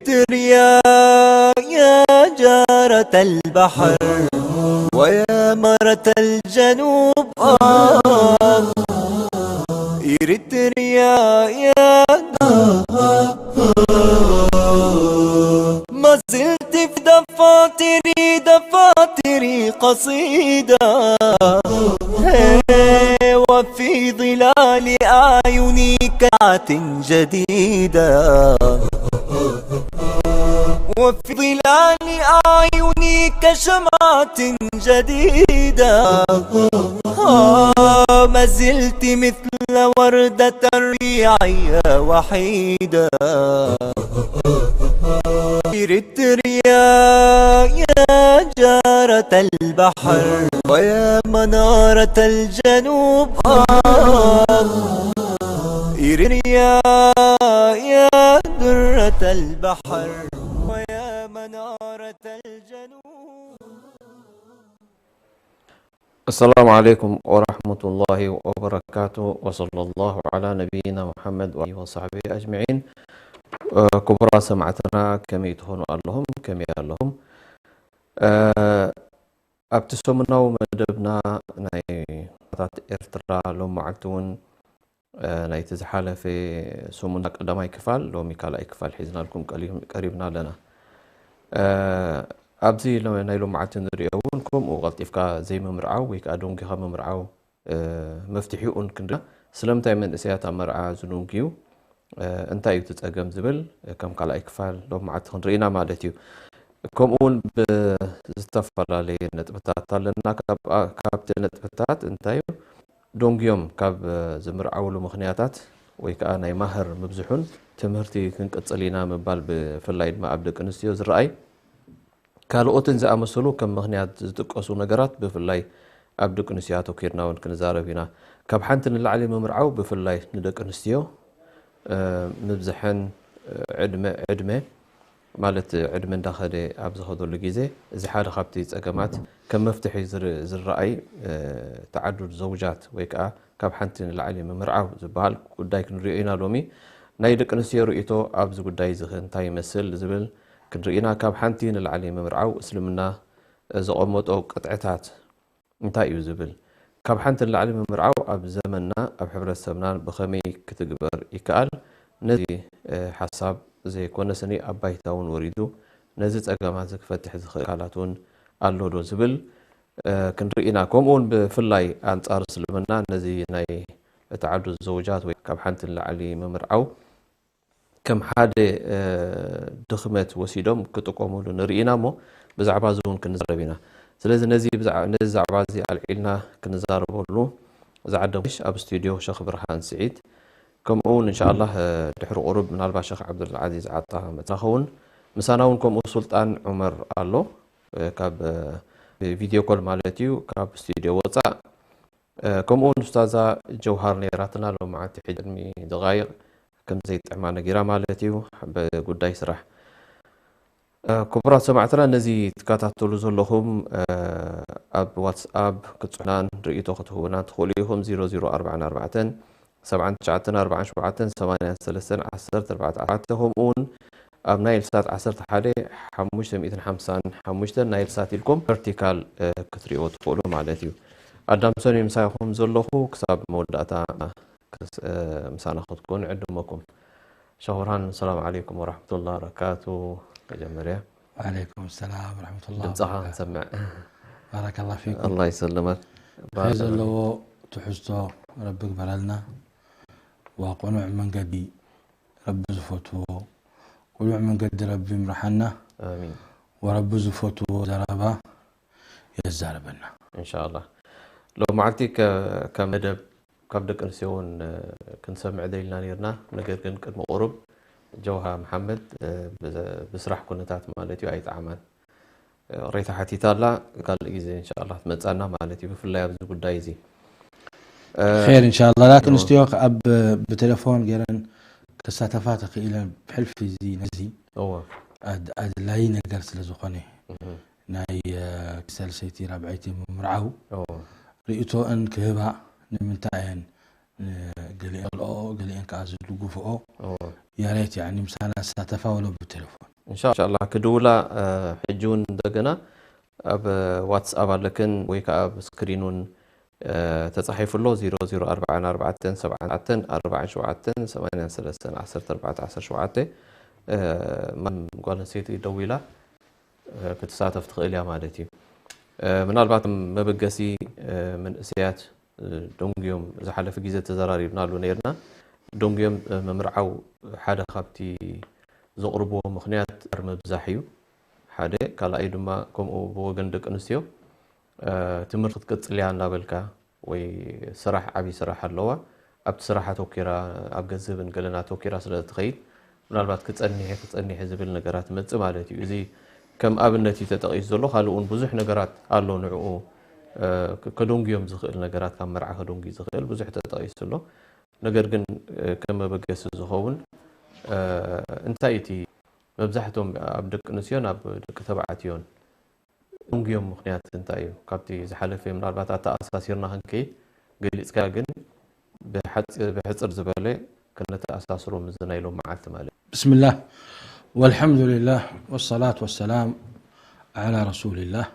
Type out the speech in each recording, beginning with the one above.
تريا يا جارة البحر ويا مرة الجنوب، آه. إريتريا يا ما زلت في دفاتري، دفاتري قصيدة. هي وفي ظلال أعينك جديدة. وفي ظلال أعينك شمعة جديدة. آه، ما زلت مثل وردة ربيعية وحيدة. إريتريا يا جارة البحر ويا منارة الجنوب، آه. إريتريا يا درة البحر ويا منارة الجنوب. السلام عليكم ورحمة الله وبركاته، وصلى الله على نبينا محمد وآله وصحبه أجمعين. ክቡራት ሰማዕትና ከመይ ትኾኑ ኣለኹም? ከመይ ኣለኹም? ኣብቲ ሰሙናዊ መደብና ናይ ታት ኤርትራ ሎም መዓልቲ እውን ናይቲ ዝሓለፈ ሰሙና ቀዳማይ ክፋል፣ ሎሚ ካልኣይ ክፋል ሒዝናልኩም ቀሪብና ኣለና። ኣብዚ ናይ ሎም መዓልቲ ንሪኦ እውን ከምኡ ቀልጢፍካ ዘይምምርዓው ወይ ከዓ ደንጊኻ ምምርዓው መፍትሒኡን ክንዳ ስለምንታይ መንእሰያት ኣብ መርዓ ዝንንግዩ እንታይ እዩ እቲ ጸገም ዝብል ከም ካልኣይ ክፋል ሎም መዓልቲ ክንርኢ ኢና ማለት እዩ። ከምኡ እውን ብዝተፈላለየ ነጥብታት ኣለና። ካብቲ ነጥብታት እንታይ እዩ ደንጉዮም ካብ ዝምርዓውሉ ምኽንያታት ወይ ከዓ ናይ ማህር ምብዝሑን ትምህርቲ ክንቅጽል ኢና ምባል ብፍላይ ድማ ኣብ ደቂ ኣንስትዮ ዝረኣይ ካልኦትን ዝኣመሰሉ ከም ምኽንያት ዝጥቀሱ ነገራት ብፍላይ ኣብ ደቂ ኣንስትዮ ኣተኪርና እውን ክንዛረብ ኢና። ካብ ሓንቲ ንላዕሊ ምምርዓው ብፍላይ ንደቂ ኣንስትዮ ምብዝሐን ዕድመ ዕድመ ማለት ዕድመ እንዳኸደ ኣብ ዝኸደሉ ግዜ እዚ ሓደ ካብቲ ጸገማት ከም መፍትሒ ዝረኣይ ተዓዱድ ዘውጃት ወይ ከዓ ካብ ሓንቲ ንላዕሊ ምምርዓው ዝበሃል ጉዳይ ክንሪኦ ኢና ሎሚ። ናይ ደቂ ኣንስትዮ ርእይቶ ኣብዚ ጉዳይ እዚ እንታይ ይመስል ዝብል ክንርኢ ኢና። ካብ ሓንቲ ንላዕሊ ምምርዓው እስልምና ዘቐመጦ ቅጥዕታት እንታይ እዩ ዝብል፣ ካብ ሓንቲ ንላዕሊ ምምርዓው ኣብ ዘመንና ኣብ ሕብረተሰብና ብኸመይ ክትግበር ይከኣል? ነዚ ሓሳብ ዘይኮነ ስኒ ኣብ ባይታ እውን ወሪዱ ነዚ ጸገማት እዚ ክፈትሕ ዝኽእል ኣካላት እውን ኣሎ ዶ ዝብል ክንርኢ ኢና። ከምኡ እውን ብፍላይ ኣንጻር እስልምና ነዚ ናይ ተዓዱድ ዘውጃት ወይ ካብ ሓንቲ ንላዕሊ ምምርዓው ከም ሓደ ድኽመት ወሲዶም ክጥቀሙሉ ንርኢ ኢና እሞ ብዛዕባ እዚ እውን ክንዛረብ ኢና። ስለዚ ነዚ ዛዕባ እዚ ኣልዒልና ክንዛረበሉ ዝዓደምሽ ኣብ ስቱድዮ ሸኽ ብርሃን ስዒድ ከምኡ እውን እንሻ ኣላህ ድሕሪ ቁሩብ ምናልባት ሸኽ ዓብዱልዓዚዝ ዓጣ መፅና ኸውን ምሳና እውን ከምኡ ሱልጣን ዑመር ኣሎ ካብ ቪድዮ ኮል ማለት እዩ ካብ ስቱድዮ ወፃእ ከምኡ እውን ኡስታዛ ጀውሃር ነይራትና ሎማዓንቲ ሕጂ ቅድሚ ደቓይቕ ከም ዘይጥዕማ ነጊራ ማለት እዩ ብጉዳይ ስራሕ። ክቡራት ሰማዕትና ነዚ ትከታተሉ ዘለኹም ኣብ ዋትስኣፕ ክትፅሑናን ርእይቶ ክትህቡና ትኽእሉ ኢኹም 0044 79 47 84 14 ከምኡ እውን ኣብ ናይል ሳት 11 555 ናይል ሳት ኢልኩም ቨርቲካል ክትሪእዎ ትኽእሉ ማለት እዩ። ኣዳምሶን ምሳይኹም ዘለኹ ክሳብ መወዳእታ ምሳና ክትኮኑ ዕድመኩም። ሸኹራን ሰላም ዓለይኩም ወራሕመቱላ በረካቱ። መጀመርያ ወዓለይኩም ሰላም ወራሕመቱላ ድምፅኻ ክንሰምዕ። ባረከላ ፊኩም። ኣላ ይሰልመክ። ኸይር ዘለዎ ትሕዝቶ ረቢ ግበረልና። ወቅኑዕ መንገዲ ረቢ ዝፈትዎ ቅኑዕ መንገዲ ረቢ ይምርሓና። ኣሚን። ወረቢ ዝፈትዎ ዘረባ የዛርበና። እንሻላ ሎማዓልቲ ከም መደብ ካብ ደቂ ኣንስትዮ እውን ክንሰምዕ ደሊና ነርና። ነገር ግን ቅድሚ ቁሩብ ጀውሃ መሓመድ ብስራሕ ኩነታት ማለት እዩ ኣይጠዓማን። ሬታ ሓቲታ ኣላ። ካልእ ግዜ እንሻላ ትመጻና ማለት እዩ፣ ብፍላይ ኣብዚ ጉዳይ እዚ። ር እንሻላ ላት ኣንስትዮ ኣብ ብቴሌፎን ገይረን ክሳተፋ ተኽኢለን ብሕልፊ እዚ ነዚ እዎ ኣድላዪ ነገር ስለ ዝኾነ ናይ ሰልሰይቲ ራብዐይቲ ምምርዓው ርእቶአን ክህባ፣ ንምንታይ እየን ገሊአን ልኦ ገሊአን ከዓ ዝድግፍኦ የሬት ያኒ ምሳና ዝሳተፋ ወሎ ብቴሌፎን። እንሻላ ክድውላ ሕጂ እውን እንደገና ኣብ ዋትስኣፕ ኣለክን ወይ ከዓ ኣብ ስክሪን እውን ተፃሒፉ ኣሎ። ዜሮ ዜሮ ኣርባዓን ኣርባዕተን ሰብዓን ኣርባዕተን ኣርባዕን ሸውዓተን ሰማንያን ሰለስተን ዓሰርተ ኣርባዕተ ዓሰርተ ሸውዓተ ማም ጓል ኣንስተይቲ ደዊላ ክትሳተፍ ትኽእል እያ ማለት እዩ። ምናልባት መበገሲ መንእሰያት ደንጉዮም ዝሓለፈ ግዜ ተዘራሪብናሉ ነይርና። ደንጉዮም ምምርዓው ሓደ ካብቲ ዘቕርብዎ ምኽንያት ምብዛሕ እዩ። ሓደ ካልኣይ ድማ ከምኡ ብወገን ደቂ ኣንስትዮ ትምህርቲ ክትቅፅል እያ እናበልካ ወይ ስራሕ ዓብዪ ስራሕ ኣለዋ ኣብቲ ስራሕ ኣተኪራ ኣብ ገንዘብን ገለን ኣተኪራ ስለ ትኸይድ ምናልባት ክፀኒሐ ክፀኒሐ ዝብል ነገራት መፅእ ማለት እዩ። እዚ ከም ኣብነት እዩ ተጠቒሱ ዘሎ። ካልእ እውን ብዙሕ ነገራት ኣሎ ንዕኡ ከደንጉዮም ዝኽእል ነገራት ካብ መርዓ ከደንጉዩ ዝኽእል ብዙሕ ተጠቒሱ ኣሎ። ነገር ግን ከም መበገሲ ዝኸውን እንታይ እቲ መብዛሕትኦም ኣብ ደቂ ኣንስትዮን ኣብ ደቂ ተባዕትዮን ደንጉዮም ምኽንያት እንታይ እዩ? ካብቲ ዝሓለፈ ምናልባት ኣተኣሳሲርና ክንከይድ ገሊፅካ ግን ብሕፅር ዝበለ ክነተኣሳስሮ ምስዚ ናይ ሎም መዓልቲ ማለት بسم الله والحمد لله والصلاة والسلام على رسول الله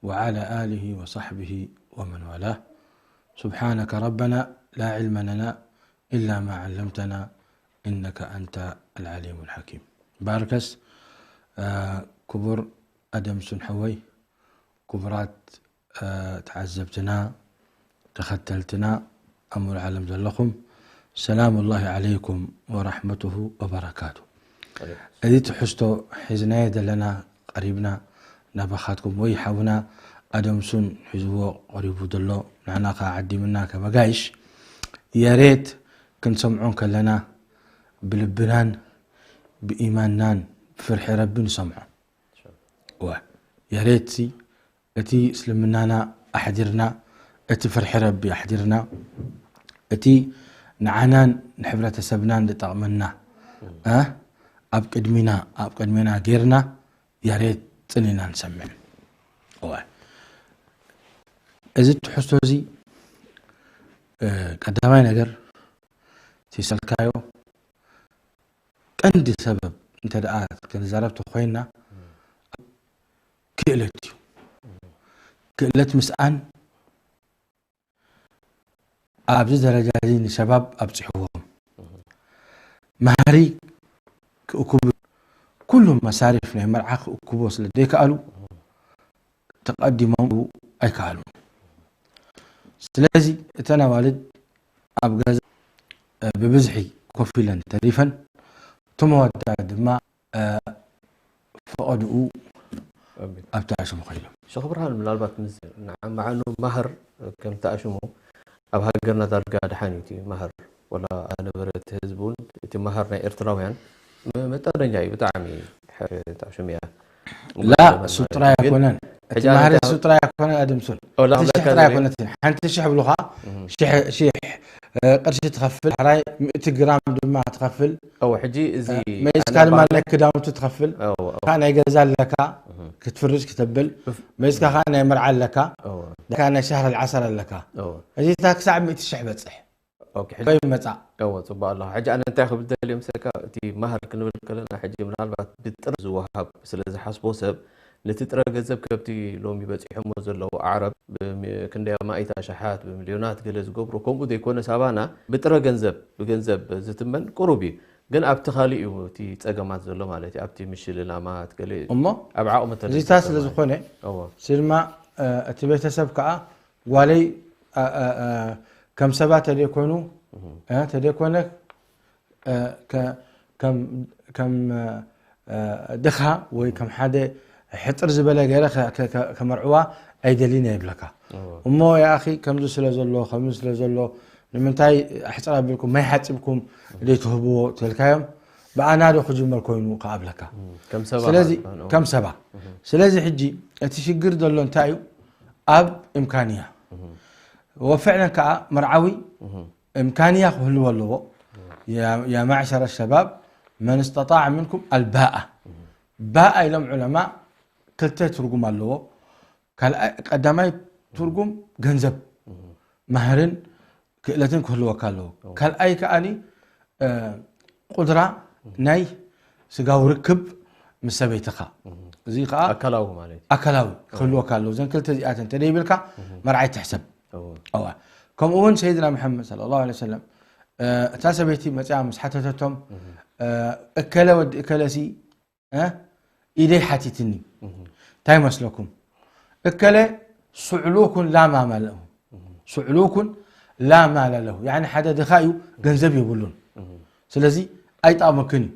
وعلى آله وصحبه ومن والاه. سبحانك ربنا لا علم لنا إلا ما علمتنا إنك أنت العليم الحكيم. ባርከስ ክቡር ኣደምሱን ሓወይ፣ ክቡራት ተዓዘብትና፣ ተኸተልትና ኣብ ሙሉእ ዓለም ዘለኹም ሰላም ላሂ ዓለይኩም ወራሕመቱሁ ወበረካቱ። እዚ ትሕዝቶ ሒዝናዮ ዘለና ቀሪብና ናባኻትኩም ወይ ሓውና ኣደምሱን ሒዝዎ ቀሪቡ ዘሎ ንዓና ከዓ ዓዲምና ከመጋይሽ የሬት ክንሰምዖ ከለና ብልብናን ብኢማንናን ብፍርሒ ረቢ ንሰምዖ። እወ የሬትሲ እቲ እስልምናና ኣሕዲርና፣ እቲ ፍርሒ ረቢ ኣሕዲርና፣ እቲ ንዓናን ንሕብረተሰብናን ዝጠቕመና ኣብ ቅድሚና ኣብ ቅድሜና ጌርና ያሬት ጽኒና ንሰምዕ። እወ እዚ ትሕዝቶ እዚ ቀዳማይ ነገር ሲሰልካዮ ቀንዲ ሰበብ እንተ ደኣ ክንዛረብ ተኾይንና ክእለት እዩ። ክእለት ምስኣን ኣብዚ ደረጃ እዚ ንሸባብ ኣብፂሕዎም። መሃሪ ክእኩቡ ኩሉ መሳሪፍ ናይ መርዓ ክእኩቦ ስለ ዘይከኣሉ ተቐዲሞም ኣይከኣሉን። ስለዚ እተን ኣዋልድ ኣብ ገዛ ብብዝሒ ኮፍ ኢለን ተሪፈን እቶም ኣወዳት ድማ ፈቐድኡ ኣብቲ ኣሽሙ ከይዶም። ሸኽ ብርሃን ምናልባት ምስ ንዓማዕኑ ማህር ከምቲ ኣሽሙ ኣብ ሃገርና ዳርጋ ድሓን እዩ እቲ ማህር ወላ ኣነበረ እቲ ህዝቢ እውን እቲ ማህር ናይ ኤርትራውያን መጠነኛ እዩ ብጣዕሚ ታሽም እያ ላ እሱ ጥራይ ኣይኮነን እቲ ማህር እሱ ጥራይ ኣይኮነን ኣድምሱን እቲ ሽሕ ጥራይ ኣይኮነትን ሓንቲ ሽሕ ብሉኻ ሽሕ ቅርሺ ትኸፍል ሕራይ ምእቲ ግራም ድማ ትኸፍል ሕጂ እዚ መይስካ ድማ ናይ ክዳውንቲ ትኸፍል ካ ናይ ገዛ ኣለካ ክትፍርሽ ክተብል መይስካ ካ ናይ መርዓ ኣለካ ካ ናይ ሻህር ዓሰር ኣለካ እዚ ታ ክሳዕ ምእቲ ሽሕ በፅሕ ወይ መፃእ እዎ ፅቡቅ ኣለኹ። ሕጂ ኣነ እንታይ ክብል ደልየ ምሰልካ እቲ ማህር ክንብል ከለና ሕጂ ምናልባት ብጥረ ዝወሃብ ስለ ዝሓስቦ ሰብ ነቲ ጥረ ገንዘብ ከምቲ ሎሚ በፂሖሞ ዘለዉ ኣዕረብ ክንደይ ኣማኢት ኣሽሓት ብሚልዮናት ገለ ዝገብሮ ከምኡ ዘይኮነ ሳባና ብጥረ ገንዘብ ብገንዘብ ዝትመን ቁሩብ እዩ። ግን ኣብቲ ካሊእ እዩ እቲ ፀገማት ዘሎ ማለት እዩ። ኣብቲ ምሽልላማት ገለ እሞ ኣብ ዓቕሚ እዚታ ስለ ዝኾነ እዎ ስድማ እቲ ቤተሰብ ከዓ ጓለይ ከም ሰባት ተደይኮኑ ተደይኮነ ከም ድኻ ወይ ከም ሓደ ሕፅር ዝበለ ገይረ ከመርዕዋ ኣይደልን ይብለካ። እሞ ያኣኺ ከምዚ ስለ ዘሎ ከምዚ ስለ ዘሎ ንምንታይ ኣሕፅር ኣቢልኩም ማይ ሓፂብኩም ዘይትህብዎ ተልካዮም? ብኣና ዶ ክጅመር ኮይኑ ከኣብለካ? ከም ሰባ ስለዚ ማለት ነው። ከም ሰባ። ስለዚ ሕጂ እቲ ሽግር ዘሎ እንታይ እዩ? ኣብ እምካንያ ወፍዕለን ከዓ መርዓዊ እምካንያ ክህልዎ ኣለዎ። يا معشر الشباب من استطاع منكم الباءة. ባእ ኢሎም ዑለማ ክልተ ትርጉም ኣለዎ። ካልኣይ ቀዳማይ ትርጉም ገንዘብ ማህርን ክእለትን ክህልወካ ኣለዎ። ካልኣይ ከኣኒ ቁድራ ናይ ስጋዊ ርክብ ምስ ሰበይትኻ። እዚ ከዓ ኣካላዊ ማለት እዩ። ኣካላዊ ክህልወካ ኣለዎ። እዘን ክልተ እዚኣተን እንተደይብልካ መርዓይ ትሕሰብ። እዋ። ከምኡ እውን ሰይድና መሐመድ صلى الله عليه وسلم እታ ሰበይቲ መፅያ ምስ ሓተተቶም እከለ ወዲ እከለሲ ኢደይ ሓቲትኒ እንታይ መስለኩም? እከለ ስዕሉኩን ላ ማማ ለሁ ስዕሉኩን ላ ማለ ለሁ። ያኒ ሓደ ድኻ እዩ፣ ገንዘብ የብሉን። ስለዚ ኣይጠቕመክን እዩ።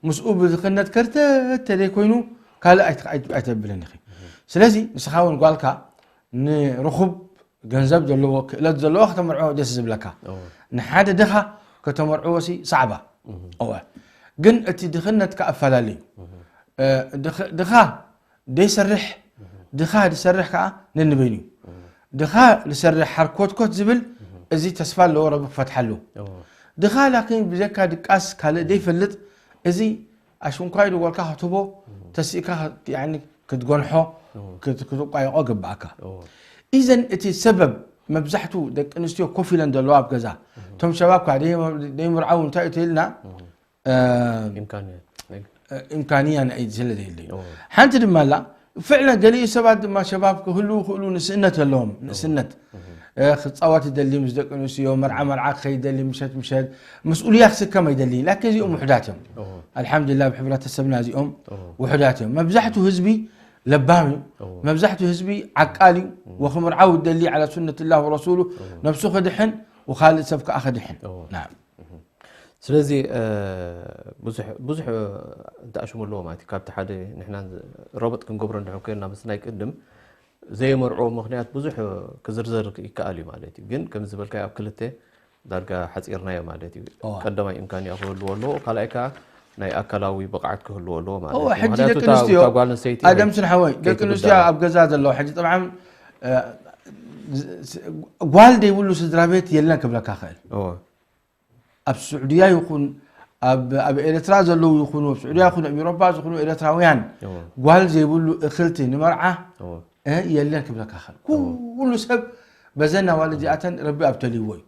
ምስኡ ብድኽነት ከርተተ ደይ ኮይኑ ካልእ ኣይት- ኣይት- ኣይተብልን ኢኺ። ስለዚ ንስኻ እውን ጓልካ ንርኹብ ገንዘብ ዘለዎ ክእለት ዘለዎ ከተመርዖ ደስ ዝብለካ። ንሓደ ድኻ ከተመርዕዎ ሲ ሳዕባ። እወ። ግን እቲ ድኽነትካ ኣፈላለዩ። ድኻ ደይሰርሕ ድኻ ዝሰርሕ ከዓ ነንበይኑ እዩ። ድኻ ዝሰርሕ ሓርኮትኮት ዝብል እዚ ተስፋ ኣለዎ ረቢ ክፈትሓሉ። ድኻ ላኪን ብዘካ ድቃስ ካልእ ደይፈልጥ እዚ ኣሽንኳይ ድወልካ ክትቦ ተሲእካ ክትጎንሖ ክትቋየቆ ግብኣካ። ኢዘን እቲ ሰበብ መብዛሕቱ ደቂ ኣንስትዮ ኮፍ ኢለን ዘለዋ ኣብ ገዛ እቶም ሸባብ ከዓ ደይምርዓው እንታይ እዩ ተይልና ኢምካንያ ኢምካንያ ናይ ስለ ዘይለ እዩ። ሓንቲ ድማ ኣላ ፍዕለን ገሊኡ ሰባት ድማ ሸባብ ክህልዉ ክእሉ ንስእነት ኣለዎም። ንእስነት ክፃወት ይደሊ ምስ ደቂ ኣንስትዮ መርዓ መርዓ ክኸይድ ይደሊ ምሸት ምሸት መስኡልያ ክስከም ኣይደሊ። ላኪን እዚኦም ውሕዳት እዮም። ኣልሓምዱሊላ ኣብ ሕብረተሰብና እዚኦም ውሕዳት እዮም። መብዛሕቱ ህዝቢ ለባም እዩ። መብዛሕቱ ህዝቢ ዓቃል እዩ። ወክምርዓው ይደሊ ዓላ ሱነትላ ወረሱሉ ነብሱ ክድሕን ወካልእ ሰብ ከዓ ክድሕን። ናም ስለዚ ብዙሕ ብዙሕ እንተኣሽሙ ኣለዎ ማለት እዩ። ካብቲ ሓደ ንሕና ረበጥ ክንገብሮ እንድሕር ኮይንና ምስ ናይ ቅድም ዘየመርዕዎ ምኽንያት ብዙሕ ክዝርዘር ይከኣል እዩ ማለት እዩ። ግን ከም ዝበልካዮ ኣብ ክልተ ዳርጋ ሓፂርናዮ ማለት እዩ። ቀዳማይ እምካንያ ክህልዎ ኣለዎ፣ ካልኣይ ከዓ ናይ ኣካላዊ ብቕዓት ክህልዎ ኣለዎ ማለት እዩ። ሕጂ ደቂ ኣንስትዮ ኣደምስን ሓወይ ደቂ ኣንስትዮ ኣብ ገዛ ዘለዋ ሕጂ ጠብዓን ጓል ዘይብሉ ስድራ ቤት የለን ክብለካ ክእል። ኣብ ስዑድያ ይኹን ኣብ ኤርትራ ዘለዉ ይኹኑ ኣብ ስዑድያ ይኹኑ ኣብ ኤሮፓ ዝኾኑ ኤርትራውያን ጓል ዘይብሉ እኽልቲ ንመርዓ የለን ክብለካ ኽእል። ኩሉ ሰብ በዘን ኣዋልድ እዚኣተን ረቢ ኣብተልይዎ እዩ።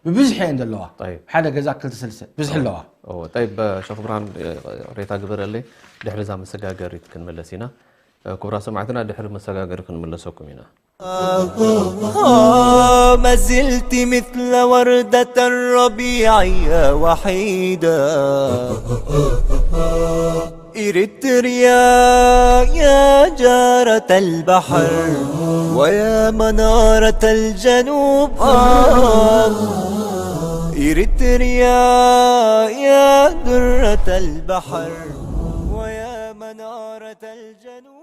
ብብዝሒ እየን ዘለዋ። ሓደ ገዛ ክልተ ሰለስተ ብዝሒ ኣለዋ። ጠይብ ሸኽ ብርሃን ሬታ ግበረለይ ድሕሪ እዛ መሰጋገሪት ክንመለስ ኢና። ክቡራት ሰማዕትና ድሕሪ መሰጋገሪ ክንምለሰኩም ኢና። ما زلت مثل وردة الربيع يا وحيدة. إريتريا يا جارة البحر ويا منارة الجنوب. آه. إريتريا يا درة البحر ويا منارة الجنوب.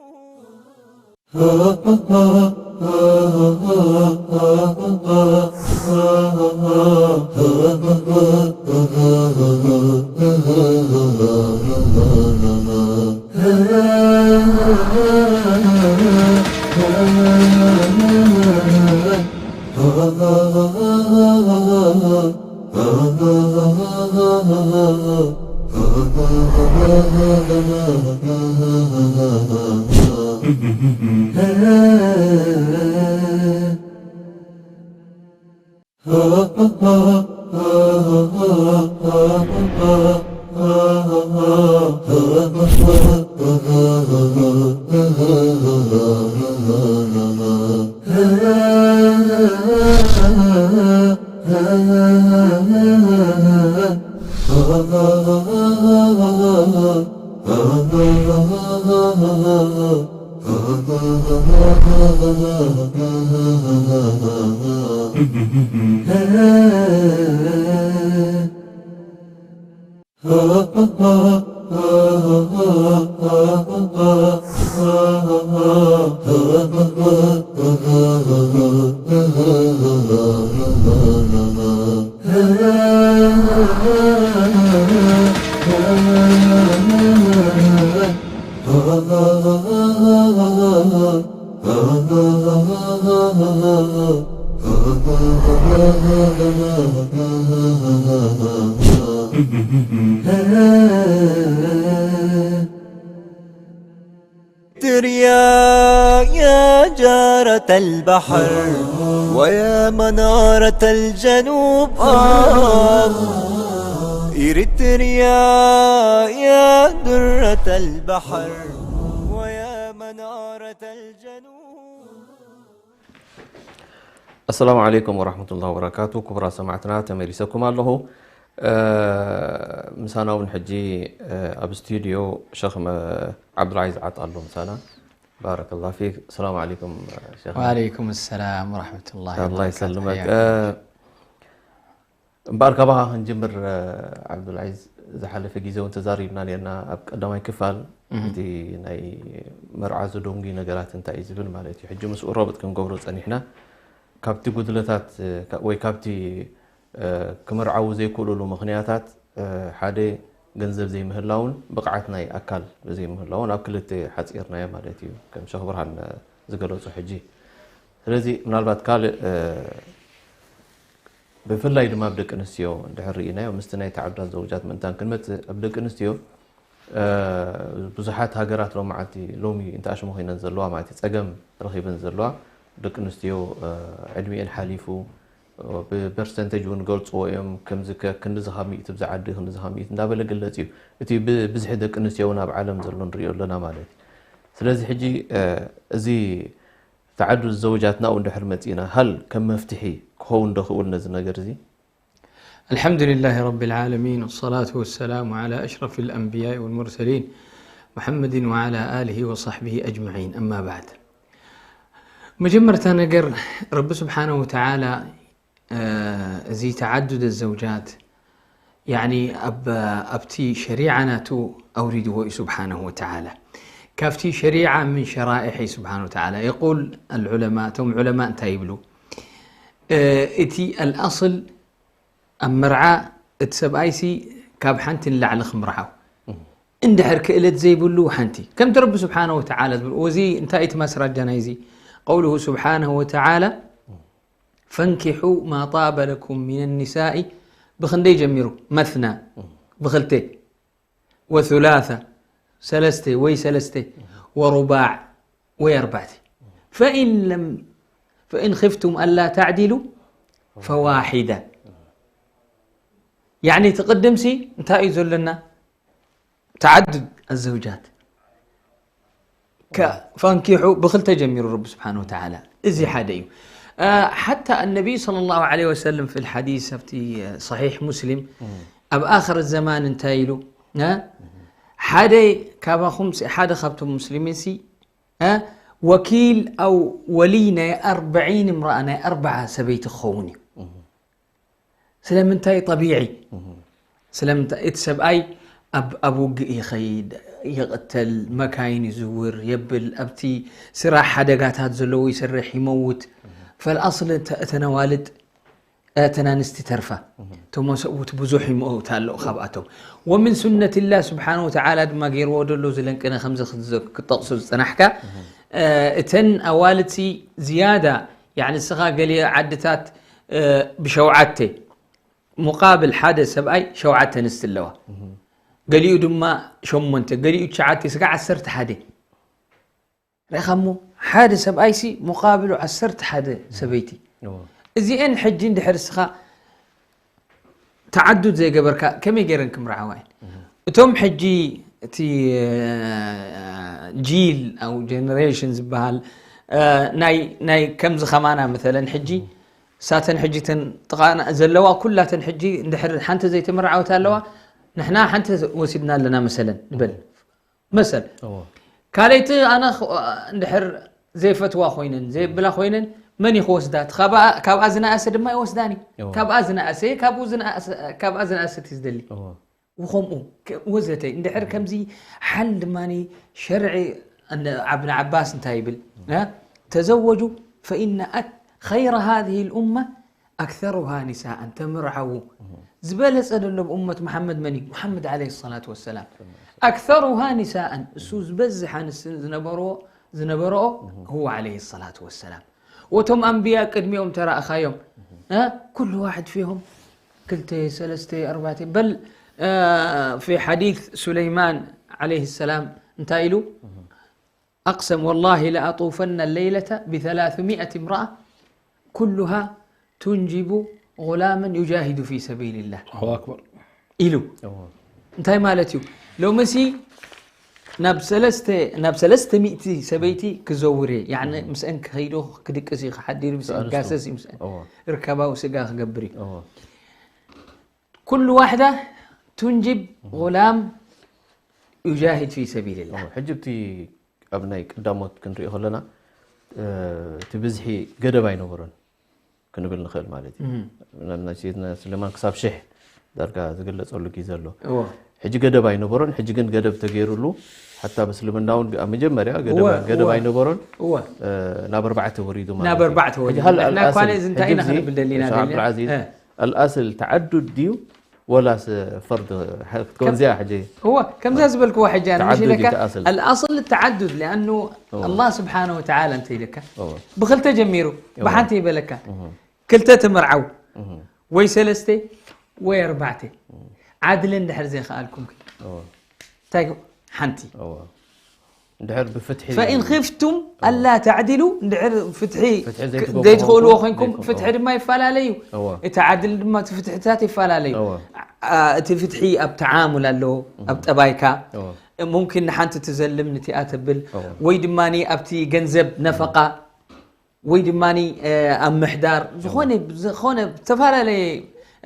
تريا يا جارة البحر ويا منارة الجنوب، آه. إريتريا يا درة البحر ويا منارة الجنوب. ኣሰላሙ ዓለይኩም ወራህመቱላሂ ወበረካቱ። ክቡራት ሰማዕትና፣ ተመሊሰኩም ኣለኹ። ምሳና እውን ሕጂ ኣብ ስቱዲዮ ሸኽ ዓብዱልዓዚዝ ዓጣ ኣሎ ምሳና። ባረከላሁ ፊክ። ሰላም ዓለይኩም ሸኽ። ወዓለይኩም ሰላም ወራህመቱላሂ ኣላህ ወበረካቱ። ይሰልመክ። ሓያኩም። እምበኣር ካባኻ ክንጅምር ዓብዱልዓዚዝ፣ ዝሓለፈ ግዜ እውን ተዛሪብና ነርና ኣብ ቀዳማይ ክፋል፣ እቲ ናይ መርዓ ዘደንጉ ነገራት እንታይ እዩ ዝብል ማለት እዩ። ሕጂ ምስኡ ረብጥ ክንገብሮ ጸኒሕና፣ ካብቲ ጉድለታት ወይ ካብቲ ክምርዓዉ ዘይክእሉሉ ምኽንያታት ሓደ ገንዘብ ዘይምህላውን ብቕዓት ናይ ኣካል ዘይምህላውን ኣብ ክልተ ሓጺርናዮ ማለት እዩ። ከም ሸኽ ብርሃን ዝገለጹ ሕጂ። ስለዚ ምናልባት ካልእ ብፍላይ ድማ ኣብ ደቂ ኣንስትዮ እንድሕር ርኢናዮ፣ ምስቲ ናይ ተዓዱዳት ዘውጃት ምእንታን ክንመጽእ፣ ኣብ ደቂ ኣንስትዮ ብዙሓት ሃገራት ሎሚ መዓልቲ ሎሚ እንተኣሽሙ ኮይነን ዘለዋ ማለት እዩ፣ ጸገም ረኺበን ዘለዋ ደቂ ኣንስትዮ ዕድሚኤን ሓሊፉ ብፐርሰንቴጅ እውን ገልፅዎ እዮም። ከምዚ ከ ክንድዚ ካብ ሚእቲ ብዛ ዓዲ ክንድዚ ካብ ሚእቲ እንዳበለ ግለፅ እዩ። እቲ ብብዝሒ ደቂ ኣንስትዮ እውን ኣብ ዓለም ዘሎ ንሪኦ ኣለና ማለት እዩ። ስለዚ ሕጂ እዚ ተዓዱድ ዘውጃት ናብኡ እንድሕር መፂእና ሃል ከም መፍትሒ ክኸውን ዶ ክእል ነዚ ነገር እዚ? الحمد لله رب العالمين، والصلاة والسلام على أشرف الأنبياء والمرسلين محمد وعلى آله وصحبه أجمعين. أما بعد، መጀመርታ ነገር ረቢ ስብሓነ ወተዓላ እዚ ተዓዱድ ዘውጃት ያኒ ኣብ ኣብቲ ሸሪዓ ናቱ ኣውሪድዎ እዩ ስብሓነሁ ወተዓላ። ካብቲ ሸሪዓ ምን ሸራኢሒ ስብሓነ ወተዓላ የቁል ኣልዑለማ፣ እቶም ዑለማ እንታይ ይብሉ? እቲ ኣልኣስል ኣብ መርዓ እቲ ሰብኣይሲ ካብ ሓንቲ ንላዕሊ ክምርዓው እንድሕር ክእለት ዘይብሉ ሓንቲ ከምቲ ረቢ ስብሓነ ወተዓላ ዝብል። እዚ እንታይ እቲ ማስራጃ ናይዚ? ቀውሉሁ ስብሓነሁ ወተዓላ ፈንኪሑ ማ ጣበ ለኩም ሚን ኒሳኢ ብክንደይ ጀሚሩ? መትና ብክልተ ወثلاثة ሰለስተ ወይ ሰለስተ ወሩባዕ ወይ ኣርባዕተ ፈኢን ለም ፈኢን ኽፍቱም ኣላ ተዕዲሉ ፈዋሒዳ። ያዕኒ እቲ ቅድምሲ እንታይ እዩ ዘለና? ተዓድድ ኣዘውጃት ፈንኪሑ ብክልተ ጀሚሩ ረቢ ስብሓን ወተዓላ። እዚ ሓደ እዩ። ሓታ ኣነቢይ صلى الله عليه وسلم في الحديث ኣብቲ صحيح مسلم ኣብ ኣኽር ዘማን እንታይ ኢሉ ሓደ ካባኹም ሓደ ካብቶም ሙስሊሚን ሲ ወኪል ኣው ወልይ ናይ ኣርብዒን እምረኣ ናይ ኣርብዓ ሰበይቲ ክኸውን እዩ። ስለምንታይ ጠቢዒ ስለምንታይ እቲ ሰብኣይ ኣብ ኣብ ውግእ ይኸይድ ይቕተል መካይን ይዝውር የብል ኣብቲ ስራሕ ሓደጋታት ዘለዎ ይሰርሕ ይመውት ፈልኣስል እተን ኣዋልድ እተን ኣንስቲ ተርፋ እቶም ሰብኡት ብዙሕ ይመውት ኣለዉ ካብኣቶም ወምን ሱነት ላህ ስብሓን ወተዓላ ድማ ገይርዎ ደሎ ዝለንቅነ ከምዚ ክጠቕሶ ዝፀናሕካ እተን ኣዋልድሲ ዝያዳ ያኒ እስኻ ገሊኦ ዓድታት ብሸውዓተ ሙቃብል ሓደ ሰብኣይ ሸውዓተ ኣንስቲ ኣለዋ ገሊኡ ድማ ሸሞንተ ገሊኡ ትሽዓተ ስጋ ዓሰርተ ሓደ ርኢኻ እሞ ሓደ ሰብኣይሲ ሙቃብሉ ዓሰርተ ሓደ ሰበይቲ እዚአን ሕጂ እንድሕር እስኻ ተዓዱድ ዘይገበርካ ከመይ ገይረን ክምርዓዋ እየን እቶም ሕጂ እቲ ጂል ኣው ጀነሬሽን ዝበሃል ናይ ከምዚ ከማና መተለን ሕጂ ሳተን ሕጂ ተን ጥቓና ዘለዋ ኩላተን ሕጂ እንድሕር ሓንቲ ዘይተመርዓወት ኣለዋ ንሕና ሓንቲ ወሲድና ኣለና መሰለን ንበል መሰል ካልይቲ ኣነ እንድሕር ዘይፈትዋ ኮይነን ዘየብላ ኮይነን መን እዩ ክወስዳ ካብኣ ዝነኣሰ ድማ ይወስዳኒ ካብኣ ዝነኣሰ ካብኣ ዝነኣሰ ዝደሊ ወከምኡ ወዘተ እንድሕር ከምዚ ሓል ድማ ሸርዒ ኣብን ዓባስ እንታይ ይብል ተዘወጁ ፈኢነ ኸይረ ሃዚህ ልኡመ ኣክተሩሃ ኒሳኣን ተምርዓዉ ዝበለፀ ደሎ ብኡመት መሓመድ መን እዩ መሓመድ ዓለ ሰላት ወሰላም ኣክተሩሃ ኒሳኣን እሱ ዝበዝሕ ኣንስትን ዝነበርኦ ዝነበርኦ ህዋ ዓለ ሰላት ወሰላም ወቶም ኣንብያ ቅድሚኦም ተራእኻዮም ها؟ كل واحد فيهم ክልተ ሰለስተ ኣርባዕተ በል في حديث سليمان عليه السلام እንታይ ኢሉ أقسم والله لأطوفن الليلة بثلاثمائة امرأة كلها تنجب غلاما يجاهد في سبيل الله الله أكبر ኢሉ እንታይ ማለት እዩ ሎምሲ ናብ ሰለስተ ናብ ሰለስተ ሚእቲ ሰበይቲ ክዘውር እየ ያኒ ምስአን ክኸይዶ ክድቅስ እዩ ክሓዲር ምስአን ጋሰስ እዩ ምስአን እዎ። ርከባዊ ስጋ ክገብር እዩ እዎ። ኩሉ ዋሕዳ ቱንጅብ غلام يجاهد في سبيل الله እዎ። ሕጂ እቲ ኣብ ናይ ቀዳሞት ክንሪኦ ከለና እ፣ እቲ ብዝሒ ገደብ ኣይነበሮን ክንብል ንኽእል ማለት እዩ ናብ ናይ ሰይድና ስሌማን ክሳብ ሽሕ ዳርጋ ዝግለፀሉ ግዜ ኣሎ እዎ ሕጂ ገደብ ኣይነበሮን ሕጂ ግን ገደብ ተገይሩሉ ሓታ ምስልምና እውን ኣብ መጀመርያ ገደብ እወ፣ ገደብ እወ። ኣይነበሮን እወ እ፣ ናብ ኣርባዕተ ወሪዱ ማለት ናብ እዩ። ኣርባዕተ ወሪዱ። ሕጂ ሃል ንሕና ኣልኣስል፣ እኳ ነዚ እንታይ ሕጂ ኢና እዚ ክንብል ደሊና ሸኽ ደሊና? ዓብዱልዓዚዝ እ። ኣልኣስል ተዓዱድ ድዩ ወላስ ፈርድ ክትኮን እዚኣ ሕጂ እወ ከምዛ ዝበልክዋ ሕጂ ኣነ ተዓዱድ ምሽ ኢለካ ይተኣስል። ኣልኣስል ተዓዱድ ሊኣኑ ኣላህ ስብሓነ ወተዓላ እንተ ኢለካ እወ። ብክልተ ጀሚሩ ብሓንቲ ይበለካ ክልተ ትምርዓው ወይ ሰለስተ ወይ ኣርባዕተ ዓድሊ እንድሕር ዘይከኣልኩም እወ። እንታይ ሓንቲ እወ። እንድሕር ብፍትሒ فإن خفتم ألا تعدلوا እንድሕር ፍትሒ ፍትሒ ዘይትገብሩ ዘይትኽእልዎ ኮይንኩም፣ ኮይንኩም ፍትሒ ድማ ይፈላለዩ እወ። እቲ ዓድል ድማ እቲ ፍትሕታት ይፈላለዩ እወ። ኣ- እቲ ፍትሒ ኣብ ተዓሙል ኣለዎ ኣብ ጠባይካ እወ። ሙምኪን ንሓንቲ ትዘልም ንቲኣ ተብል እወ። ወይ ድማ ኣብቲ ገንዘብ ነፈቃ ወይ ድማ ኣብ ምሕዳር ዝኾነ ዝኾነ ዝተፈላለየ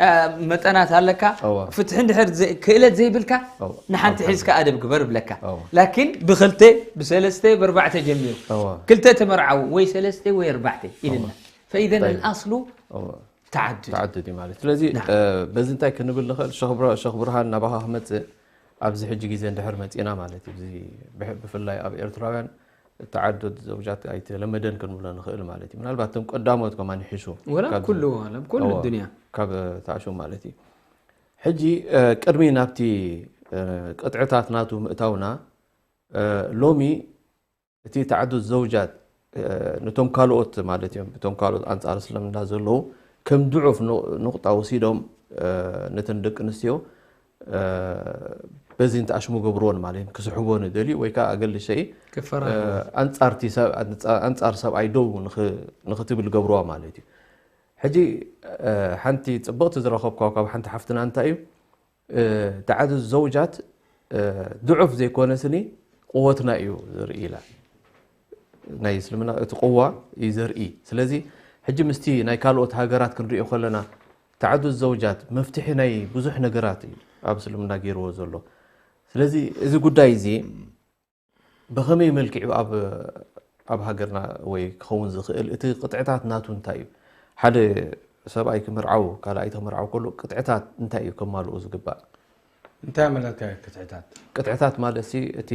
እ፣ መጠናት ኣለካ እወ። ፍትሒ እንድሕር ዘ- ክእለት ዘይብልካ እወ። ንሓንቲ ሒዝካ ኣደብ ግበር ብለካ እወ። ላኪን ብክልተ ብሰለስተ ብኣርባዕተ ጀሚሩ እወ። ክልተ ተመርዓው ወይ ሰለስተ ወይ ኣርባዕተ ኢልና فإذا طيب. الأصل እወ። تعدد ተዓድድ እዩ ማለት ስለዚ ናም። እ፣ በዚ እንታይ ክንብል ንኽእል ሸኽ ብር- ሸኽ ብርሃን ናባኻ ክመፅእ ኣብዚ ሕጂ ግዜ እንድሕር መፂና ማለት እዩ እዚ ብሕ- ብፍላይ ኣብ ኤርትራውያን ተዓዱድ ዘውጃት ኣይተለመደን ክንብሎ ንኽእል ማለት እዩ ምናልባት እቶም ቀዳሞት ከማን ይሕሹ ولا ካብ- كل العالم كل እወ፣ الدنيا ካብ ተዓሹ ማለት እዩ ሕጂ እ፣ ቅድሚ ናብቲ እ፣ ቅጥዕታት ናቱ ምእታውና እ፣ ሎሚ እቲ ተዓዱድ ዘውጃት እ፣ ነቶም ካልኦት ማለት እዮም እቶም ካልኦት ኣንፃር እስልምና ዘለዉ ከም ድዑፍ ኑ- ኑቕጣ ወሲዶም እ፣ ነተን ደቂ ኣንስትዮ እ፣ በዚ እንተኣሽሙ ገብርዎን ማለት እዮም ክስሕቦን ይደልዩ ወይ ከዓ ኣገልሸይ ክፈራ ኣንፃርቲ ሰብ- ኣንፃር ሰብኣይ ደው ንኽ- ንኽትብል ገብርዋ ማለት እዩ ሕጂ እ፣ ሓንቲ ፅብቕቲ ዝረኸብካ ካብ ሓንቲ ሓፍትና እንታይ እዩ እ፣ ተዓዱድ ዘውጃት እ፣ ድዑፍ ዘይኮነ ስኒ ቅወትና እዩ ዘርኢ ኢላ ናይ እስልምና እቲ ቅዋ እዩ ዘርኢ ስለዚ ሕጂ ምስቲ ናይ ካልኦት ሃገራት ክንሪኦ ከለና ተዓዱድ ዘውጃት መፍትሒ ናይ ብዙሕ ነገራት እዩ ኣብ እስልምና ገይርዎ ዘሎ ስለዚ እዚ ጉዳይ እዚ ብኸመይ መልክዑ ኣብ ኣብ ሃገርና ወይ ክኸውን ዝኽእል እቲ ቅጥዕታት ናቱ እንታይ እዩ ሓደ ሰብኣይ ክምርዓው ካልኣይ ተምርዓው ከሎ ቅጥዕታት እንታይ እዩ ከማልኡ ዝግባእ እንታይ መለካ ቅጥዕታት ቅጥዕታት ማለት ሲ እቲ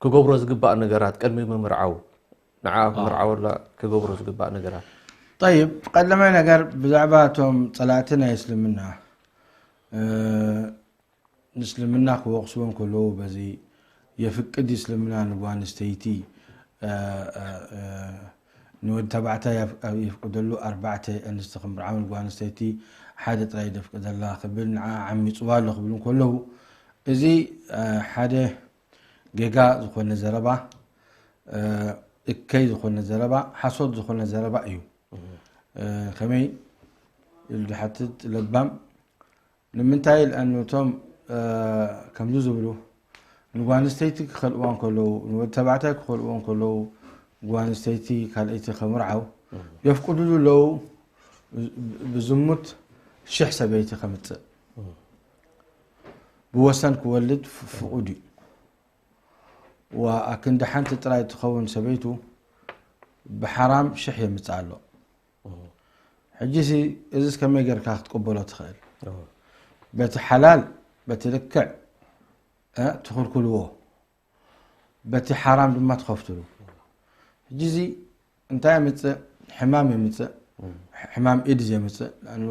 ክገብሮ ዝግባእ ነገራት ቅድሚ ምምርዓው ንዓ ክምርዓወላ ክገብሮ ዝግባእ ነገራት طيب ቀዳማይ ነገር ብዛዕባ እቶም ፀላእቲ ናይ እስልምና እ፣ ንእስልምና ክወቕስዎም ከለዉ በዚ የፍቅድ እስልምና ንጓል ኣንስተይቲ እ፣ እ፣ እ፣ ንወዲ ተባዕታይ ኣብ- ኣብ- የፍቅደሉ ኣርባዕተ ኣንስቲ ክምርዓው ንጓል ኣንስተይቲ ሓደ ጥራይ ደፍቅደላ ክብል ንዓ ዓሚፅዋ ኣሎ ክብሉ ከለዉ እዚ እ፣ ሓደ ጌጋ ዝኾነ ዘረባ እ፣ እከይ ዝኾነ ዘረባ ሓሶት ዝኾነ ዘረባ እዩ እ፣ ከመይ ኢሉ ዝሓትት ለባም ንምንታይ ኢልኣን እቶም እ፣ ከምዚ ዝብሉ ንጓል ኣንስተይቲ ክኸልእዋ እንከለዉ ንወዲ ተባዕታይ ክኸልእዎ እንከለዉ ጓል ኣንስተይቲ ካልኣይቲ ከምርዓው የፍቅዱሉ ኣለዉ ብዝሙት ሽሕ ሰበይቲ ከምፅእ ብወሰን ክወልድ ፍ- ፍቑድ እዩ ዋ ኣክንዲ ሓንቲ ጥራይ ትኸውን ሰበይቱ ብሓራም ሽሕ የምፅእ ኣሎ ሕጂ ሲ እዚስ ከመይ ጌርካ ክትቅበሎ ትኽእል በቲ ሓላል በቲ ልክዕ እ፣ ትኽልክልዎ በቲ ሓራም ድማ ትኸፍትሉ ሕጂ እዚ እንታይ የምፅእ ሕማም የምፅእ ሕማም ኤድስ የምፅእ ንኣኑ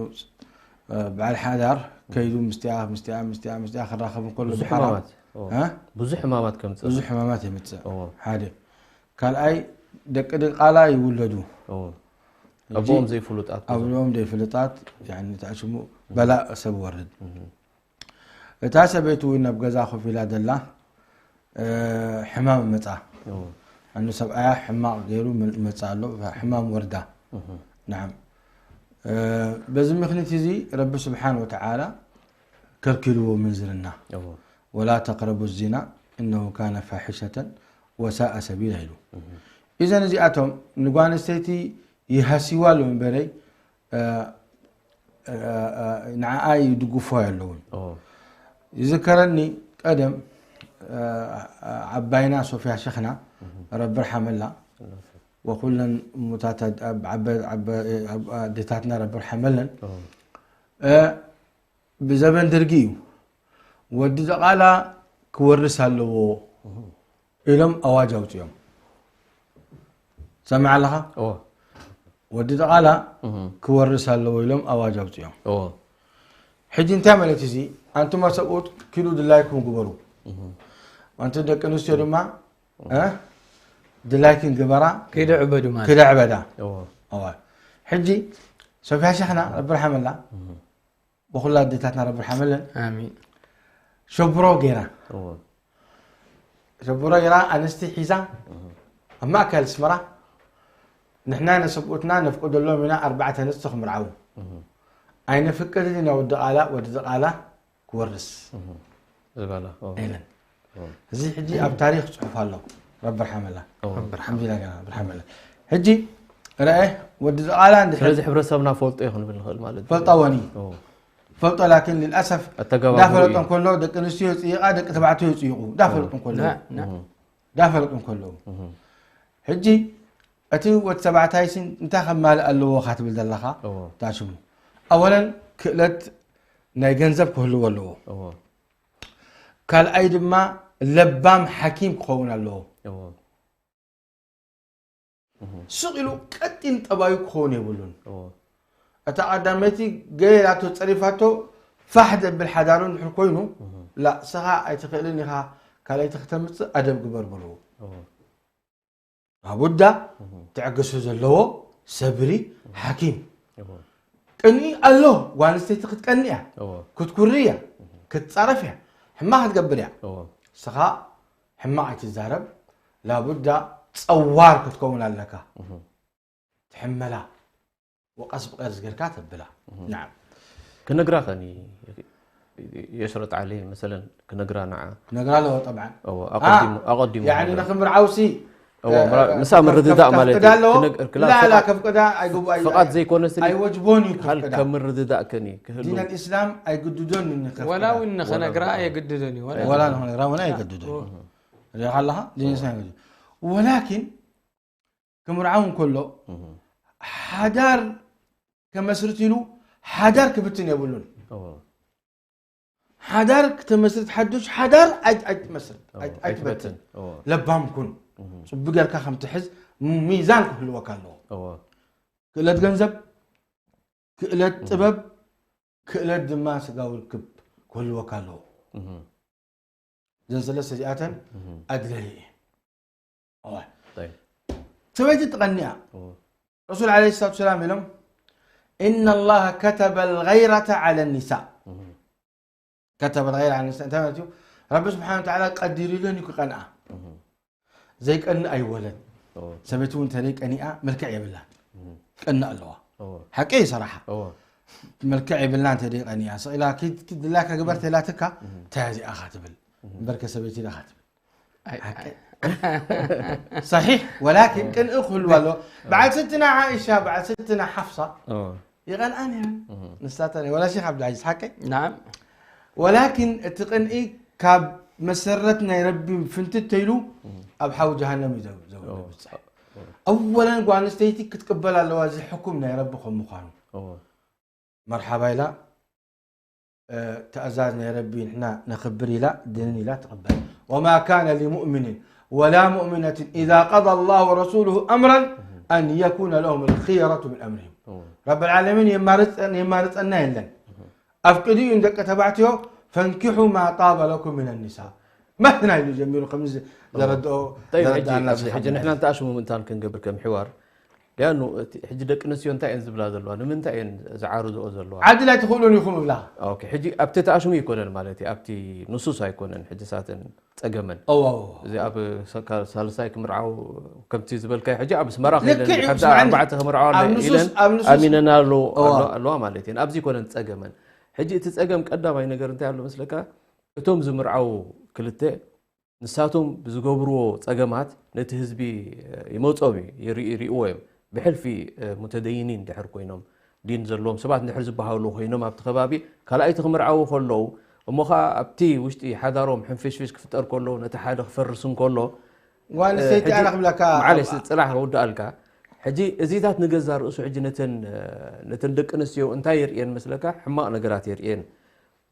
በዓል ሓዳር ከይዱ ምስቲኣ ምስቲኣ ምስቲኣ ምስቲኣ ክራኸብ እንከሎ ብዙሕ ብሓራም ሕማማት ኦ፣ እ? ብዙሕ ሕማማት ከምፅእ ብዙሕ ሕማማት የምፅእ ኦ፣ ሓደ ካልኣይ ደቂ ድቃላ ይውለዱ ኦ፣ ኣቦኦም ዘይፍሉጣት ኣቦኦም ዘይፍሉጣት። ተኣሽሙ በላእ ሰብ ወርድ። እታ ሰበይቲ እውን ናብ ገዛ ኮፍ ኢላ ደላ ሕማም መፃ። ኣኑ ሰብኣያ ሕማቕ ገይሩ መፃ ኣሎ። ሕማም ወርዳ። ናም በዚ ምክንያት እዚ ረቢ ስብሓን ወተዓላ ከልኪልዎ ምንዝርና። ወላ ተቅረቡ ዚና እነሁ ካነ ፋሒሸተን ወሳአ ሰቢላ ኢሉ። እዘን እዚኣቶም ንጓንስተይቲ ይሃስይዋ ኣለዉ እምበረይ ንዓኣ ይድግፎ ኣለውን። ይዝከረኒ ቀደም ዓባይና ሶፍያ ሸኽና ረቢ ርሓመላ ወኩለን ሙታት ኣዴታትና ረቢ ርሓመለን ብዘበን ደርጊ እዩ። ወዲ ደቓላ ክወርስ ኣለዎ ኢሎም ኣዋጅ ኣውፅኦም። ሰምዕ ኣለኻ? ወዲ ደቓላ ክወርስ ኣለዎ ኢሎም ኣዋጅ ኣውፅኦም። ሕጂ እንታይ ማለት እዚ? ኣንቱማ ሰብኡት ኪዱ ድላይኩም ግበሩ። ኣንቲ ደቂ ኣንስትዮ ድማ ድላይክን ግበራ። ክደ ዕበዱ ማለት ክደ ዕበዳ። ሕጂ ሶፍያ ሸኽና ረቢ ርሓመላ ብኩላ ኣዴታትና ረቢ ርሓመለን ኣሚን። ሸብሮ ገይራ እዎ። ሸብሮ ገይራ ኣንስቲ ሒዛ ኣብ ማእከል ኣስመራ ንሕና ነሰብኡትና ነፍቅደሎም ኢና ኣርባዕተ ኣንስቲ ክምርዓዉ ኣይነፍቅድን ኢና ወዲ ቃላ ወዲ ቃላ ክወርስ ዝበላ እዎ። ኢለን። እዚ ሕጂ ኣብ ታሪኽ ጽሑፍ ኣሎ። ረቢ ርሓመላ። ረቢ ርሓመላ። ሕጂ ረአ ወዲ ዝቓላ እንድሕር ስለዚ ሕብረተሰብና ፈልጦ እዩ ክንብል ንኽእል ማለት እዩ። ፈልጦ ወኒ። ፈልጦ ላኪን ልልኣሰፍ ኣተገባብሩ እንዳፈለጦ እዩ። እንከሎ ደቂ ኣንስትዮ ይፅይቓ ደቂ ተባዕትዮ ይፅይቑ እንዳፈለጡ እንከሎ ና- ና- እንዳፈለጡ እንከሎ ሕጂ እቲ ወዲ ተባዕታይ ስን እንታይ ከማልእ ኣለዎ ካትብል ዘለኻ እዎ። ታሽሙ ኣወለን ክእለት ናይ ገንዘብ ክህልዎ ኣለዎ እዎ። ካልኣይ ድማ ለባም ሓኪም ክኸውን ኣለዎ። እዎ። ስቕ ኢሉ ቀጢን ጠባዩ ክኸውን የብሉን። እዎ። እታ ቀዳመይቲ ገይራቶ ጸሪፋቶ ፋሕ ዘብል ሓዳሩ እንድሕር ኮይኑ እዎ። ላ ስኻ ኣይትኽእልን ኢኻ ካልኣይቲ ክተምጽእ ኣደብ ግበር በልዎ። እዎ። ኣቡዳ ትዕግሱ ዘለዎ ሰብሪ ሓኪም ቅንኢ ኣሎ። ጓል ኣንስተይቲ ክትቀንእ እያ፣ ክትኩሪ እያ፣ ክትጻረፍ እያ፣ ሕማቕ ክትገብር እያ። ስኻ ሕማቕ ኣይትዛረብ። ላቡዳ ጸዋር ክትከውን ኣለካ። ትሕመላ ወቀስ ብቀስ ገርካ ተብላ። ናም። ክነግራ ከኒ የሽረጥ ዓሊ መሰለን ክነግራ ንዓ ክነግራ ኣለዎ ጠብዓን። እዎ፣ ኣቐዲሙ ኣቐዲሙ ያኒ ክነግራ። ንክምርዓውሲ እዎ፣ ምራ- ምሳ ምርድዳእ ማለት እዩ። ኣለዎ ክነግ- ክላ- ላ ላ ፍቓድ- ከፍቅዳ ኣይግቡ ፍቓድ ዘይኮነ ስኒ ኣይወጅቦን እዩ ሃል ከፍቅዳ ከም ምርድዳእ ከኒ ክህሉ ዲን ኣልእስላም ኣይግድዶን እዩ ከፍቅዳ። ወላ እውን ንኸነግራ ኣየግድደን እዩ ወላ ወላ ንኸነግራ እውን ኣይገድዶን ሪኻ ኣለኻ ዲን ኣልእስላም ኣይገድዶን ወላኪን ክምርዓው እንከሎ ሓዳር ከመስርት ኢሉ ሓዳር ክብትን የብሉን። ሓዳር ክተመስርት ሓዱሽ ሓዳር ኣይትመስርት ኣይትበትን። ለባም ኩን። ፅቡቅ ጌርካ ከም ትሕዝ ሚዛን ክህልወካ ኣለዎ። ክእለት ገንዘብ፣ ክእለት ጥበብ፣ ክእለት ድማ ስጋዊ ርክብ ክህልወካ ኣለዎ። እዘን ሰለስተ እዚኣተን ኣድለየ እየ። ሰበይቲ ትቐንያ ረሱል ለ ሰላት ሰላም ኢሎም إن الله كتب الغيرة على النساء كتب الغيرة على النساء እንታይ ማለት እዩ? ረቢ ስብሓን ወተዓላ ቀዲሩለን እዩ ክቐንኣ። ዘይቀንእ ኣይወለን። ሰበይቲ እውን እንተዘይ ቀኒኣ መልክዕ የብላን። ቀንእ ኣለዋ። ሓቂ እዩ ሰራሓ። መልክዕ የብልና እንተዘይ ቀኒኣ ስቕ ኢላ ኪድ ኪድ ድላካ ግበር ተላትካ እንታይ እዚኣ ኢኻ ትብል እምበር ከሰበይቲ ኢኻ ትብል። صحيح ولكن ቅንኢ ክህልዋ ኣለዎ። በዓል ስትና ዓኢሻ በዓል ስትና ሓፍሳ ይቐንኣን እየን ንሳተን ወላ ሼክ ዓብዱልዓዚዝ ሓቀይ نعم ولكن እቲ ቅንኢ ካብ መሰረት ናይ ረቢ ፍንትት ተይሉ ኣብ ሓዊ ጀሃነም እዩ ዘው- ዘው- ዘብፅሕ። ኣወለን ጓል ኣንስተይቲ ክትቅበል ኣለዋ እዚ ሕኩም ናይ ረቢ ከም ምዃኑ መርሓባ ኢላ ትእዛዝ ናይ ረቢ ንሕና ነኽብር ኢላ ድንን ኢላ ትቕበል وما كان لمؤمن ولا مؤمنة إذا قضى الله ورسوله أمرا أن يكون لهم الخيرة من أمرهم ረቢ العالمين የማርፀና የለን ኣፍቅድኡ ንደቂ ተባዕትዮ فانكحوا ما طاب لكم من النساء مثنى ኢሉ ጀሚሩ ከምዚ ዘረድኦ ዘረድኣና ሕጂ ንሕና እንተኣሽሙ ምእንታን ክንገብር ከም ሕዋር ሊኣኑ እቲ ሕጂ ደቂ ኣንስትዮ እንታይ እየን ዝብላ ዘለዋ? ንምንታይ እየን ዝዓርዝኦ ዘለዋ? ዓድል ኣይትኽእሉን ኢኹም እብላ። ኦኬ፣ ሕጂ ኣብቲ ተኣሽሙ ኣይኮነን ማለት እዩ፣ ኣብቲ ንሱስ ኣይኮነን ሕጂ ሳተን ጸገመን። እዎ። እዚ ኣብ ሰካ- ሳልሳይ ክምርዓው ከምቲ ዝበልካዮ ሕጂ ኣብ ኣስመራ ልክዕ ከይደን እዩ፣ ሓንቲ ስምዓኒ። ኣርባዕተ ክምርዓዋ ኣብ ንሱስ- ኢለን ኣብ ንሱስ- ኣሚነና ኣሎ እዎ። ኣለዋ ማለት እየን። ኣብዚ ኮነን ጸገመን። ሕጂ እቲ ጸገም ቀዳማይ ነገር እንታይ ኣሎ መስለካ? እቶም ዝምርዓው ክልተ ንሳቶም ብዝገብርዎ ጸገማት ነቲ ህዝቢ ይመጾም እዩ፣ ይርኢ- ይርእዎ እዮም። ብሕልፊ ሙተደይኒን ድሕር ኮይኖም ዲን ዘለዎም ሰባት እንድሕር ዝበሃሉ ኮይኖም ኣብቲ ከባቢ ካልኣይቲ ክምርዓዉ ከለዉ እሞ ኸዓ ኣብቲ ውሽጢ ሓዳሮም ሕንፍሽፍሽ ክፍጠር ከሎ ነቲ ሓደ ክፈርስ እንከሎ ጓል ኣንስተይቲ ኣነ ክብለካ መዓለሽ ጽላሕ ከውድኣልካ ሕጂ እዚታት ንገዛ ርእሱ ሕጂ ነተን ነተን ደቂ ኣንስትዮ እንታይ የርእየን መስለካ? ሕማቕ ነገራት የርእየን።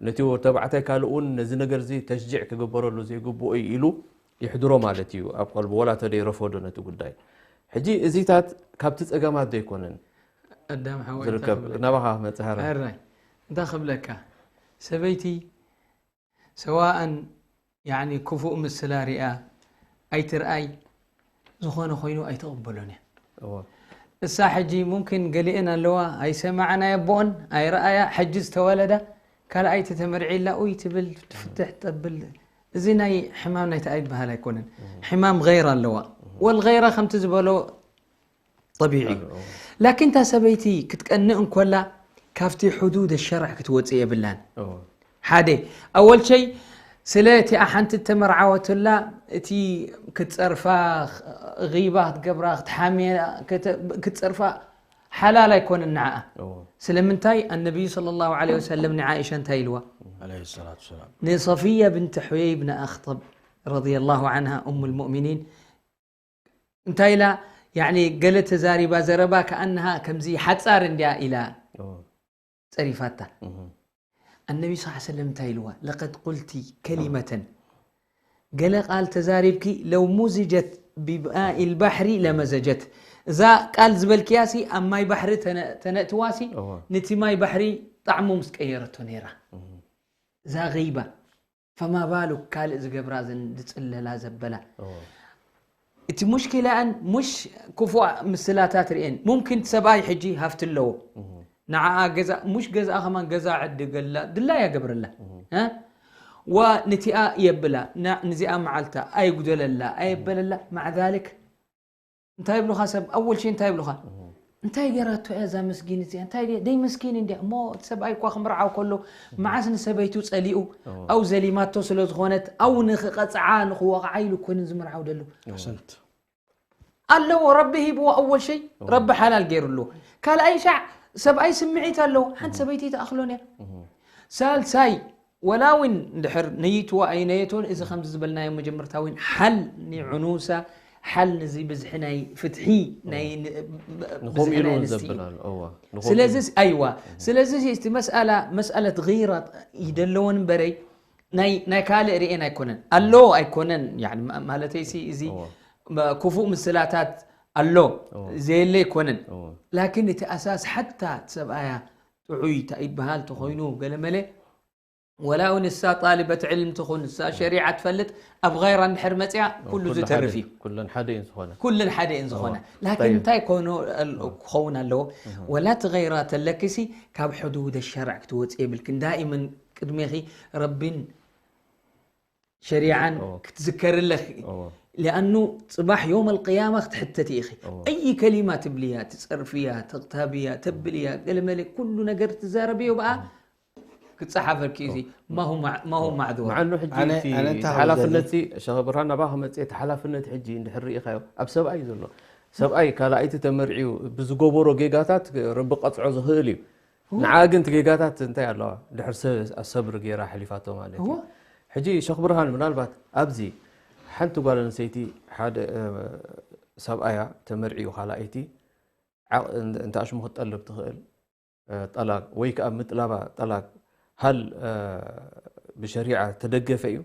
ነቲ ተባዕታይ ካልእ እውን ነዚ ነገር እዚ ተሽጂዕ ክግበረሉ ዘይግብኦ እዩ ኢሉ ይሕድሮ ማለት እዩ ኣብ ቀልቡ ወላ ተደይረፈዶ ነቲ ጉዳይ። ሕጂ እዚታት ካብቲ ጸገማት ዘይኮነን ኣዳም ሓወይ ዝርከብ ናባኻ መጽሃር ሕራይ እንታይ ክብለካ ሰበይቲ ሰዋእን ያኒ ክፉእ ምስላ ሪኣ ኣይትርኣይ ዝኾነ ኮይኑ ኣይትቕበሎን እያ እዎ እሳ ሕጂ ሙምኪን ገሊአን ኣለዋ ኣይሰማዓን ኣየቦኦን ኣይረኣያ ሕጂ ዝተወለዳ ካልኣይቲ ተመርዒላ ኡይ ትብል ትፍትሕ ጠብል እዚ ናይ ሕማም ናይታ ኣይበሃል ኣይኮነን ሕማም غير ኣለዋ والغيرة ከምቲ ዝበሎ طبيعي እዩ ላኪን እታ ሰበይቲ ክትቀንእ እንኮላ ካብቲ ሕዱድ ሸርዕ ክትወፅእ የብላን እዎ ሓደ ኣወል ሸይ ስለ እቲኣ ሓንቲ እተመርዓወትላ እቲ ክትፀርፋ غيبة ክትገብራ ክትሓምያ ክትፀርፋ ሓላል ኣይኮነን ንዓኣ እዎ ስለምንታይ النبي صلى الله عليه وسلم ንዓኢሻ እንታይ ኢልዋ عليه الصلاة والسلام ንصفية بنت حيي بن أخطب رضي الله عنها أم المؤمنين እንታይ ኢላ يعني ገለ ተዛሪባ ዘረባ كأنها ከምዚ ሓፃር እንድያ ኢላ እዎ ፀሪፋታ እህ النبي صلى الله عليه وسلم እንታይ ኢልዋ لقد قلت كلمة ገለ ቃል ተዛሪብኪ لو مزجت بماء البحر لمزجت እዛ ቃል ዝበልክያሲ ኣብ ማይ ባሕሪ ተነ- ተነእትዋሲ እዎ ነቲ ማይ ባሕሪ ጣዕሙ ምስ ቀየረቶ ነይራ እህ እዛ غيبة فما بالك ካልእ ዝገብራ ዘን ዝፅለላ ዘበላ እዎ እቲ ሙሽኪላኣን ሙሽ ክፉእ ምስላታት ርእየን ሙምኪን ሰብኣይ ሕጂ ሃፍቲ ኣለዎ እህ ንዓኣ ገዛ ሙሽ ገዛኣ ከማን ገዛ ዕድገላ ድላያ ገብረላ እ? ዋ ንቲኣ የብላ ና- ንዚኣ መዓልታ ኣይጉደለላ ኣየበለላ مع ذلك እንታይ ይብሉኻ ሰብ ኣወል ሸይ እንታይ ይብሉኻ እንታይ ገራቶ እያ እዛ መስጊን እዚኣ እንታይ ደይ መስኪን እንዲያ እሞ እቲ ሰብኣይ እኳ ክምርዓው ከሎ መዓስ ንሰበይቱ ጸሊኡ ኣው ዘሊማቶ ስለ ዝኾነት ኣው ንኽቐጽዓ ንኽወቕዓ ኢሉ ኮንን ዝምርዓው ደሉ ኣሕሰንት ኣለዎ ረቢ ሂብዎ ኣወል ሸይ ረቢ ሓላል ገይሩሉ ካልኣይ ሻዕ ሰብኣይ ስምዒት ኣለዎ ሓንቲ ሰበይቲ ተኣኽሎን እያ ሳልሳይ ወላ እውን እንድሕር ነይትዋ ኣይነየቶን እዚ ከምዚ ዝበልናዮ መጀመርታ እውን ሓል ንዕኑሳ ሓል ንዚ ብዝሒ ናይ ፍትሒ ናይ ን- ንኸምኡ ብዝሒ ኢሉ ናይ እውን ኣንስቲ እዩ። ዘብል ኣሎ እዋ ንኸምኡ ስለዚ ኢሉ። ኣይዋ ስለዚ እቲ መስኣላ መስኣለት غيرة ይደለዎን እምበረይ ናይ ናይ ካልእ ርእየን ኣይኮነን ኣሎ ኣይኮነን ያኒ ማ- ማለተይ ሲ እዚ እዋ ማ- ክፉእ ምስላታት ኣሎ እዋ ዘየለ ኣይኮነን እዋ ላኪን እቲ ኣሳስ ሓታ እቲ ሰብኣያ ጥዑይ እንታይ ይበሃል ተኾይኑ ገለመለ ወላ እውን እሳ ጣልበት ዕልም ትኹን እሳ ሸሪዓ ትፈልጥ ኣብ غيرة እንድሕር መፅያ ኩሉ ኩሉ ዝተርፍ ሓደ- እዩ ኩለን ሓደ እየን ዝኾነ ኩለን ሓደ እየን ዝኾነ እዋ። ላኪን ጠይብ። እንታይ ኮኖ ክኸውን ኣለዎ ወላ እቲ غيرة ተለክሲ ካብ ሕዱድ ሸርዕ ክትወፅእ የብልክን ዳኢመን ቅድሜኺ ረቢን ሸሪዓን እዋ። ክትዝከርለኺ እዋ لأنه ፅባሕ يوم القيامة ክትሕተቲ ኢኺ እዋ أي كلمة ትብልያ ትፀርፍያ ተቕታብያ ተብልያ ገለመለ ኩሉ ነገር ትዛረብዮ ብኣ ክፀሓፈልኪ እዩ ما هو مع- ما هو معذور መዓኑ ሕጂ ኣነ- እቲ ኣነ እንታይ ሓላፍነት ሸኸ ብርሃን ናባኻ መፅእ እቲ ሓላፍነት ሕጂ እንድሕር ርኢኻዮ ኣብ ሰብኣይ እዩ ዘሎ ሰብኣይ ካልኣይቲ ተመርዕዩ ብዝገበሮ ጌጋታት ረቢ ቀፅዖ ዝኽእል እዩ ንዓ ግን እቲ ጌጋታት እንታይ ኣለዋ ድሕር ሰ- ሰብሪ ገይራ ሓሊፋቶ ማለት እዩ እዎ። ሕጂ ሸኽ ብርሃን ምናልባት ኣብዚ ሓንቲ ጓል ኣንስተይቲ ሓደ እ፣ ሰብኣያ ተመርዕዩ ካልኣይቲ ዓቕ- እንተ- እንተ ኣሽሙ ክትጠልብ ትኽእል እ፣ ጠላቅ ወይ ከዓ ምጥላባ ጠላቅ ሃል እ፣ ብሸሪዓ ተደገፈ እዩ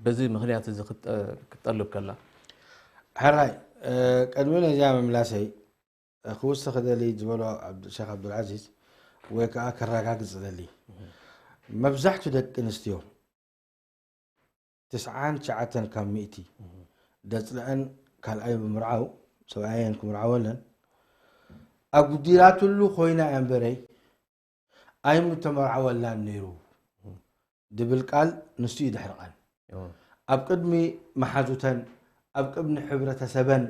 በዚ ምክንያት እዚ ክጠ- ክትጠልብ ከላ ሕራይ እ፣ ቅድሚ ነዚኣ ምምላሰይ እ፣ ክውስኽ ደሊ ዝበሎ ዓብዱ- ሸክ ዓብዱልዓዚዝ ወይ ከዓ ከረጋግፅ ደሊ መብዛሕቱ ደቂ ኣንስትዮ ትስዓን ትሽዓተን ካብ ሚእቲ ደፅለአን ካልኣይ ብምርዓው ሰብኣየን ክምርዓወለን ኣጉዲላትሉ ኮይና እያ እምበረይ ኣይምተመርዓወላን ነይሩ ድብል ቃል ንሱ እዩ ድሕርቐን። ኣብ ቅድሚ መሓዙተን፣ ኣብ ቅድሚ ሕብረተሰበን፣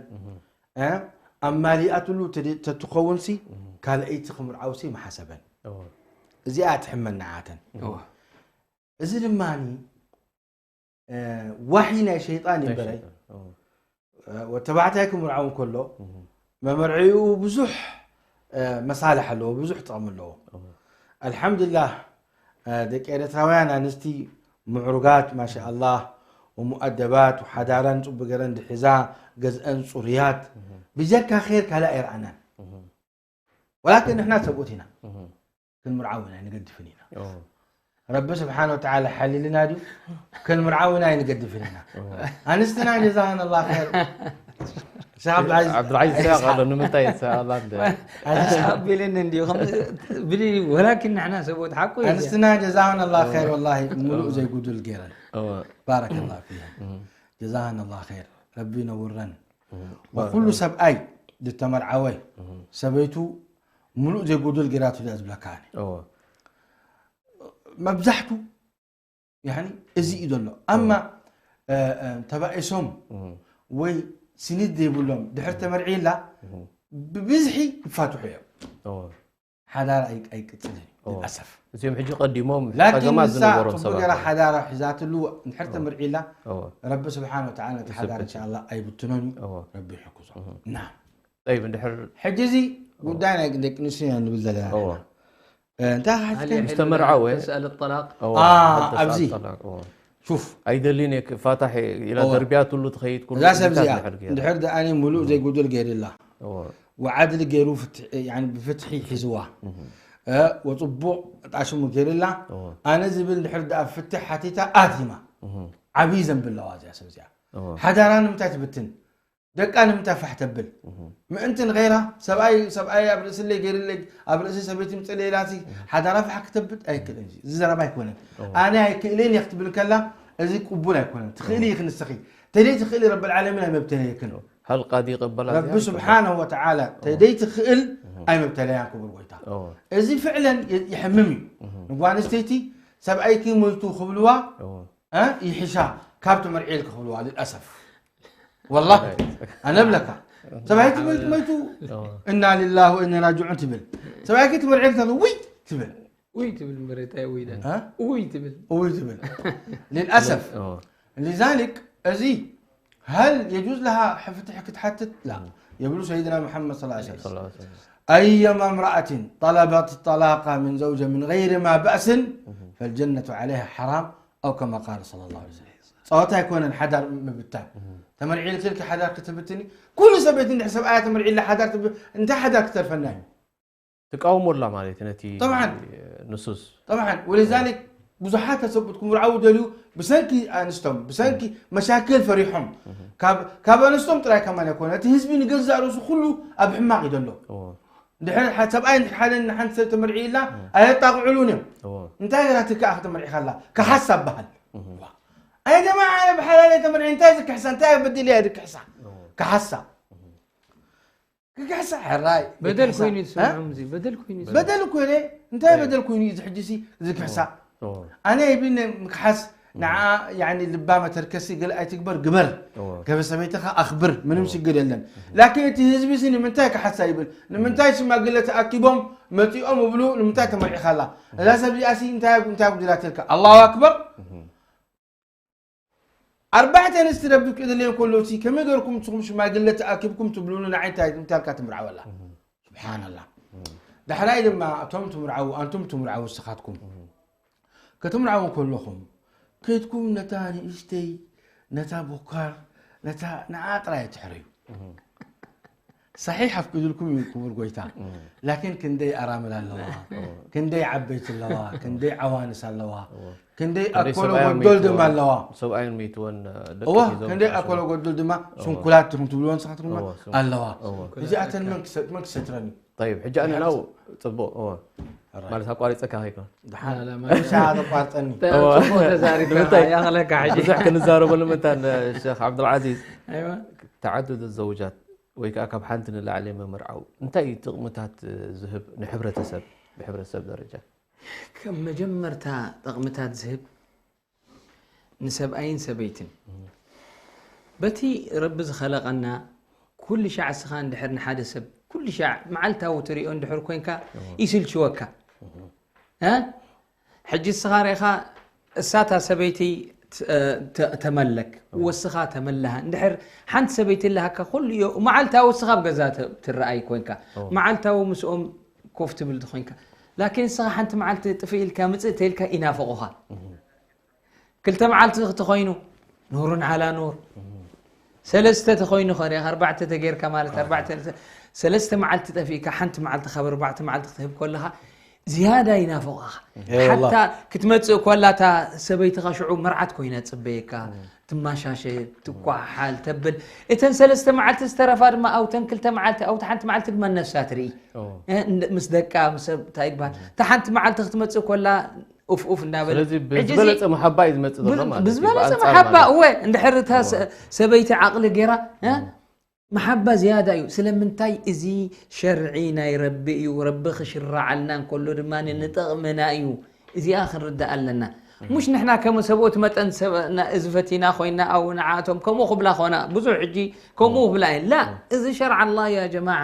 እ፣ ኣማሊኣትሉ ተደ-፣ ተትኸውንሲ ካልኣይቲ ክምርዓውሲ ምሓሰበን። እዚኣ ትሕመን ንዓተን። እዚ ድማኒ፣ እ፣ ዋሒ ናይ ሸይጣን ናይ ይበረይ። ሸይጣን። እ፣ ወተባዕታይ ክምርዓው እንከሎ፣ መመርዒኡ ብዙሕ፣ እ፣ መሳልሕ ኣለዎ፣ ብዙሕ ጥቕሚ ኣለዎ። ኣልሓምዱሊላህ፣ እ፣ ደቂ ኤርትራውያን ኣንስቲ ምዕሩጋት፣ ማሻኣላህ፣ ወሙኣደባት፣ ሓዳረን ጽቡቅ ገረን ድሒዛ፣ ገዝአን ጽሩያት፣ ብጀካ ኸይር ካልእ ኣይረኣናን። ወላኪን ንሕና ሰብኡት ኢና። ክንምርዓው ኢና፣ ኣይንገድፍን ኢና። ረቢ ስብሓን ወተዓላ ሓሊልና ድዩ? ክንምርዓው ኢና፣ ኣይንገድፍን ኢና። ኣንስትና ጀዛኸን ኣላህ ኸይር። ሸኽ ዓብዱልዓዚዝ። ዓብዱልዓዚዝ እንታይ ኣሎ? ንምንታይ ኢንሻኣላህ እንደ ኣቢልን እንዲዩ፣ ከም ብሊ፣ ወላኪን ንሕና ሰብኡት ሓቁ እዩ። ኣንስትና ጀዛኸን ኣላህ ኸይር፣ ወላሂ ሙሉእ ዘይጉዱል ገይረን። ባረከላህ ፊሃ። ጀዛኸን ኣላህ ኸይር። ረቢ ይነውረን። ወኩሉ ሰብኣይ ዝተመርዓወ ሰበይቱ ሙሉእ ዘይጎድል ገይራትሉ እያ ዝብለካ ኣነ። እወ። መብዛሕቱ፣ ያኒ፣ እዚ እዩ ዘሎ። ኣማ፣ እ፣ እ፣ ተባኢሶም ወይ ስኒት ዘይብሎም ድሕር ተመርዒላ ብብዝሒ ይፋትሑ እዮም። እወ። ሓዳር ኣይ-፣ ኣይቅጽልን እዩ፣ እወ። ልልኣሰፍ። እዚኦም ሕጂ ቀዲሞም ላኪን ጸገማት ንሳ ዝነበሮም ጽቡቅ ሰባት ገይራ እዮም። ሓዳራ ሒዛትሉ እንድሕር እወ። ተመርዒላ፣ እወ። ረቢ ስብሓን ወተዓላ ነቲ ሓዳር ይሰብት። እንሻኣላ ኣይብትኖን እዩ። እወ። ረቢ ይሕግዞ። እወ። ናም። ጠይብ፣ እንድሕር ሕጂ እዚ ጉዳይ ናይ ደቂ ኣንስትዮ ኢና ንብል ዘለና። እወ። እ፣ እንታይ ክሓትት هل ከ-፣ يحل ምስ ተመርዓወ لها تسأل الطلاق؟ እወ፣ ኣ፣ ሕጂ ኣብዚ። ጠላቅ፣ እወ። ሹፍ። ኣይደልን እየ ክፋታሕ ኢላ እወ። ደርብያትሉ ትኸይድ ኩሉ እዛ ሰብ እዚኣ ድሕር ገይራ። እንድሕር ደኣኒ ሙሉእ ዘይጉድል ገይርላ። እወ። ወዓድሊ ገይሩ ፍትሒ፣ ያኒ ብፍትሒ ሒዝዋ። እ፣ ወጽቡቕ ጣሽሙ ገይርላ። እወ። ኣነ ዝብል እንድሕር ደኣ ፍትሕ ሓቲታ ኣቲማ። ዓብዪ ዘንቢ ኣለዋ እዚኣ ሰብ እዚኣ። እወ። ሓዳራ ንምንታይ ትብትን? ደቃ ንምንታይ ፋሕ ተብል? ምእንቲ ንገይራ፣ ሰብኣይ፣ ሰብኣይ ኣብ ርእስለይ ገይርለይ፣ ኣብ ርእሲ ሰበይቲ ምጽለይ ኢላሲ ሓዳራ ፋሕ ክተብል ኣይክእልን እዩ። እዚ ዘረባ ኣይኮነን። እወ። ኣነ ኣይክእልን እየ ክትብል ከላ፣ እዚ ቅቡል ኣይኮነን። ትኽእሊ ኢኺ ንስኺ። ተደይ ትኽእሊ ረብል ዓለሚን ኣይመብተለየክን። هل قد يقبل ረቢ هذه؟ ስብሓነሁ ወተዓላ ተደይ ትኽእል ኣይመብተለያን ክቡር ጎይታ። እወ። እዚ ፍዕለን ይ-፣ ይሕምም እዩ። ንጓል ኣንስተይቲ ሰብኣይኪ ሞይቱ ክብልዋ እወ። እ፣ ይሕሻ ካብ ትመርዒ ኢልኪ ክብልዋ፣ ልልኣሰፍ። ወላሂ፣ ኣነ እብለካ፣ ሰብኣይቲ ሞይቱ፣ ሞይቱ፣ እወ። እና ሊላሂ ወኢና ራጅዑን ትብል። ሰብኣይኪ ትመርዒ ኢልኪ፣ ውይ ትብል። ውይ ትብል እምበር፣ እንታይ ውይ ኢላ? እ? ውይ ትብል። ውይ ትብል። ልልኣሰፍ። እወ። ሊዛሊክ፣ እዚ፣ ሀል የጁዝ ለሃ ፍትሕ ክትሓትት? ላ። የብሉ ሰይድና መሐመድ ሰለላሁ ዐለይሂ ወሰለም። ሰለላሁ ዐለይሂ ወሰለም። أيما امرأة طلبت الطلاق من زوج من غير ما بأس فالجنة عليها حرام أو كما قال صلى الله عليه وسلم. ጸወታ ኣይኮነን ሓዳር ምብታን። ተመርዒልኪ ኢልኪ ሓዳር ክትብትኒ፣ ኩሉ ሰበይቲ እንድሕር ሰብኣያ ተመርዒላ ሓዳር ትብ-፣ እንታይ ሓዳር ክተርፈና እዩ? ትቃወሞ ኣላ ማለት እዩ ነቲ ጠብዓን። ንሱስ። ጠብዓን፣ ወሊዛሊክ ብዙሓት ተሰብኡት ክምርዓዉ ደልዩ ብሰንኪ ኣንስቶም፣ ብሰንኪ መሻክል ፈሪሖም። ካብ፣ ካብ ኣንስቶም ጥራይ ከማን ኣይኮነ፣ እቲ ህዝቢ ንገዛእ ርእሱ ኩሉ ኣብ ሕማቕ እዩ ዘሎ። እዎ። ድሕሪ ሓ-፣ ሰብኣይ እንድሕር ሓደ ንሓንቲ ሰብ ተመርዒ ኢላ፣ ኣየጣቕዕሉን እዮም። እዎ። እንታይ ገይራትካ ኢኻ ተመርዒኻላ? ክሓሳ በሃል። ዋ። ኣይ ጀማዓ፣ ኣነ ብሓላለይ ተመርዒ፣ እንታይ ዝክሕሳ? እንታይ በዲለ እየ ዝክሕሳ? እዎ። ክሓሳ። ክክሕሳ፣ ሕራይ፣ በደል ክክሕሳ። ኮይኑ እዩ እ? ዝስምዖም፣ እዚ በደል ኮይኑ እዩ ዝስምዖም። በደል እኮ እየ። እንታይ በደል ኮይኑ እዩ እዚ ሕጂ ሲ ዝክሕሳ? እዎ። ኣነ ይብል ምክሓስ፣ ንዓ፣ ያኒ፣ ልባ መተርከሲ ገለ ኣይትግበር፣ ግበር። እዎ። ገበ ሰበይትኻ ኣኽብር፣ ምንም እዎ። ሽግር የለን። ላኪን እቲ ህዝቢ ሲ ንምንታይ ክሓሳ ይብል? ንምንታይ ሽማግለ ተኣኪቦም መጺኦም ይብሉ፣ ንምንታይ ተመርዒኻላ? እዛ ሰብ እዚኣ ሲ እንታይ፣ እንታይ ጉድላትልካ? ኣላሁ ኣክበር። ኣርባዕተ ኣንስቲ ረቢ ክእለለይ ከሎ፣ እቲ ከመይ ገርኩም ንስኹም ሽማግለ ተኣኪብኩም ትብሉኒ፣ ንዓይ እንታይ፣ እንታይ ኢልካ ትምርዓወላ? ስብሓንላ። ዳሕራይ ድማ እቶም ትምርዓዉ፣ ኣንቱም ትምርዓዉ ንስኻትኩም። ክትምርዓዉ ከለኹም፣ ከይድኩም ነታ ንእሽተይ፣ ነታ ቦካር፣ ነታ ንዓ ጥራይ ትሕረዩ። ሰሒሕ ኣፍቂዱልኩም እዩ ክቡር ጎይታ። እም። ላኪን ክንደይ ኣራምል ኣለዋ፣ እም። ክንደይ ዓበይቲ ኣለዋ፣ ክንደይ ዓዋንስ ኣለዋ፣ እም። ክንደይ ክንደይ ኣኮሎ ሰብኣያ ጎዶል ድማ ሚእትወን፣ ኣለዋ። ሰብኣየን ሚእትወን፣ ደቂ እዋ፣ ሒዞም ክንደይ ዝኣሰሩ። ኣኮሎ ጎዶል ድማ እዋ። ስንኩላት ትኹም ትብልወን ንስኻትኩም እዋ፣ ስንኩ-፣ ኣለዋ። እዋ። እዚኣተን መን ክሰ-፣ መን ክሰትረን እዩ? ጠይብ፣ ሕጂ ኣነ ናው ጽቡቕ፣ እዋ። ሕራይ። ማለት ኣቋሪጸካ ከይኮን። ደሓን። ላ፣ ላ፣ ማለት ምሻ ተቋርጸኒ። ተ-፣ እዋ። ጽቡቕ ተዛሪብካ፣ ንምንታይ? ያኽለካ ሕጂ። ብዙሕ ክንዛረበሉ ምንታን፣ ሸኽ ዓብዱልዓዚዝ። ኣይዋ። ተዓዱድ ዘውጃት ወይ ከዓ ካብ ሓንቲ ንላዕሊ ምምርዓው እንታይ እዩ ጥቕምታት ዝህብ ንሕብረተሰብ፣ ብሕብረተሰብ ደረጃ? ከም መጀመርታ ጥቕምታት ዝህብ ንሰብኣይን ሰበይትን፣ በቲ ረቢ ዝኸለቐና፣ ኩሉ ሻዕ እስኻ እንድሕር ንሓደ ሰብ ኩሉ ሻዕ መዓልታዊ ትሪኦ እንድሕር ኮንካ፣ ይስልችወካ። እ? ሕጂ እስኻ ርኢኻ፣ እሳታ ሰበይቲ ተ- ተ- ተመለክ፣ ወስኻ ተመላሃ። እንድሕር ሓንቲ ሰበይቲ ኣለሃካ፣ ኩሉ ዮ- መዓልታዊ እስኻ ኣብ ገዛ ተ- ትረኣይ ኮንካ፣ መዓልታዊ ምስኦም ኮፍ ትብል ኮይንካ፣ ላኪን እስኻ ሓንቲ መዓልቲ ጥፍእ ኢልካ ምጽእ ተኢልካ ይናፍቑኻ። ክልተ መዓልቲ ክትኾይኑ ኑርን ዓላ ኑር፣ ሰለስተ ተኾይኑ ኸሪኻ ኣርባዕተ ተጌርካ ማለት ኣርባዕተ፣ ሰለስተ መዓልቲ ጠፊእካ፣ ሓንቲ መዓልቲ ካብ ኣርባዕተ መዓልቲ ክትህብ ከለኻ ዝያዳ ይናፍቕኻ። ሓታ ክትመጽእ ኮላ እታ ሰበይትኻ ሽዑ መርዓት ኮይና ትጽበየካ፣ ትማሻሸ፣ ትኳሓሓል ተብል። እተን ሰለስተ መዓልቲ ዝተረፋ ድማ ኣብተን ክልተ መዓልቲ ኣብቲ ሓንቲ መዓልቲ ድማ ነፍሳ ትርኢ። ምስ ደቃ ምስ ሰብ እንታይ ይባሃል፣ እታ ሓንቲ መዓልቲ ክትመጽእ ኮላ ኡፍ ኡፍ እንዳበለ ስለዚ ብዝበለጸ መሓባ እዩ ዝመጽእ ዘሎ ማለት እዩ። ብዝበለጸ መሓባ። እወ፣ እንድሕር እታ ሰበይቲ ዓቕሊ ገይራ፣ መሓባ ዝያዳ እዩ። ስለምንታይ? እዚ ሸርዒ ናይ ረቢ እዩ። ረቢ ክሽርዓልና እንከሎ ድማ ንጠቕምና እዩ። እዚኣ ክንርዳእ ኣለና። ሙሽ ንሕና ከም ሰብኡት መጠን እዚ ፈቲና ኮይና፣ ኣው ንዓቶም ከምኡ ክብላ ኾና፣ ብዙሕ ሕጂ ከምኡ ክብላ እየን። ላ፣ እዚ ሸርዓ ኣላ ያ ጀማዓ።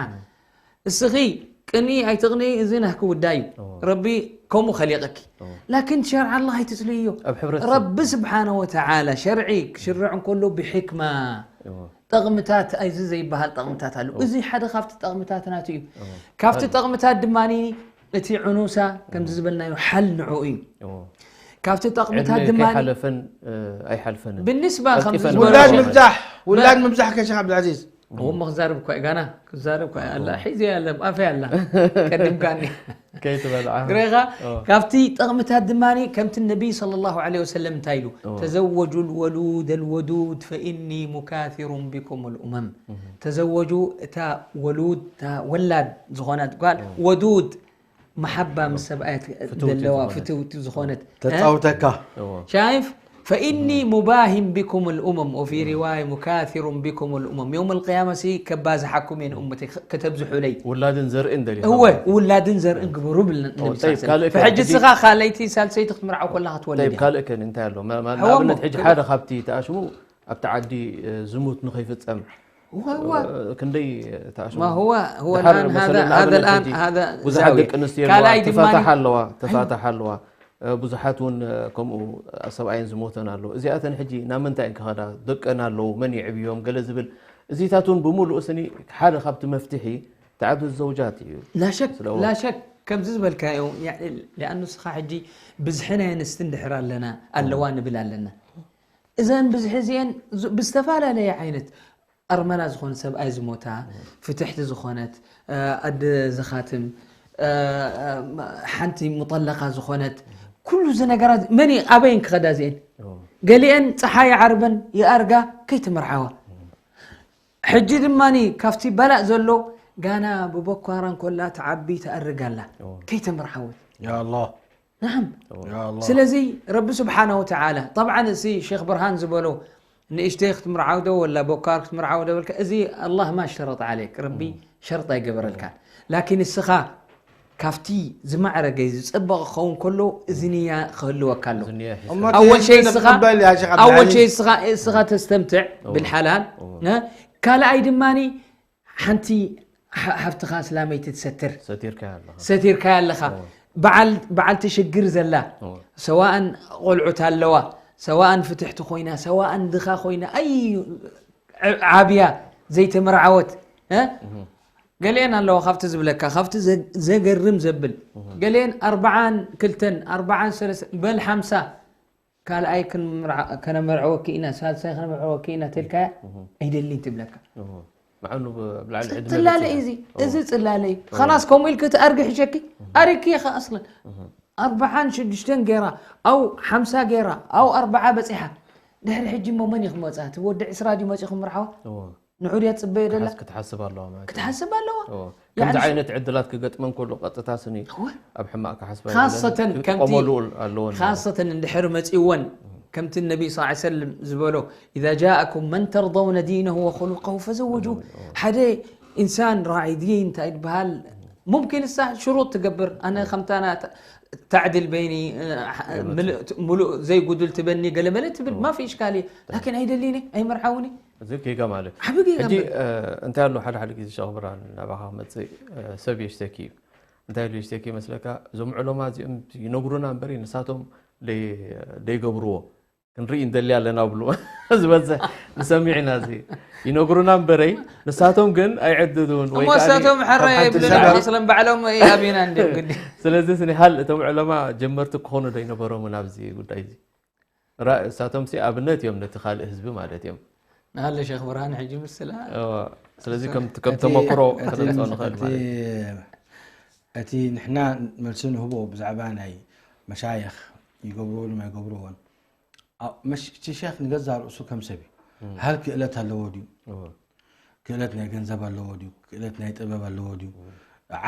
እስኺ ቅኒ ኣይትቕኒ፣ እዚ ናህኪ ውዳይ እዩ። ረቢ ከምኡ ከሊቕኪ። ላኪን ሸርዓ ኣላ ኣይትጽልእዮ። ረቢ ስብሓነ ወተዓላ ሸርዒ ክሽርዕ እንከሎ ብሕክማ ጠቕምታት፣ እዚ ዘይበሃል ጠቕምታት ኣሎ። እዚ ሓደ ካብቲ ጠቕምታት ናቱ እዩ። ካብቲ ጠቕምታት ድማ እቲ ዕኑሳ ከምዚ ዝበልናዮ ሓል ንዑ እዩ። ካብቲ ጠቕምታት ድማ ሓለፈን ኣይሓልፈንን ብንስባ ከምዚ ውላድ ምብዛሕ፣ ውላድ ምብዛሕ ከሸኽ ዓብድልዓዚዝ እሞ ክዛረብ እኳ እዩ፣ ጋና ክዛረብ እኳ እዩ። ኣላ ሒዘ ኣለ ኣብ ኣፈይ ኣላ ቀዲምካኒ ከይትበልዓ። ርኢኻ? ካብቲ ጠቕምታት ድማ ከምቲ ነቢይ ሰለላሁ ዐለይሂ ወሰለም እንታይ ኢሉ? "ተዘወጁ ልወሉድ ልወዱድ ፈኢኒ ሙካሲሩን ቢኩም ልኡመም." ተዘወጁ፣ እታ ወሉድ፣ እታ ወላድ ዝኾነት ጓል፣ ወዱድ መሓባ ምስ ሰብኣያ ዘለዋ ፍትውቲ ዝኾነት ተጻውተካ። ሻይፍ ፈኢኒ ሙባሂን ቢኩም ልኡመም ወፊ ሪዋያ ሙካሲሩን ቢኩም ልኡመም። የውም ልቅያማ ሲ ከባዝሓኩም እየ ንእመተይ፣ ከተብዝሑለይ። ውላድን ዘርእን ደሊኻ እወ፣ ማለት እዩ። ውላድን ዘርእን ግበሩ ብልና ነቢ ሰለላሁ ዐለይሂ ወሰለም። ሕጂ እስኻ ካልኣይቲ ሳልሰይቲ ክትምርዓው ከለኻ ትወልድ ኢኻ። ካልእ ከ እንታይ ኣሎ? ንኣብነት ሕጂ ሓደ ካብቲ ተኣሽሙ ኣብቲ ዓዲ ዝሙት ንኸይፍጸም ክንደይ ተኣሽሙ። ብዙሓት ደቂ ኣንስትዮ ኣለዋ፣ ተፋታሓ ኣለዋ፣ ተፋታሓ ኣለዋ። ብዙሓት እውን ከምኡ ሰብኣየን ዝሞተን ኣለዉ። እዚኣተን ሕጂ ናብ ምንታይ እየን ክኸዳ? ደቀን ኣለዉ፣ መን የዕብዮም? ገለ ዝብል እዚታት እውን ብምሉኡ ስኒ ሓደ ካብቲ መፍትሒ ተዓዱድ ዘውጃት እዩ። ላሸክ ላሸክ ከምዚ ዝበልካዮ። ሊኣኑ እስኻ ሕጂ ብዝሒ ናይ ኣንስቲ እንድሕር ኣለና ኣለዋ ንብል ኣለና። እዘን ብዝሒ እዚአን ብዝተፈላለየ ዓይነት ኣርመላ ዝኾነ ሰብኣይ ዝሞታ፣ ፍትሕቲ ዝኾነት፣ ኣደ ዘኻትም፣ ሓንቲ ሙጠለቃ ዝኾነት፣ ኩሉ እዚ ነገራት መን ኣበየን ክኸዳ እዚአን? ገሊአን ፀሓይ ዓርበን ይኣርጋ ከይተመርዓዋ። ሕጂ ድማ ካብቲ በላእ ዘሎ ጋና ብበኳራ እንኮላ ትዓቢ ትኣርግ ኣላ ከይተመርዓወት። ናዓም። ስለዚ ረቢ ስብሓነ ወተዓላ፣ ጠብዓን እዚ ሼክ ብርሃን ዝበሎ ንእሽተይ ክትምርዓው ዶ ወላ ቦካር ክትምርዓው ዶ በልካ፣ እዚ ኣላህ ማ ሽተረጠ ዓለይክ፣ ረቢ ሸርጥ ኣይገበረልካን። ላኪን እስኻ ካብቲ ዝማዕረገ ዝጸበቐ ክኸውን ከሎ፣ እዚ ንያ ክህልወካ ኣሎ። ኣወል ሸይ እስኻ፣ ኣወል ሸይ እስኻ፣ እስኻ ተስተምትዕ ብልሓላል፣ ካልኣይ ድማኒ ሓንቲ ሓፍትኻ እስላመይቲ ትሰትር ሰቲርካያ ኣለኻ። ሰቲርካያ ኣለኻ። በዓልቲ ሽግር ዘላ፣ ሰዋእን ቆልዑት ኣለዋ፣ ሰዋእን ፍትሕቲ ኮይና፣ ሰዋእን ድኻ ኮይና፣ ኣይ ዓብያ ዘይተመርዓወት። ገሊአን ኣለዋ ካብቲ ዝብለካ፣ ካብቲ ዘገርም ዘብል፣ ገሊአን ኣርብዓን ክልተን ኣርብዓን ሰለስተ በል ሓምሳ ካልኣይ ከነመርዐወኪ ኢና፣ ሳልሳይ ከነመርዐወኪ ኢና ተልካያ ኣይደልን ትብለካ። ጽላለ እዩ እዚ፣ እዚ ጽላለ እዩ። ኸላስ ከምኡ ኢልክ ትኣርጊ ሕሸኪ ኣሪኪ ኢኻ ኣስለን። ኣርብዓን ሽዱሽተን ገይራ፣ ኣው ሓምሳ ገይራ፣ ኣው ኣርብዓ በጺሓ። ድሕሪ ሕጂ እሞ መን እዩ ክመጻ? እቲ ወዲ ዕስራ ድዩ መጺኡ ክምርዓዋ? ንዑ ድያ ትጽበዮ ደላ? ክትሓስብ ኣለዋ ማለት እዩ። ክትሓስብ ኣለዋ። ከምዚ ዓይነት ዕድላት ክገጥመን ከሎ ቀጥታ ስኒ ኣብ ሕማቕ ክሓስባ የብለን። ካሰተን ከምቲ ክጥቀመሉ ኣለወን ማለት። ካሰተን እንድሕር መጺእወን ከምቲ ነቢ ስ ሰለም ዝበሎ إذا جاءكم من ترضون دينه وخلقه فزوجوه። ሓደ ኢንሳን ራዒ ዲን እንታይ ይበሃል? ሙምኪን እሳ ሽሩጥ ትገብር፣ ኣነ ከምታና تعدل بيني، ምሉእ ዘይጉዱል ትበኒ ገለመለ ትብል ማፊ إشكالية። ላኪን ኣይደሊኒ ኣይመርዓውኒ። እዚ ጌጋ ማለት ዓቢ ጌጋ ሕጂ እምበር። እንታይ ኣሎ ሓደ ሓደ ግዜ ሸኽ ብርሃን ናባኻ ክመፅእ ሰብ የሽተኪ እዩ። እንታይ ኢሉ የሽተኪ ይመስለካ? እዞም ዑለማ እዚኦም ይነግሩና እምበር ንሳቶም ደይገብርዎ ክንርኢ እንደሊ ኣለና ብሉ ዝበዝሕ ንሰሚዕ ኢና። እዚ ይነግሩና እምበረይ ንሳቶም ግን ኣይዕድሉን ወይ እሞ ከኣ እሳቶም ሕራይ ካብ ሓንቲ ይብሉና ሰበብ ኣስለን ባዕሎም ይኣብዩና እንዲዮም ግዲ። ስለዚ ስኒ ሃል እቶም ዕለማ ጀመርቲ ክኾኑ ዶ ይነበሮምን ኣብዚ ጉዳይ እዚ? ራ- እሳቶም ሲ ኣብነት እዮም ነቲ ካልእ ህዝቢ ማለት እዮም። ናለ ሸኽ ብርሃን ሕጂ ምስላ እዋ፣ ስለዚ ከም ከም እቲ- ተመክሮ እቲ- ከነምፅኦ ንኽእል እቲ- ማለት እዩ። እቲ ንሕና መልሲ ንህቦ ብዛዕባ ናይ መሻየኽ ይገብርዎን ኣይገብርዎን ኣብ- መሽ- እቲ ሸኽ ንገዛ ርእሱ ከም ሰብ እዩ። ሃል ክእለት ኣለዎ ድዩ? እዋ። ክእለት ናይ ገንዘብ ኣለዎ ድዩ? ክእለት ናይ ጥበብ ኣለዎ ድዩ?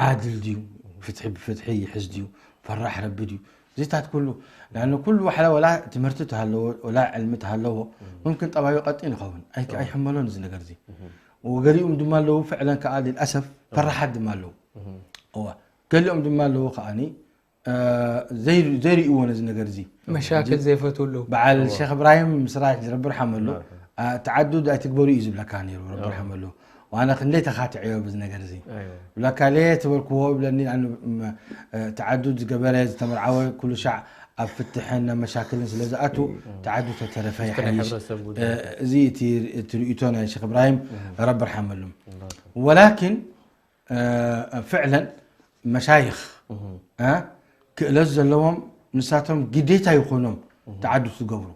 ዓድል ድዩ? ፍትሒ ብፍትሒ ይሕዝ ድዩ? ፈራሕ ረቢ ድዩ? እዚታት ኩሉ ያን ኩሉ ዋሕላ ወላ ትምህርቲ ተሃለዎ ወላ ዕልሚ ተሃለዎ ሙምክን ጠባዩ ቀጢን ይኸውን። ኣይ- ኣይሕመሎን እዚ ነገር እዚ። ወገሊኦም ድማ ኣለዉ ፍዕለን ከዓ ልልኣሰፍ ፈራሓት ድማ ኣለዉ። እዋ ገሊኦም ድማ ኣለዉ ከዓኒ እ፣ ዘይር- ዘይርእይዎ ነዚ ነገር እዚ መሻክል ዘይፈትው ኣለዉ። በዓል ሸክ እብራሂም ምስራች ረቢ ርሓመሉ አ፣ ተዓዱድ ኣይትግበሩ እዩ ዝብለካ ነይሩ ረቢ ርሓመሉ። ዋና ክንደይ ተኻትዐዮ ብዚ ነገር እዚ ኣይዋ። ብለካ ሌ ትበልክዎ ይብለኒ ኣነ ም- እ፣ ተዓዱድ ዝገበረ ዝተመርዓወ ኩሉ ሻዕ ኣብ ፍትሕን ናብ መሻክልን ስለ ዝኣቱ ተዓዱድ ተተረፈ ፍትሒ ናይ ይሓይሽ። ሕብረተሰብ እ፣ ጉዳይ። እዚ እቲ እቲ ርእይቶ ናይ ሸክ እብራሂም ረቢ ርሓመሉ። ወላኪን እ፣ ፍዕለን መሻይኽ እ፣ ክእለት ዘለዎም ንሳቶም ግዴታ ይኾኖም ተዓዱድ ክገብሩ።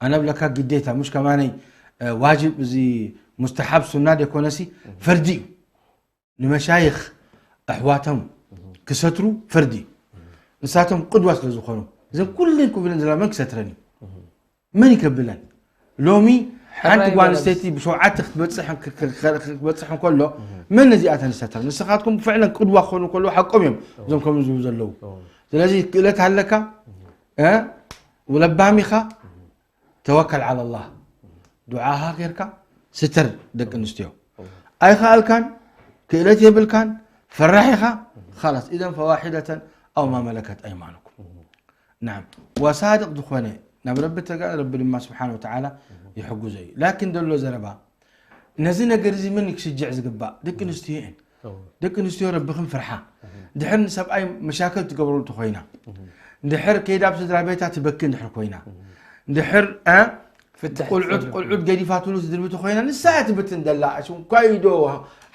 ኣነ ብለካ ግዴታ ሙሽ ከማነይ እ፣ ዋጅብ እዚ ሙስተሓብ ሱና ደይኮነሲ ፈርዲ እዩ። ንመሻይኽ ኣሕዋቶም ክሰትሩ ፈርዲ እዩ። ንሳቶም ቅድዋ ስለ ዝኾኑ እዘን ኩለን ክብለን ዘለና መን ክሰትረን እዩ? መን ይከብለን? ሎሚ ሓንቲ ጓል ኣንስተይቲ ብሸውዓተ ክትበፅሕ ክትበፅሕ እንከሎ መን ነዚኣተን ዝሰትረን? ንስኻትኩም ፍዕለን ቅድዋ ክኾኑ ከለዉ ሓቆም እዮም እዞም ከምዚ ዝብሉ ዘለዉ። ስለዚ ክእለት ኣለካ እ፣ ለባም ኢኻ ተወከል ዓላ ላህ ዱዓኻ ጌርካ ስተር ደቂ ኣንስትዮ ኣይኸኣልካን ክእለት የብልካን ፈራሕ ኢኻ ኻላስ ኢዘን ፈዋሒደተን ኣው ማ መለከት ኣይማኑኩም ናም ወሳድቅ ዝኾነ ናብ ረቢ ተጋ ረቢ ድማ ስብሓን ወተዓላ ይሕጉዞ እዩ ላኪን ዘሎ ዘረባ ነዚ ነገር እዚ መን ክሽጅዕ ዝግባእ ደቂ ኣንስትዮ እየን ደቂ ኣንስትዮ ረብኽን ፍርሓ ድሕር ንሰብኣይ መሻክል ትገብረሉ ተኮይና ድሕር ከይዳ ኣብ ስድራ ቤታ ትበኪ ድሕር ኮይና ድሕር እ፣ ፍትሕ ቁልዑት ቁልዑት ገዲፋትሉ ትድርቢ ተኮይና ንሳ እያ ትብትን ዘላ ሽንኳይዶ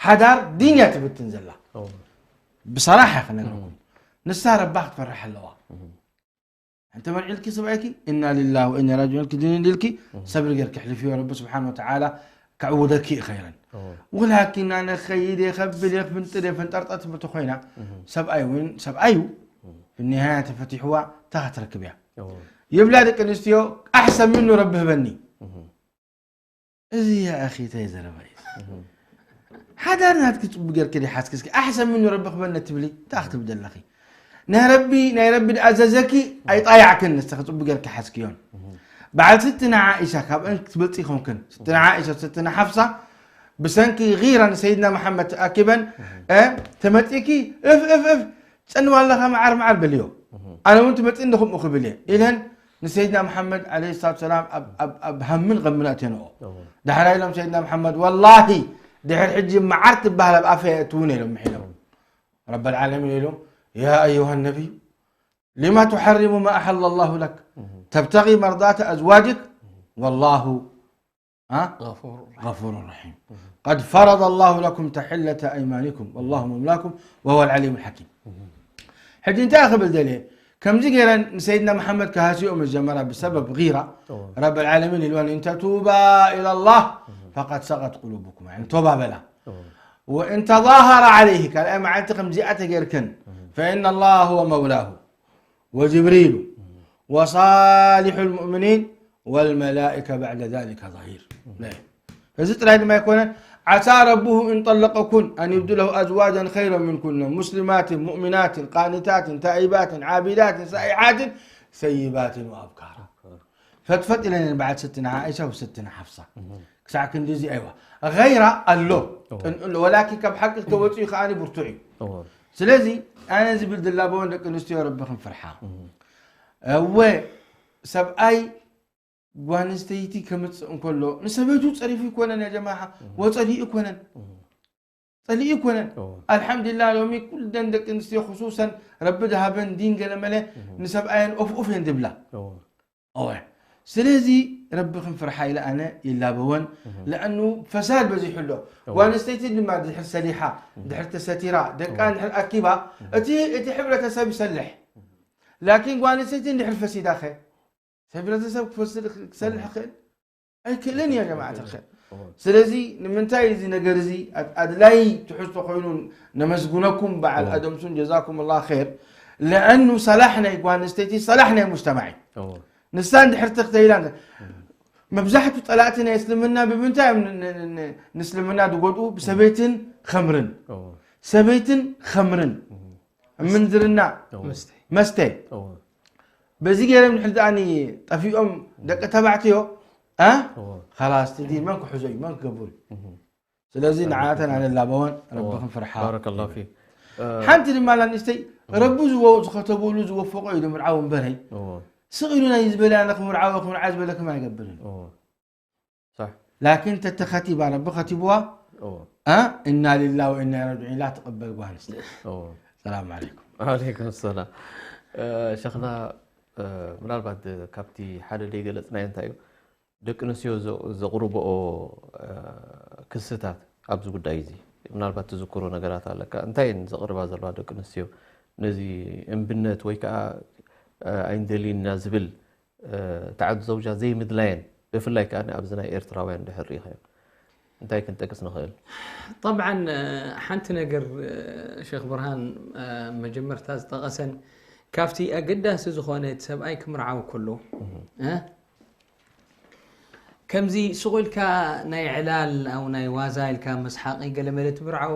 ሓዳር ዲን እያ ትብትን ዘላ ብሰራሕ እያ ክነግረኩም ንሳ ረባ ክትፈርሕ ኣለዋ እንተ መርዒልኪ ሰብኣይኪ እና ሊላህ ወኢና ራጅዑን ክድን ኢልኪ ሰብሪ ጌርኪ ሕልፍዮ ረቢ ስብሓን ወተዓላ ከዕውደኪ እዩ ኸይረን ወላኪን ኣነ ኸይድ እየ ከብል እየ ክፍንጥር እየ ፈንጠርጠር ትብል ተኮይና ሰብኣይ እውን ሰብኣይ እዩ ብኒሃያ ተፈቲሕዋ እታ ክትረክብ እያ ይብላ ደቂ ኣንስትዮ ኣሕሰን ምኑ ረቢ ህበኒ እዚ ኣኺ እንታይ ዘረባ እዩ ሓዳር ናትኪ ፅቡቅ ጌርኪ ዲሓዝኪ እስኪ ኣሕሰን ምኑ ረቢ ክበነ ትብሊ እንታይ ክትብል ዘለኺ ናይ ረቢ ናይ ረቢ ድኣዘዘኪ ኣይጣያዕክን ንስኺ ፅቡቅ ጌርኪ ሓዝክዮን በዓል ስትና ዓኢሻ ካብአን ክትበልፂ ይኾንክን ስትና ዓኢሻ ስትና ሓፍሳ ብሰንኪ ጊራ ንሰይድና መሓመድ ተኣኪበን እ፣ ተመፂኪ እፍ እፍ እፍ ጨንዋ ኣለኻ መዓር መዓር በልዮ ኣነ እውን ትመፅእ እንደ ከምኡ ክብል እየ ኢለን ንሰይድና መሓመድ ዓለይሂ ሰላቱ ሰላም ኣብ- ኣብ- ኣብ ሃምን ቐምን ኣትየንኦ ዳሕራ ኢሎም ሰይድና መሓመድ ወላሂ ድሕር ሕጂ መዓር ትበሃል ኣብ ኣፈ የእትውን ኢሎም ምሒሎም ረብ ልዓለሚን ኢሎም يا أيها النبي لم تحرم ما أحل الله لك تبتغي مرضات أزواجك والله ها؟ غفور غفور رحيم قد فرض الله لكم تحلة أيمانكم والله مولاكم وهو العليم الحكيم ሕጂ እንታይ ክብል ደልየ ከምዚ ገይረን ንሰይድና መሓመድ ክሃስዮ መጀመርያ ብሰበብ ጊራ ረብ ልዓለሚን ኢልወን እንተቱባ ኢላ ላህ ፈቀድ ሰቀት ቁሉቡኩም ቶባ በላ ወእን ተظاهر عليه ካልኣይ መዓልቲ ከምዚኣ ተገይርክን فإن الله هو مولاه وجبريل وصالح المؤمنين والملائكة بعد ذلك ظهير እዚ ጥራይ ድማ ኣይኮነን عسى ربه إن طلقكن أن يبدله أزواجا خيرا منكن مسلمات مؤمنات قانتات تائبات عابدات سائحات ثيبات وأبكارا ፈጥፈጥ ኢለን እየን በዓል ስትና ዓኢሻ ወስትና ሓፍሳ። ክሳዕ ክንድዚ ኣይዋ። غيرة ኣሎ። እዎ። ጥንኡ ኣሎ። ወላኪን ካብ ሓቂ ዝተወፅኡ ከኣ ብርቱዕ እዩ። እዎ። ስለዚ ኣነ ዝብል ድላበወን ደቂ ኣንስትዮ ረቢ ክንፍርሓ። እወ ሰብኣይ ጓንስተይቲ ከምፅእ እንከሎ ንሰበይቱ ፀሪፉ ይኮነን ያ ጀማዓ ወፀሊኡ ይኮነን። ጸሊኢ ይኮነን። እዎ። ኣልሓምዱሊላህ ሎሚ ኩለን ደቂ ኣንስትዮ ክሱሰን ረቢ ድሃበን ዲን ገለመለ ንሰብኣየን ኦፍ ኦፍ እየን ዝብላ። እዎ። እወ ስለዚ ረቢ ክንፍርሓ ኢለ ኣነ ይላበወን። ለኣኑ ፈሳድ በዚሑ ኣሎ። ጓል ኣንስተይቲ ድማ ድሕር ሰሊሓ ድሕር ተሰቲራ ደቃ ድሕር ኣኪባ እቲ እቲ ሕብረተሰብ ይሰልሕ። ላኪን ጓል ኣንስተይቲ ድሕር ፈሲዳኸ ሕብረተሰብ ክፈስድ ክሰልሕ ይኽእል ኣይክእልን እያ ጀማዓት ልኸር። ስለዚ ንምንታይ እዚ ነገር እዚ ኣድ- ኣድላይ ትሕዝቶ ኮይኑ ነመስግነኩም በዓል ኣደምሱን ጀዛኩም ላ ር። ለኣኑ ሰላሕ ናይ ጓል ኣንስተይቲ ሰላሕ ናይ ሙጅተማዕ እዩ። እዎ። ንሳ እንድሕር ተኽተይላ እንተ- መብዛሕቱ ጠላእቲ ናይ እስልምና ብምንታይ እዮም ን- ን- ን- ንእስልምና ዝጎድኡ ብሰበይትን ከምርን እዎ። ሰበይትን ከምርን ምንዝርና እዎ። መስተ መስተ እዎ። በዚ ገይሮም ንሕል ደኣኒ ጠፊኦም ደቂ ተባዕትዮ እ እዎ። ካላስ እቲ ዲን መን ክሕዞ እዩ መን ክገብሩ እዩ ስለዚ ንዓተን ኣነ ላበወን ረቢ ክንፍርሓ ባረከላሁ ፊክ። ሓንቲ ድማ ላንስተይ ረቢ ዝወ- ዝኸተበሉ ዝወፈቆ እዩ ንምርዓው እምበረይ እዎ። ስቕ ኢሉ ናይ ዝበለያ ንክምርዓወ ክምርዓ ዝበለክም ኣይገብርን እዎ። ሳሕ። ላኪን ተተኸቲባ ረቢ ከቲብዋ እዎ። እ እና ሊላ ወእና ረጅዑን ኢላ ትቕበል ጓል ኣንስተይቲ እዎ። ሰላም ዓለይኩም ዓለይኩም ሰላም። እ፣ ሸኽና እ፣ ምናልባት ካብቲ ሓደ ዘይገለፅናዮ እንታይ እዩ ደቂ ኣንስትዮ ዘ- ዘቕርብኦ እ፣ ክስታት ኣብዚ ጉዳይ እዚ ምናልባት ትዝክሮ ነገራት ኣለካ እንታይ እየን ዘቕርባ ዘለዋ ደቂ ኣንስትዮ ነዚ እምብነት ወይ ከዓ እ፣ ኣይንደልይና ዝብል እ፣ ተዓዱ ዘውጃ ዘይምድላየን ብፍላይ ከዓ ኣብዚ ናይ ኤርትራውያን ድሕር ሪኢኻዮ እንታይ ክንጠቅስ ንኽእል طبعا ሓንቲ ነገር ሸክ ብርሃን መጀመርታ ዝጠቐሰን ካብቲ ኣገዳሲ ዝኾነ እቲ ሰብኣይ ክምርዓው ከሎ እ? ከምዚ ሱቕ ኢልካ ናይ ዕላል ኣው ናይ ዋዛ ኢልካ መስሓቂ ገለመለ ትምርዓው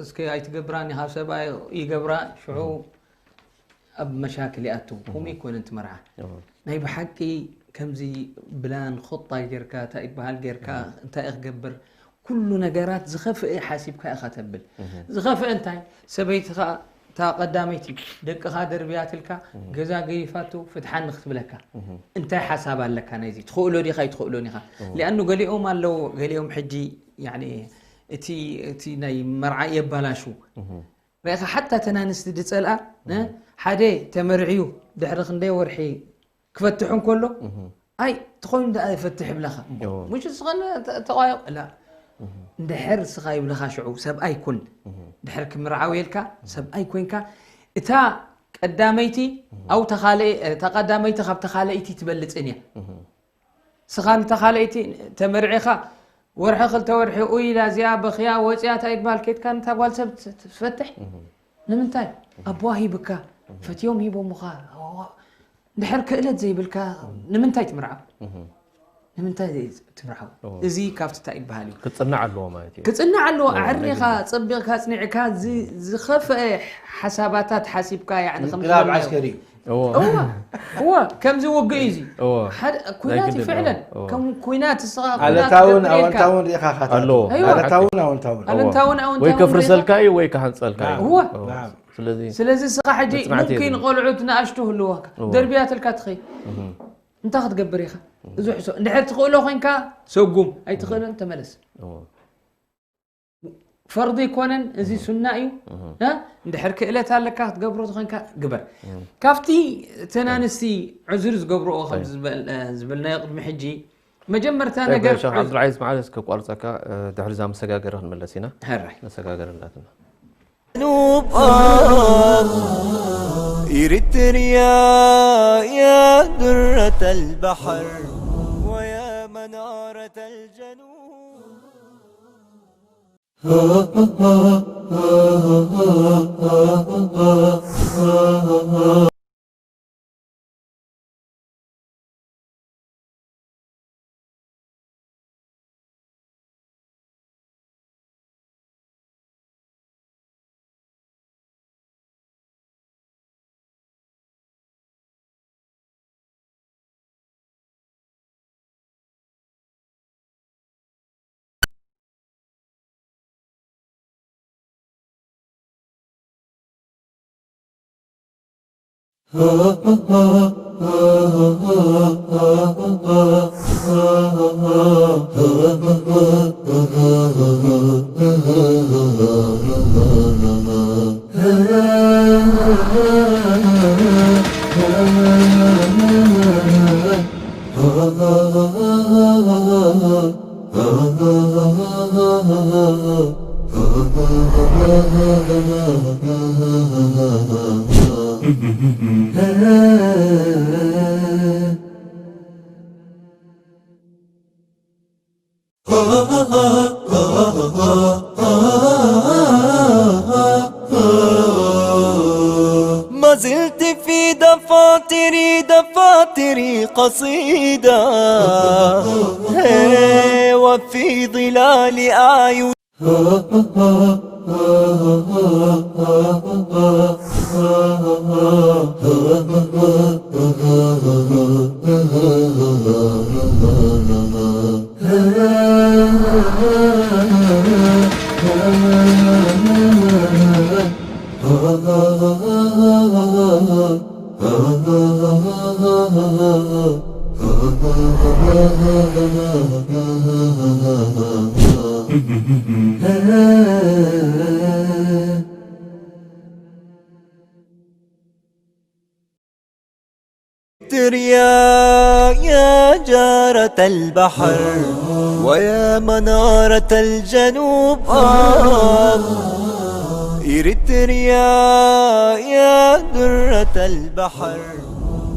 እስከ ኣይትገብራን ኢኻ ሰብኣይ ይገብራ ሽዑ ኣብ መሻክል ይኣቱ ከምኡ ይኮነ እቲ መርዓ ናይ ብሓቂ ከምዚ ብላን ኹጣ ጌርካ እንታይ ይበሃል ጌርካ እንታይ እየ ክገብር ኩሉ ነገራት ዝኸፍአ ሓሲብካ ኢኻ ተብል ዝኸፍአ እንታይ ሰበይትኻ እታ ቀዳመይቲ ደቅኻ ደርብያትልካ ገዛ ገይፋቱ ፍትሓኒ ክትብለካ እንታይ ሓሳብ ኣለካ ናይዚ ትኽእሎ ዲኻ ይትኽእሎን ኢኻ ሊኣኑ ገሊኦም ኣለዉ ገሊኦም ሕጂ ያኒ እቲ እቲ ናይ መርዓ የባላሹ ርኢኻ ሓታ ተን ኣንስቲ ዝጸልኣ ሓደ ተመርዕዩ ድሕሪ ክንደይ ወርሒ ክፈትሑ እንከሎ ኣይ ትኾይኑ ደኣ ይፈትሕ ይብለኻ ምሽ ዝኾነ ተቋዮ ላ እንድሕር ስኻ ይብለኻ ሽዑ ሰብኣይ ኩን ድሕር ክምርዓው የልካ ሰብኣይ ኮንካ እታ ቀዳመይቲ ኣው ተኻለኢ እታ ቀዳመይቲ ካብ ተኻለኢቲ ትበልጽን እያ ስኻ ንተኻለኢቲ ተመርዒኻ ወርሒ ክልተ ወርሒ ኡይ ኢላ እዚኣ በኽያ ወፅያ እንታይ ይግባል ከይድካ ንታ ጓል ሰብ ትፈትሕ ንምንታይ ኣቦዋ ሂብካ ፈትዮም ሂቦምኻ ድሕር ክእለት ዘይብልካ ንምንታይ ትምርዓው ንምንታይ ትምርዓው እዚ ካብቲ እንታይ ይበሃል እዩ ክፅናዕ ኣለዎ ማለት እዩ ክፅናዕ ኣለዎ ኣዕሪኻ ፀቢቕካ ፅኒዕካ ዝኸፍአ ሓሳባታት ሓሲብካ እንቅላብ ዓስከሪ እዩ እዋ ከምዚ ውግእ እዩ እዚ ኩናት ፍዕለን ከም ኩናት ስኻ ኣለታውን ኣወንታውን ሪኢኻ ካታ ኣለዎ ኣለታውን ኣወንታውን ኣለንታውን ኣወንታውን ወይ ከፍርሰልካ እዩ ወይ ክሃንፀልካ እዩ ስለዚ ስለዚ ስኻ ሕጂ ሙምኪን ቆልዑት ንኣሽቱ ህልወካ ደርብያትልካ ትኸይ እንታይ ክትገብር ኢኻ እዚ ሕሶ እንድሕር ትኽእሎ ኮንካ ሰጉም ኣይትኽእልን ተመለስ ፈርዲ ኣይኮነን እዚ ሱና እዩ እንድሕር ክእለት ኣለካ ክትገብሮ ዝኾንካ ግበር ካብቲ ተናንስቲ ዕዙር ዝገብርኦ ከም ዝበልናዮ ቅድሚ ሕጂ መጀመርታ ነገር ሸክ ዓብዱልዓዚዝ መዓለስ ከቋርፀካ ድሕሪ ዛ መሰጋገሪ ክንመለስ ኢና ሕራይ መሰጋገሪ እንዳትና جنوب آه إريتريا يا درة البحر ويا منارة الجنوب ما زلت في دفاتري، دفاتري قصيدة، هي وفي ظلال أعين. إريتريا يا جارة البحر، ويا منارة الجنوب، آه. إريتريا يا درة البحر،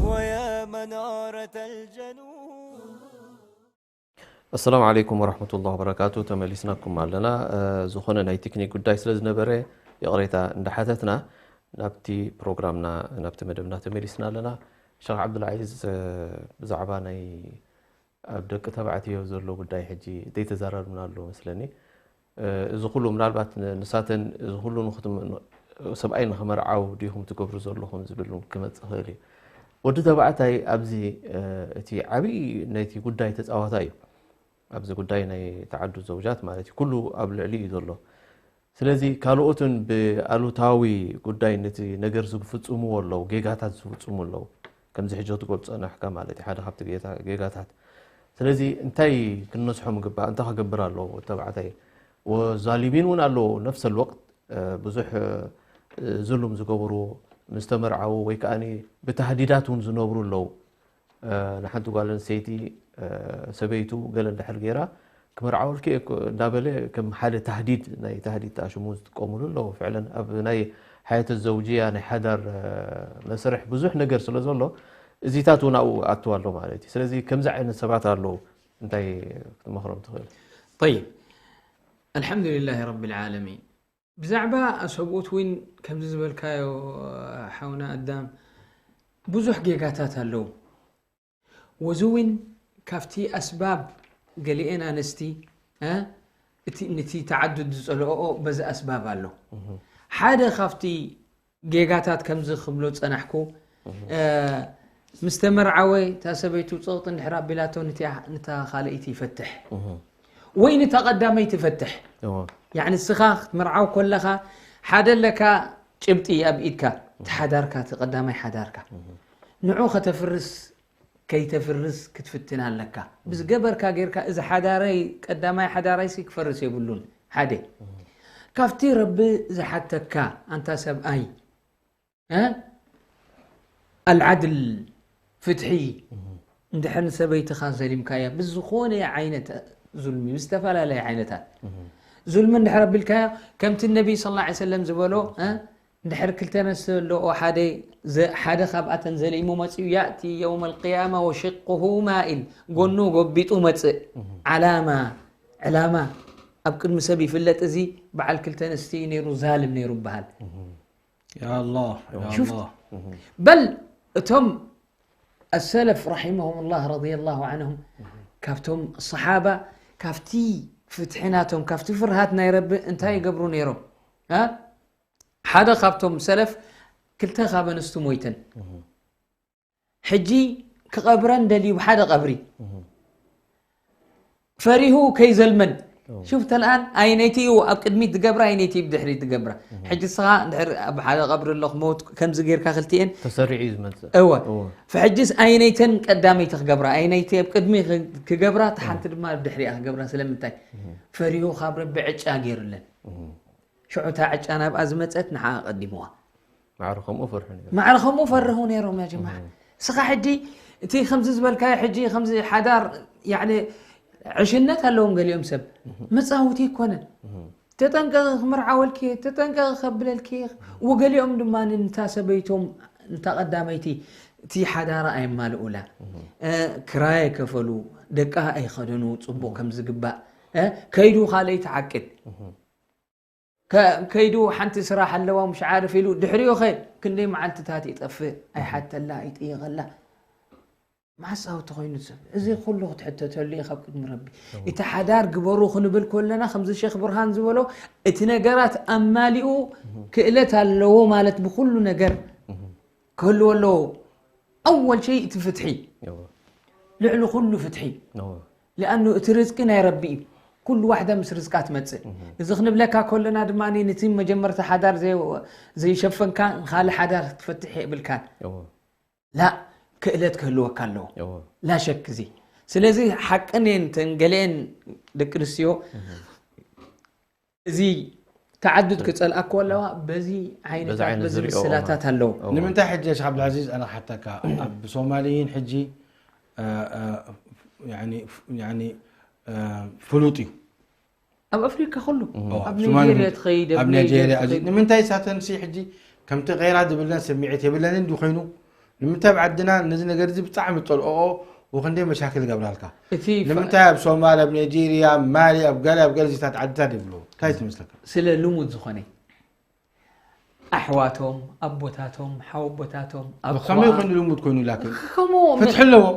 ويا منارة الجنوب. ኣሰላሙ ዓለይኩም ወራህመቱላሂ ወበረካቱ። ተመሊስናኩም ኣለና። እ፣ ዝኾነ ናይ ቴክኒክ ጉዳይ ስለ ዝነበረ ይቕሬታ እንዳሓተትና ናብቲ ፕሮግራምና፣ ናብቲ መደብና ተመሊስና ኣለና። ሸኽ ዓብዱልዓዚዝ፣ እ፣ ብዛዕባ ናይ ኣብ ደቂ ተባዕትዮ ዘሎ ጉዳይ ሕጂ ዘይተዛረብናሉ መስለኒ። እ፣ እዚ ኩሉ ምናልባት ን-፣ ንሳተን እዚ ኩሉ ንኽትም-፣ ን-፣ ሰብኣይ ንኽመርዓው ዲኹም ትገብሩ ዘለኹም ዝብል እውን ክመጽእ ይኽእል እዩ። ወዲ ተባዕታይ ኣብዚ፣ እ፣ እቲ ዓብዪ ናይቲ ጉዳይ ተጻዋታይ እዩ። ኣብዚ ጉዳይ ናይ ተዓዱድ ዘውጃት ማለት እዩ። ኩሉ ኣብ ልዕሊ እዩ ዘሎ። ስለዚ ካልኦትን ብኣሉታዊ ጉዳይ ነቲ ነገር ዝፍጽምዎ ኣለዉ፣ ጌጋታት ዝፍጽሙ ኣለዉ። ከምዚ ሕጂ ክትገልጾ ጸናሕካ ማለት እዩ፣ ሓደ ካብቲ ጌታ-፣ ጌጋታት። ስለዚ እንታይ ክንነስሖ ምግባእ፣ እንታይ ክገብር ኣለዎ ወዲ ተባዕታይ? ወዛሊሚን እውን ኣለዎ፣ ነፍሰ ልወቅት፣ እ፣ ብዙሕ፣ እ፣ ዝሉም ዝገብሩ ምስ ተመርዓዉ ወይ ከኣ ብታህዲዳት እውን ዝነብሩ ኣለዉ። እ፣ ንሓንቲ ጓል ኣንስተይቲ፣ እ፣ ሰበይቱ ገለ እንድሕር ገይራ፣ "ክመርዓወልኪ እየ" እኮ እንዳበለ ከም ሓደ ታህዲድ፣ ናይ ታህዲድ ኣሽሙ ዝጥቀሙሉ ኣለዉ። ፍዕለን ኣብ ናይ ሓያት ዘውጅያ ናይ ሓዳር፣ እ፣ መስርሕ ብዙሕ ነገር ስለ ዘሎ፣ እዚታት እውን ኣብኡ ኣትዋ ኣሎ ማለት እዩ። ስለዚ ከምዚ ዓይነት ሰባት ኣለዉ፣ እንታይ ክትመኽሮም ትኽእል? ጠይብ፣ ኣልሓምዱሊላሂ ረቢል ዓለሚን። ብዛዕባ ሰብኡት እውን ከምዚ ዝበልካዮ፣ ሓውና ኣዳም፣ ብዙሕ ጌጋታት ኣለዉ። ወዚ እውን ካብቲ ኣስባብ ገሊኤን ኣንስቲ፣ እ፣ እቲ፣ ነቲ ተዓዱድ ዝጸልኦኦ በዚ ኣስባብ ኣሎ። እህ። ሓደ ካብቲ ጌጋታት ከምዚ ክብሎ ጸናሕኩ፣ እህ። እ፣ ምስ ተመርዓወ እታ ሰበይቱ ጽቕጥ እንድሕር ኣቢላቶ ንቲኣ፣ ነታ ካልኣይቲ ይፈትሕ። እህ። ወይ ነታ ቀዳመይቲ ይፈትሕ። እዎ። ያዕኒ ንስኻ ክትምርዓው ከለኻ ሓደ ኣለካ ጭብጢ ኣብ ኢድካ፣ እቲ ሓዳርካ፣ እቲ ቀዳማይ ሓዳርካ። እህ። ንዑ ከተፍርስ ከይተፍርስ ክትፍትን ኣለካ። ብዝገበርካ ጌርካ፣ "እዚ ሓዳረይ፣ ቀዳማይ ሓዳረይሲ ክፈርስ የብሉን." ሓደ። እህ። ካብቲ ረቢ ዝሓተካ፣ ኣንታ ሰብኣይ፣ እ? ኣልዓድል፣ ፍትሒ፣ እህ። እንድሕር ንሰበይትኻ ዘሊምካያ፣ ብዝኾነ ዓይነት ዙልሚ፣ ብዝተፈላለየ ዓይነታት እህ። ዙልሚ እንድሕር ኣቢልካያ፣ ከምቲ ነቢ ሰለላሁ ዐለይሂ ወሰለም ዝበሎ፣ እ? እንድሕር ክልተ ኣንስቲ ኣለዎ፣ ሓደ ዘ-፣ ሓደ ካብኣተን ዘሊሙ መጺኡ፣ "ያእቲ የውመል ቅያማ ወሽቁሁ ማኢል፣ ጎኑ ጎቢጡ መጽእ።" እህ። ዓላማ፣ ዕላማ ኣብ ቅድሚ ሰብ ይፍለጥ። እዚ በዓል ክልተ ኣንስቲ እዩ ነይሩ፣ ዛልም ነይሩ ይበሃል። እህ። ያ ኣላህ፣ ያ ሹፍት? ኣላህ። በል እቶም ኣሰለፍ ረሒመሁሙላህ ረዲየላሁ ዐንሁም፣ ካብቶም ሰሓባ፣ ካብቲ ፍትሒ ናቶም፣ ካብቲ ፍርሃት ናይ ረቢ እንታይ ይገብሩ ነይሮም? እ? ሓደ ካብቶም ሰለፍ ክልተ ካብ ኣንስቱ ሞይተን። ሕጂ ክቐብረን ደልዩ ብሓደ ቀብሪ። ፈሪሁ ከይዘልመን፣ ሽፍተ ልኣን ኣይነይቲ እዩ ኣብ ቅድሚት ዝገብራ ኣይነይቲ ብድሕሪት ዝገብራ። ሕጂ ስኻ ድሕር ኣብ ሓደ ቀብሪ ኣለኹ መውት ከምዚ ጌርካ ክልቲኤን ተሰሪዑ እዩ ዝመፅእ። እወ። ፍሕጅስ ኣይነይተን ቀዳመይቲ ክገብራ ኣይነይቲ ኣብ ቅድሚ ክገብራ እቲ ሓንቲ ድማ ኣብ ድሕሪኣ ክገብራ ስለምንታይ ፈሪሁ ካብ ረቢ ዕጫ ገይሩለን። ሽዑ እታ ዕጫ ናብኣ ዝመፀት ንዓ ቀዲምዋ። ማዕረ ከምኡ ፈርሑ ነይሩ። ማዕረ ከምኡ ፈርሁ ነይሮም ያ ጀማዓ። ስኻ ሕጂ እቲ ከምዚ ዝበልካዮ ሕጂ ከምዚ ሓዳር ያዕኒ ዕሽነት ኣለዎም ገሊኦም ሰብ መፃወቲ ይኮነን። ተጠንቀቂ ክምርዓወልኪ ተጠንቀቂ ከብለልኪ ወገሊኦም ድማ ንታ ሰበይቶም ንታ ቀዳመይቲ እቲ ሓዳራ ኣየማልኡላ። ክራይ ኣይከፈሉ ደቃ ኣይኸደኑ ፅቡቅ ከም ዝግባእ ከይዱ ካልኣይ ትዓቅድ። ከይዱ ሓንቲ ስራሕ ኣለዋ ምሽ ዓርፍ ኢሉ ድሕሪኡ ኸ ክንደይ መዓልትታት ይጠፍእ ኣይሓተላ ኣይጥይቐላ። ማሳው ተኾይኑ ሰብ እዚ ኩሉ ክትሕተተሉ ኢኻ ኣብ ቅድሚ ረቢ። እቲ ሓዳር ግበሩ ክንብል ኮለና ከምዚ ሼክ ብርሃን ዝበሎ እቲ ነገራት ኣማሊኡ ክእለት ኣለዎ ማለት ብኩሉ ነገር ክህልዎ ኣለዎ። ኣወል ሸይ እቲ ፍትሒ ልዕሊ ኩሉ ፍትሒ። ለኣኑ እቲ ርዝቂ ናይ ረቢ እዩ። ኩሉ ዋሕዳ ምስ ርዝቃ ትመፅእ። እዚ ክንብለካ ኮለና ድማ ነቲ መጀመርታ ሓዳር ዘይሸፈንካ ንካልእ ሓዳር ክትፈትሕ የብልካን። ላ ክእለት ክህልወካ ኣለዎ። ላ ሸክ እዚ ስለዚ ሓቅን እየን ተን ገለአን ደቂ ኣንስትዮ እዚ ተዓዱድ ክፀልኣኮ ኣለዋ። በዚ ዓይነታት በዚ ምስላታት ኣለዉ። ንምንታይ ሕጂ ሸክ ዓብዱልዓዚዝ ኣነ ክሓተካ ኣብ ሶማሊይን ሕጂ ፍሉጥ እዩ። ኣብ ኣፍሪካ ኩሉ ኣብ ናይጀሪያ ትኸይድ ኣብ ናይጀሪያ ንምንታይ ሳተንሲ ሕጂ ከምቲ ቐይራ ዝብለን ስምዒት የብለንን ድዩ ኮይኑ ንምንታይ ኣብ ዓድና ነዚ ነገር እዚ ብጣዕሚ ዝጠልኦኦ ወክንደይ መሻክል ይገብራልካ እቲ ንምንታይ ኣብ ሶማል ኣብ ናይጄርያ ኣብ ማሊ ኣብ ገለ ኣብ ገለዚታት ዓድታት ይብሉ እንታይ ትመስለካ ስለ ልሙድ ዝኾነ ኣሕዋቶም ኣቦታቶም ሓወቦታቶም ኣብ ከመይ ኮይኑ ልሙድ ኮይኑ ላክን ከምኡ ፍትሒ ኣለዎም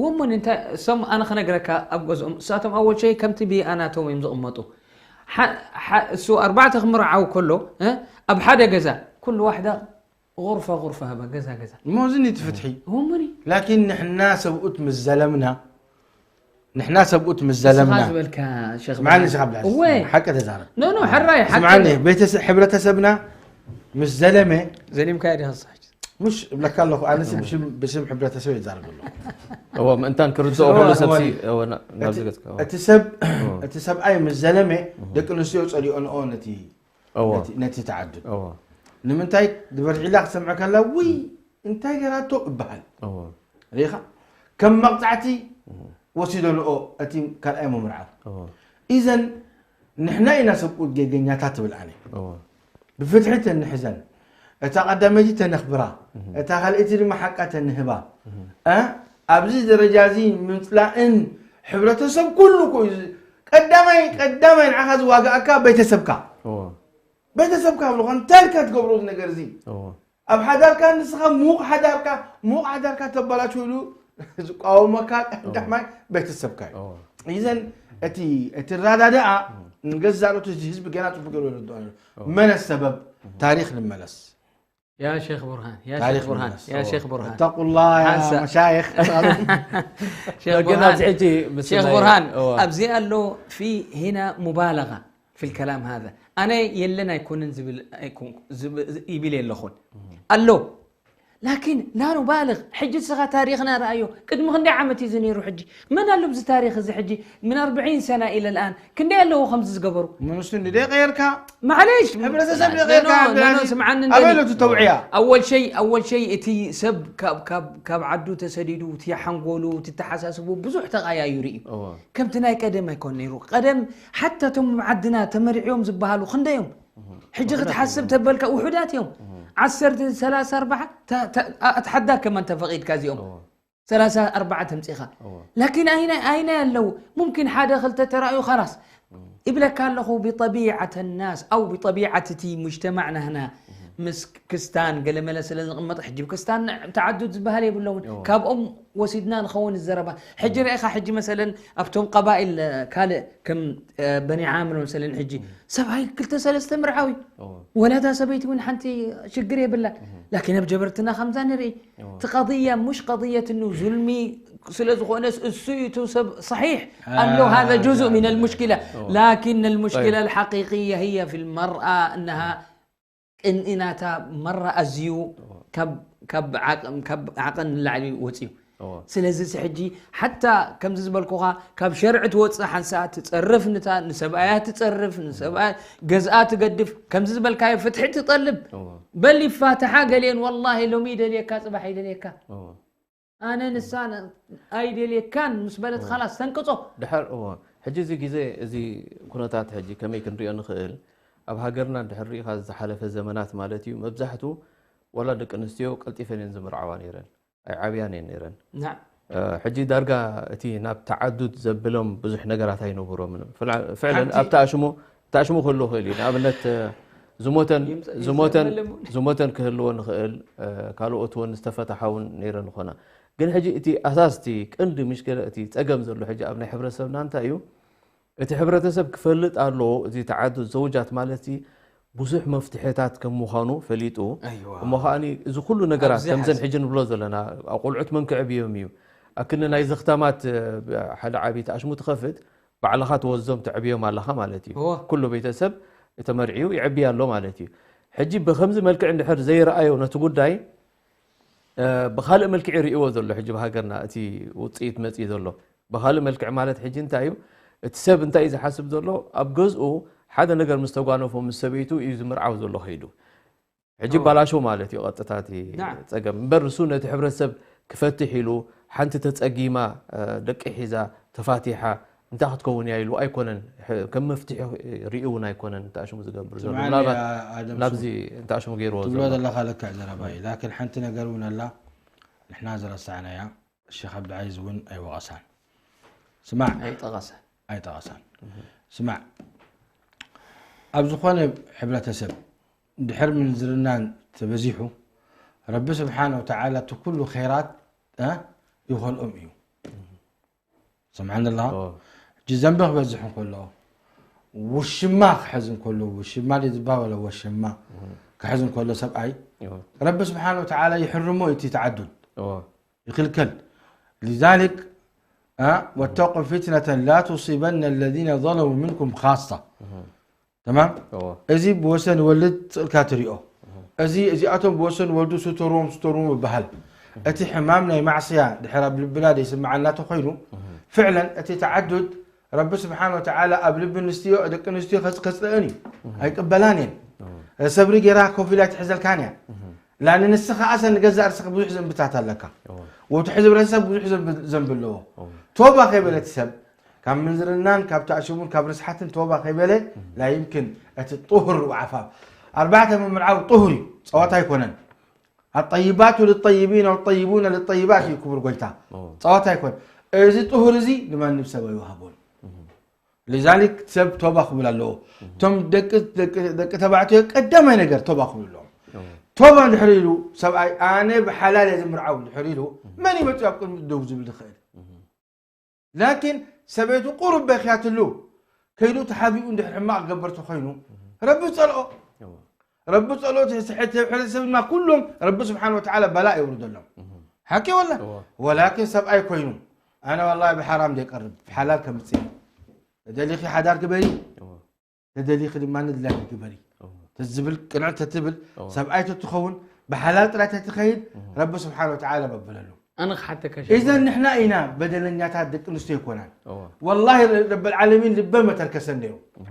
ወሙን እንታይ እሶም ኣነ ክነግረካ ኣብ ገዝኦም እሳቶም ኣወል ሸይ ከምቲ ብኣናቶም እዮም ዝቕመጡ እሱ ኣርባዕተ ክምርዓው ከሎ ኣብ ሓደ ገዛ ኩሉ ዋሕዳ غرفة غرفة هبا ገዛ ገዛ እሞ እዚ ኒቲ ፍትሒ እሞ ምን ላኪን ንሕና ሰብኡት ምስ ዘለምና ንሕና ሰብኡት ምስ ዘለምና ዝበልካ ሸኽ ስምዓኒ ሸኽ ዓብድልዓዚዝ እወ። ሓቂ ተዛረብ ኖ ኖ ሕራይ ሓቂ ስምዓኒ ቤተሰብ ሕብረተሰብና ምስ ዘለመ ዘሊምካ ዲኻ ሳሕች ሙሽ እብለካ ኣለኹ ኣነስ ብሽም ብሽም ሕብረተሰብ ይዛረብ ኣለኹ እወ ምእንታን ክርድኦ እወ፣ ከሎ እወ። ሰብሲ እወ፣ ና- ናብዚ ገጽካ እወ። እቲ ሰብ እቲ ሰብኣይ ምስ ዘለመ ደቂ ኣንስትዮ ጸሊኦንኦ ነቲ እወ። ነቲ- ነቲ ተዓድል እወ። ንምንታይ ዝበርዒላ ክሰምዐ ከላ ውይ እንታይ ገራቶ እበሃል እወ። ሪኢኻ ከም መቕፃዕቲ ወሲደንኦ እቲ ካልኣይ ምምርዓው እወ። ኢዘን ንሕና ኢና ሰብኡት ጌገኛታት ትብል ኣነ እወ። ብፍትሒ ተንሕዘን እታ ቀዳመይቲ ተነኽብራ እታ ካልኣይቲ ድማ ሓቃ ተንህባ እ ኣብዚ ደረጃ እዚ ምፅላእን ሕብረተሰብ ኩሉ እኮ እዩ ዝ- ቀዳማይ ቀዳማይ ንዓኻ ዝዋጋኣካ ቤተሰብካ እወ። ቤተሰብካ ብልኾ እንታይ ኢልካ ትገብሮ እዚ ነገር እዚ እወ። ኣብ ሓዳርካ ንስኻ ሙቕ ሓዳርካ ሙቕ ሓዳርካ ተባላሽሉ ዝቃወመካ ቀዳማይ ቤተሰብካ እዩ እወ። ኢዘን እቲ እቲ ራዳድኣ ንገዛእ ርእቱ እዚ ህዝቢ ገና ፅቡቅ ገይሩ ይርድኦ እዩ መለስ ሰበብ ታሪክ ንመለስ يا شيخ برهان يا شيخ برهان يا شيخ برهان اتقوا الله يا مشايخ شيخ برهان شيخ برهان ኣብዚ ኣሎ في هنا مبالغة في الكلام هذا ኣነ የለን ኣይኮንን ዝብል ኣይኮንኩ ዝብ- ይብል የለኹን ኣሎ ላኪን ላ ኑባልግ ሕጂ ንስኻ ታሪኽና ረኣዮ ቅድሚ ክንደይ ዓመት እዩ ነይሩ ሕጂ መን ኣሎ ብዚ ታሪኽ እዚ ሕጂ ምን ኣርብዒን ሰና ኢለ ልኣን ክንደይ ኣለዉ ከምዚ ዝገበሩ ምንሱ ንደይ ቀየርካ ማዕለሽ ሕብረተሰብ ደይ ቀየርካ ስምዓኒ ኣበይ ኣሎ እቲ ተውዕያ ኣወል ሸይ ኣወል ሸይ እቲ ሰብ ካብ- ካብ- ካብ ዓዱ ተሰዲዱ እቲ ሓንጎሉ እቲ ተሓሳስቡ ብዙሕ ተቐያይሩ እዩ ከምቲ ናይ ቀደም ኣይኮን ነይሩ ቀደም ሓታ እቶም ዓድና ተመሪዕዮም ዝበሃሉ ክንደዮም ሕጂ ክትሓስብ ተበልካ ውሑዳት እዮም ዓሰርተ ሰላሳ ኣርባዓ ኣትሓዳር ከማን ተፈቒድካ እዚኦም ሰላሳ ኣርባዓ ተምፂኻ ላኪን ኣይናይ ኣለዉ ሙምኪን ሓደ ክልተ ተራእዩ ኻላስ ይብለካ ኣለኹ ብጠቢዓት ናስ ኣው ብጠቢዓት እቲ ሙጅተማዕ ናህና ምስ ክስታን ገለመለ ስለ ዝቕመጥ፣ ሕጂ ክስታን ተዓዱድ ዝበሃል የብሎምን። እዎ። ካብኦም ወሲድና ንኸውን ዘረባ። ሕጂ እዎ። ርኢኻ፣ ሕጂ መሰለን ኣብቶም ቀባኢል፣ ካልእ ከም፣ እ፣ በኒ ዓምር መሰለን፣ ሕጂ እዎ። ሰብኣይ ክልተ ሰለስተ ምርዓው እዩ። እዎ። ወላታ ሰበይቲ እውን ሓንቲ ሽግር የብላን። እዎ። ላኪን ኣብ ጀበርትና ከምዛ ንርኢ። እዎ። እቲ ቀضية مش قضية إنه ዙልሚ ስለ ዝኾነስ እሱ እዩ እቲ ሰብ صحيح أنه هذا جزء من المشكلة. እዎ። لكن المشكلة طيب. الحقيقية هي في المرأة أنها ቅንኢ ናታ መራ ኣዝዩ እዎ። ካብ፣ ካብ ዓቕም፣ ካብ ዓቐን ንላዕሊ ወፅዩ። እዎ። ስለዚ እዚ ሕጂ ሓታ ከምዚ ዝበልኩኻ ካብ ሸርዒ ትወፅእ ሓንሳእ ትፀርፍ፣ ንታ ንሰብኣያ ትፀርፍ፣ ንሰብኣያ ገዝኣ ትገድፍ፣ ከምዚ ዝበልካዮ ፍትሒ ትጠልብ። እዎ። በል ይፋትሓ ገሊአን፣ ወላሂ ሎሚ ይደልየካ፣ ፅባሕ ይደልየካ። እዎ። ኣነ ንሳ ን-፣ ኣይደልየካን ምስ በለት እዎ። ኻላስ ተንቅጾ። ድሕር፣ እዎ። ሕጂ እዚ ግዜ፣ እዚ ኩነታት ሕጂ ከመይ ክንሪኦ ንኽእል? ኣብ ሃገርና ድሕር ርኢኻ ዝሓለፈ ዘመናት ማለት እዩ፣ መብዛሕቱ ወላ ደቂ ኣንስትዮ ቀልጢፈን እየን ዝምርዓዋ ነይረን። ኣይዓብያን እየን ነይረን። ናዕ። እ፣ ሕጂ ዳርጋ እቲ ናብ ተዓዱድ ዘብሎም ብዙሕ ነገራት ኣይነብሮምን። ፍላ-፣ ፍዕለን ሓንቲ ኣብቲ ኣሽሙ፣ እቲ ኣሽሙ ክህሉ ይኽእል እዩ። ንኣብነት፣ እ፣ ዝሞተን፣ ይምጸ-፣ ዝሞተን፣ ይምጸ-፣ ዝሞተን ክህልዎ ንኽእል፣ እ፣ ካልኦት እውን ዝተፈታሓ እውን ነይረን ይኾና። ግን ሕጂ እቲ ኣሳስ፣ እቲ ቀንዲ ምሽክለ፣ እቲ ጸገም ዘሎ ሕጂ ኣብ ናይ ሕብረተሰብና እንታይ እዩ? እቲ ሕብረተሰብ ክፈልጥ ኣለዎ፣ እዚ ተዓዱድ ዘውጃት ማለት እዚ ብዙሕ መፍትሕታት ከም ምዃኑ ፈሊጡ፣ ኣይዋ። እሞ ከኣኒ እዚ ኩሉ ነገራት ኣብዚ ከምዘን ሓዚ። ሕጂ ንብሎ ዘለና፣ ኣብ ቆልዑት መን ክዕብዮም እዩ? ኣክኒ ናይ ዘኽታማት፣ እ፣ ሓደ ዓቢ ተኣሽሙ ትኸፍት፣ ባዕልኻ ትወስዶም፣ ተዕብዮም ኣለኻ ማለት እዩ። እወ። ኩሉ ቤተሰብ ተመርዕዩ ይዕብይ ኣሎ ማለት እዩ። ሕጂ ብኸምዚ መልክዕ እንድሕር ዘይረኣዮ ነቲ ጉዳይ፣ እ፣ ብኻልእ መልክዕ ይርእይዎ ዘሎ ሕጂ ብሃገርና እቲ ውጽኢት መጽዩ ዘሎ። ብኻልእ መልክዕ ማለት ሕጂ እንታይ እዩ? እቲ ሰብ እንታይ እዩ ዝሓስብ ዘሎ? ኣብ ገዝኡ ሓደ ነገር ምስ ተጓነፎ ምስ ሰበይቱ እዩ ዝምርዓው ዘሎ ከይዱ። ሕጂ እዎ። ባላሾ ማለት እዩ ቀጥታ እቲ ናም። ጸገም። እምበር ንሱ ነቲ ሕብረተሰብ ክፈትሕ ኢሉ፣ ሓንቲ ተጸጊማ፣ እ፣ ደቂ ሒዛ፣ ተፋቲሓ፣ እንታይ ክትከውን እያ ኢሉ ኣይኮነን። ሕ-፣ ከም መፍትሒ ርእዩ እውን ኣይኮነን ተኣሽሙ ዝገብር ዘሎ። ስምዓኒ ምናልባት ኣደም ናብዚ ሱ-፣ ተኣሽሙ ገይርዎ ትብሎ ዘሎ። ዘለኻ ልክዕ ዘረባ እዩ። ላኪን ሓንቲ ነገር እውን ኣላ፣ ንሕና ዝረሳዕናያ፣ ሸኽ ዓብዱልዓዚዝ እውን ኣይወቐሳን። ስማዕ። ኣይጠቐሰን። ኣይጠቐሳን። እህ። ስማዕ፣ ኣብ ዝኾነ ሕብረተሰብ ድሕር ምንዝርናን ተበዚሑ፣ ረቢ ስብሓነ ወተዓላ እቲ ኩሉ ኸይራት፣ እ፣ ይኸልኦም እዩ። እህ። ሰምዓኒ ኣለኻ? ኦ። ሕጂ ዘንቢ ክበዝሕ እንከሎ፣ ውሽማ ክሕዝ እንከሎ፣ ውሽማ ድዩ ዝበሃል ወላ ወሸማ እህ። ክሕዝ እንከሎ ሰብኣይ፣ ኦ። ረቢ ስብሓነ ወተዓላ ይሕርሞ እዩ እቲ ተዓዱድ። ኦ። ይኽልከል። لذلك፣ እ፣ واتقوا فتنة لا تصيبن الذين ظلموا منكم خاصة። እህ። ተማም? እዎ። እዚ ብወሰን ወልድ ስእልካ ትሪኦ። እህ። እዚ፣ እዚኣቶም ብወሰን ወልዱ ስተርዎም፣ ስተርዎም ይበሃል። እህ። እቲ ሕማም ናይ ማዕስያ ድሕር ኣብ ልብና ዘይስምዓና ተኾይኑ፣ እህ። ፍዕለን እቲ ተዓዱድ ረቢ ስብሓነ ወተዓላ ኣብ ልቢ ኣንስትዮ፣ ደቂ ኣንስትዮ ከጽ-፣ ከጽልአን እዩ። እህ። ኣይቅበላን እየን። እህ። ሰብሪ ጌራ ኮፍ ኢላ ኣይትሕዘልካን እያ። እህ። ላን ንስኻ ኣሰ ንገዛእ ርእስኻ ብዙሕ ዘንብታት ኣለካ። እዎ። ወትሕዚ ሕብረተሰብ ብዙሕ ዘንብ-፣ ዘንብ ኣለዎ። እዎ። ቶባ ከይበለ እቲ ሰብ፣ ካብ ምንዝርናን ካብ ተኣሽሙን ካብ ርስሓትን ቶባ ከይበለ፣ እም። ላ ይምክን እቲ ጥሁር ዓፋፍ። ኣርባዕተ ምምርዓው ጥሁር እዩ፣ ጸዋታ ኣይኮነን። الطيبات للطيبين والطيبون للطيبات እዩ ክቡር ጎይታ። እዎ። ጸዋታ ኣይኮነን። እዚ ጥሁር እዚ ንማንም ሰብ ኣይወሃቦን። እም። لذلك ሰብ ቶባ ክብል ኣለዎ። እም። እቶም ደቂ፣ ደቂ፣ ደቂ ተባዕትዮ ቀዳማይ ነገር ቶባ ክብሉ ኣለዎም። እም። ቶባ እንድሕር ኢሉ ሰብኣይ፣ "ኣነ ብሓላል እየ ዝምርዓው" እንድሕር ኢሉ፣ እም። መን ይመጽእ ኣብ ቅድሚኡ ደው ዝብል ዝኽእል? እም። ላኪን ሰበይቱ ቁሩብ በኽያትሉ፣ ከይዱ ተሓቢኡ እንድሕር ሕማቕ ክገብር ተኾይኑ፣ እም። ረቢ ጸልኦ። እም። ረቢ ጸልኦ ትስሕት ሕብረተሰብ ድማ ኩሎም ረቢ ስብሓን ወተዓላ በላእ የውርደሎም። እም። ሓቂ ወላ? እዎ። ወላኪን ሰብኣይ ኮይኑ፣ ኣነ ወላሂ ብሓራም ዘይቀርብ፣ ብሓላል ከምጽእ። ተደሊኺ ሓዳር ግበሪ፣ እዎ። ተደሊኺ ድማ ንድላይኪ ግበሪ። እዎ። ተዝብል ቅንዕቲ ተትብል፣ እዎ። ሰብኣይ ተትኸውን፣ ብሓላል ጥራይ ተትኸይድ፣ እዎ። ረቢ ስብሓን ወተዓላ በብለሉ። ኣነ ክሓተካ ሸይኽ። ኢዘን ንሕና ኢና በደለኛታት፣ ደቂ ኣንስትዮ ኣይኮናን። እዎ። ወላሂ ረብል ዓለሚን ልበን መተርከሰን ነይሩ። እዎ።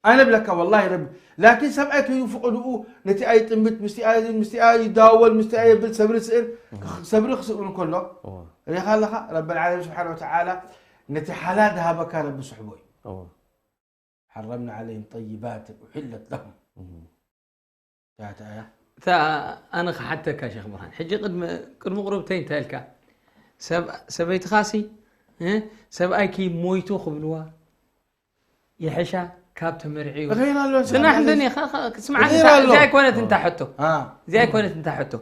ኣነ ብለካ ወላሂ ረቢ፣ ላኪን ሰብኣይ ከይዱ ፍቕድኡ ነቲ ኣይ ጥምት፣ ምስቲ ኣይ፣ ምስቲ ኣይ ይዳወል፣ ምስቲ ኣይ የብል፣ ሰብሪ ስእን፣ እዎ። ሰብሪ ክስእን ከሎ፣ እዎ። ሪኻ ኣለኻ፣ ረብል ዓለሚን ስብሓን ወተዓላ ነቲ ሓላል ዝሃበካ ረቢ ስሕቦ እዩ። እዎ። حرمنا عليهم طيبات أحلت لهم. እም። እንታይ እያ? እታ ኣነ ክሓተካ ሸኽ ብርሃን፣ ሕጂ ቅድሚ፣ ቅድሚ ቁሩብ እንታይ እንታይ ኢልካ? ሰብ-፣ ሰበይትኻሲ፣ እ፣ ሰብኣይኪ ሞይቱ ክብልዋ ይሕሻ፣ ካብ ተመርዕዩ ርኢና ኣሎ ጽናሕ እንደኔ ኸ- ኸ- ስምዓኒ ርኢና ኣሎ። እዚኣ ኣይኮነት እንታይ ሕቶ አ እዚኣ ኣይኮነት እንታይ ሕቶ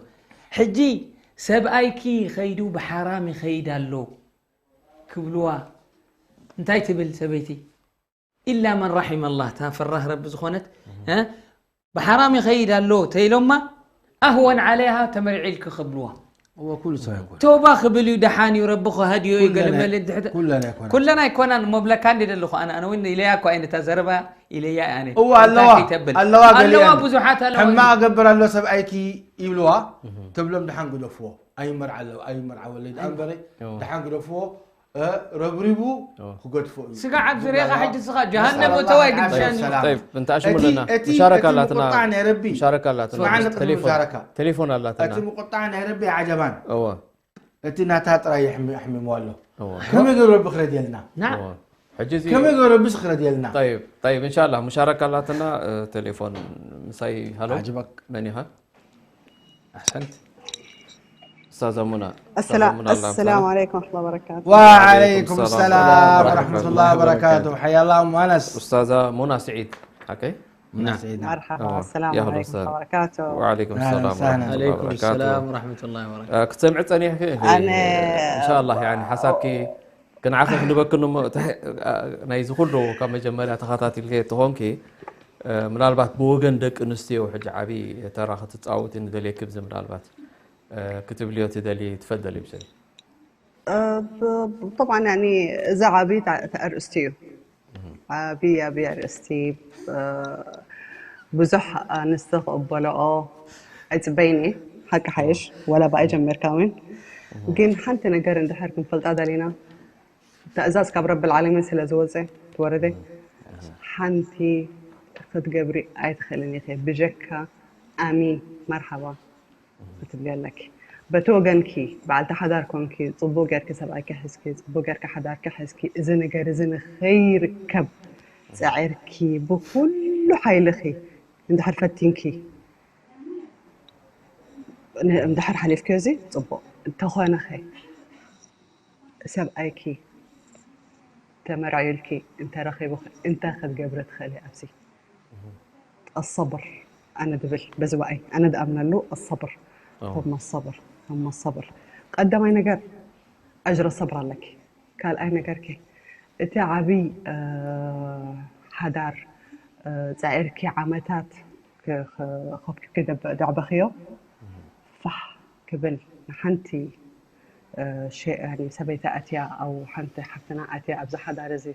ሕጂ ሰብኣይኪ ኸይዱ ብሓራም ይኸይድ ኣሎ ክብልዋ እንታይ ትብል ሰበይቲ ኢላ መን ራሒመ ኣላህ እታ ፈራህ ረቢ ዝኾነት እ? ብሓራም ይኸይድ ኣሎ ተይሎማ ኣህወን ዓለይሃ ተመርዒልኪ ክብልዋ እወ ኩሉ ሰብ ኣይኮነ ቶባ ክብል እዩ ደሓን እዩ ረቢ ክሃድዮ እዩ ኩለን ገለመለ ኣይ- ኩለን ኣይኮነ ኩለን ኣይኮናን ሞብለካ እንዲ ደለኹ ኣነ ኣነ እውን ኢለያ እኳ እየ ነታ ዘረባ ኢለያ እየ ኣነ እወ ኣለዋ እንታይ ከይተብል ኣለዋ ኣለዋ ገሊአን ብዙሓት ኣለዋ ሕማቕ ገብር ኣሎ ሰብኣይኪ ይብልዋ ትብሎም ደሓን ግደፍዎ ኣይመርዓ ኣለዎ ኣይመርዓ ወለይ ደኣ እምበረ ደሓን ግደፍዎ እ፣ ረብሪቡ ክገድፎ እዩ ስጋዕ ኣብ ዝሬኻ ሕጂ ስኻ ጀሃነም ነስኣል እተዋ ኣላህ ግድሻን ሰላም። طيب እንተ ኣሽሙ እቲ- ኣለና እቲ- ሙሻረካ እቲ ኣላትና ምቁጣዕ ናይ ረቢ ሙሻረካ ኣላትና ስምዓኒ ቅድሚ ቴሌፎን ምሻረካ ቴሌፎን ኣላትና እቲ ምቁጣዕ ናይ ረቢ ዓጀባን እወ እቲ ናታ ጥራይ ይሕሚ- ይሕሚሞ ኣሎ እወ ከመይ ገይሩ ረቢ ክረድየልና እወ ሕጂ እዚ ከመይ ገይሩ ረቢ ክረድየልና طيب طيب إن شاء الله ሙሻረካ ኣላትና እ፣ ቴሌፎን ምሳይ ሃሎ ዓጅበክ መን ኢኻ ኣሕሰንት استاذة منى السلام أستاذة منى الله السلام يسلمك. عليكم ورحمة الله وبركاته. وعليكم السلام السلام ورحمة ورحمة الله الله وبركاته. حيا الله أم أنس. أستاذة منى سعيد. اوكي؟ مرحبا آه. السلام يا أهلا عليكم وسهلا. ورحمة الله وبركاته. وعليكم أهلا السلام وسهلا. ورحمة الله عليكم وبركاته. السلام ورحمة الله وبركاته. آه، ክትሰምዒ ጸኒሕኪ ኢኺ ኣነ إن شاء الله يعني ሓሳብኪ ክንዓኺ ክንበክን እሞ እንታይ- አ፣ ናይዚ ኩሉ ካብ መጀመርያ ተኸታቲልኪ ተኾንኪ እ፣ ምናልባት ብወገን ደቂ ኣንስትዮ ሕጂ ዓብዪ ተራ ክትፃወቲ ንደልየኪ ብዚ ምናልባት እ፣ ክትብልዮ ትደሊ ትፈደሊ ብስል طبعا يعني እዚ ዓብዪ ኣርእስቲ እዩ ዓብዪ ዓብዪ ኣርእስቲ ብዙሕ ኣንስቲ ክቕበልኦ ኣይፅበይን እየ ሓቂ ሓይሽ ወላ ብኣይ ጀሚርካ እውን ግን ሓንቲ ነገር እንድሕር ክንፈልጣ ደሊና ትእዛዝ ካብ ረቢ ልዓለሚን ስለ ዝወፀ ትወረደ ሓንቲ ክትገብሪ ኣይትኽእልን ኢኺ ብጀካ ኣሚን መርሓባ ክትብሊ ኣለኪ በቲ ወገንኪ በዓልቲ ሓዳር ኮንኪ ፅቡቅ ጌርኪ ሰብኣይኪ ሕዝኪ ፅቡቅ ጌርኪ ሓዳርኪ ሕዝኪ እዚ ነገር እዚ ንኸይርከብ ፀዒርኪ ብኩሉ ሓይልኺ እንድሕር ፈቲንኪ እንድሕር ሓሊፍኪዮ እዚ ፅቡቅ እንተኾነኸ ሰብኣይኪ ተመርዕዩልኪ እንተረኺቡኺ እንታይ ክትገብሪ ትኽእሊ ኣብዚ ኣሰብር ኣነ ድብል በዚ ብኣይ ኣነ ድኣምነሉ ኣሰብር ثم الصبر ثم الصبر ቀዳማይ ነገር ኣጅረ ሰብር ኣለኪ ካልኣይ ነገርኪ እቲ ዓብይ ሓዳር ፀዒርኪ ዓመታት ከብኪ ደዕበኽዮ ፋሕ ክብል ንሓንቲ ሰበይቲ ኣትያ ኣብ ሓንቲ ሓፍትና ኣትያ ኣብዚ ሓዳር እዚ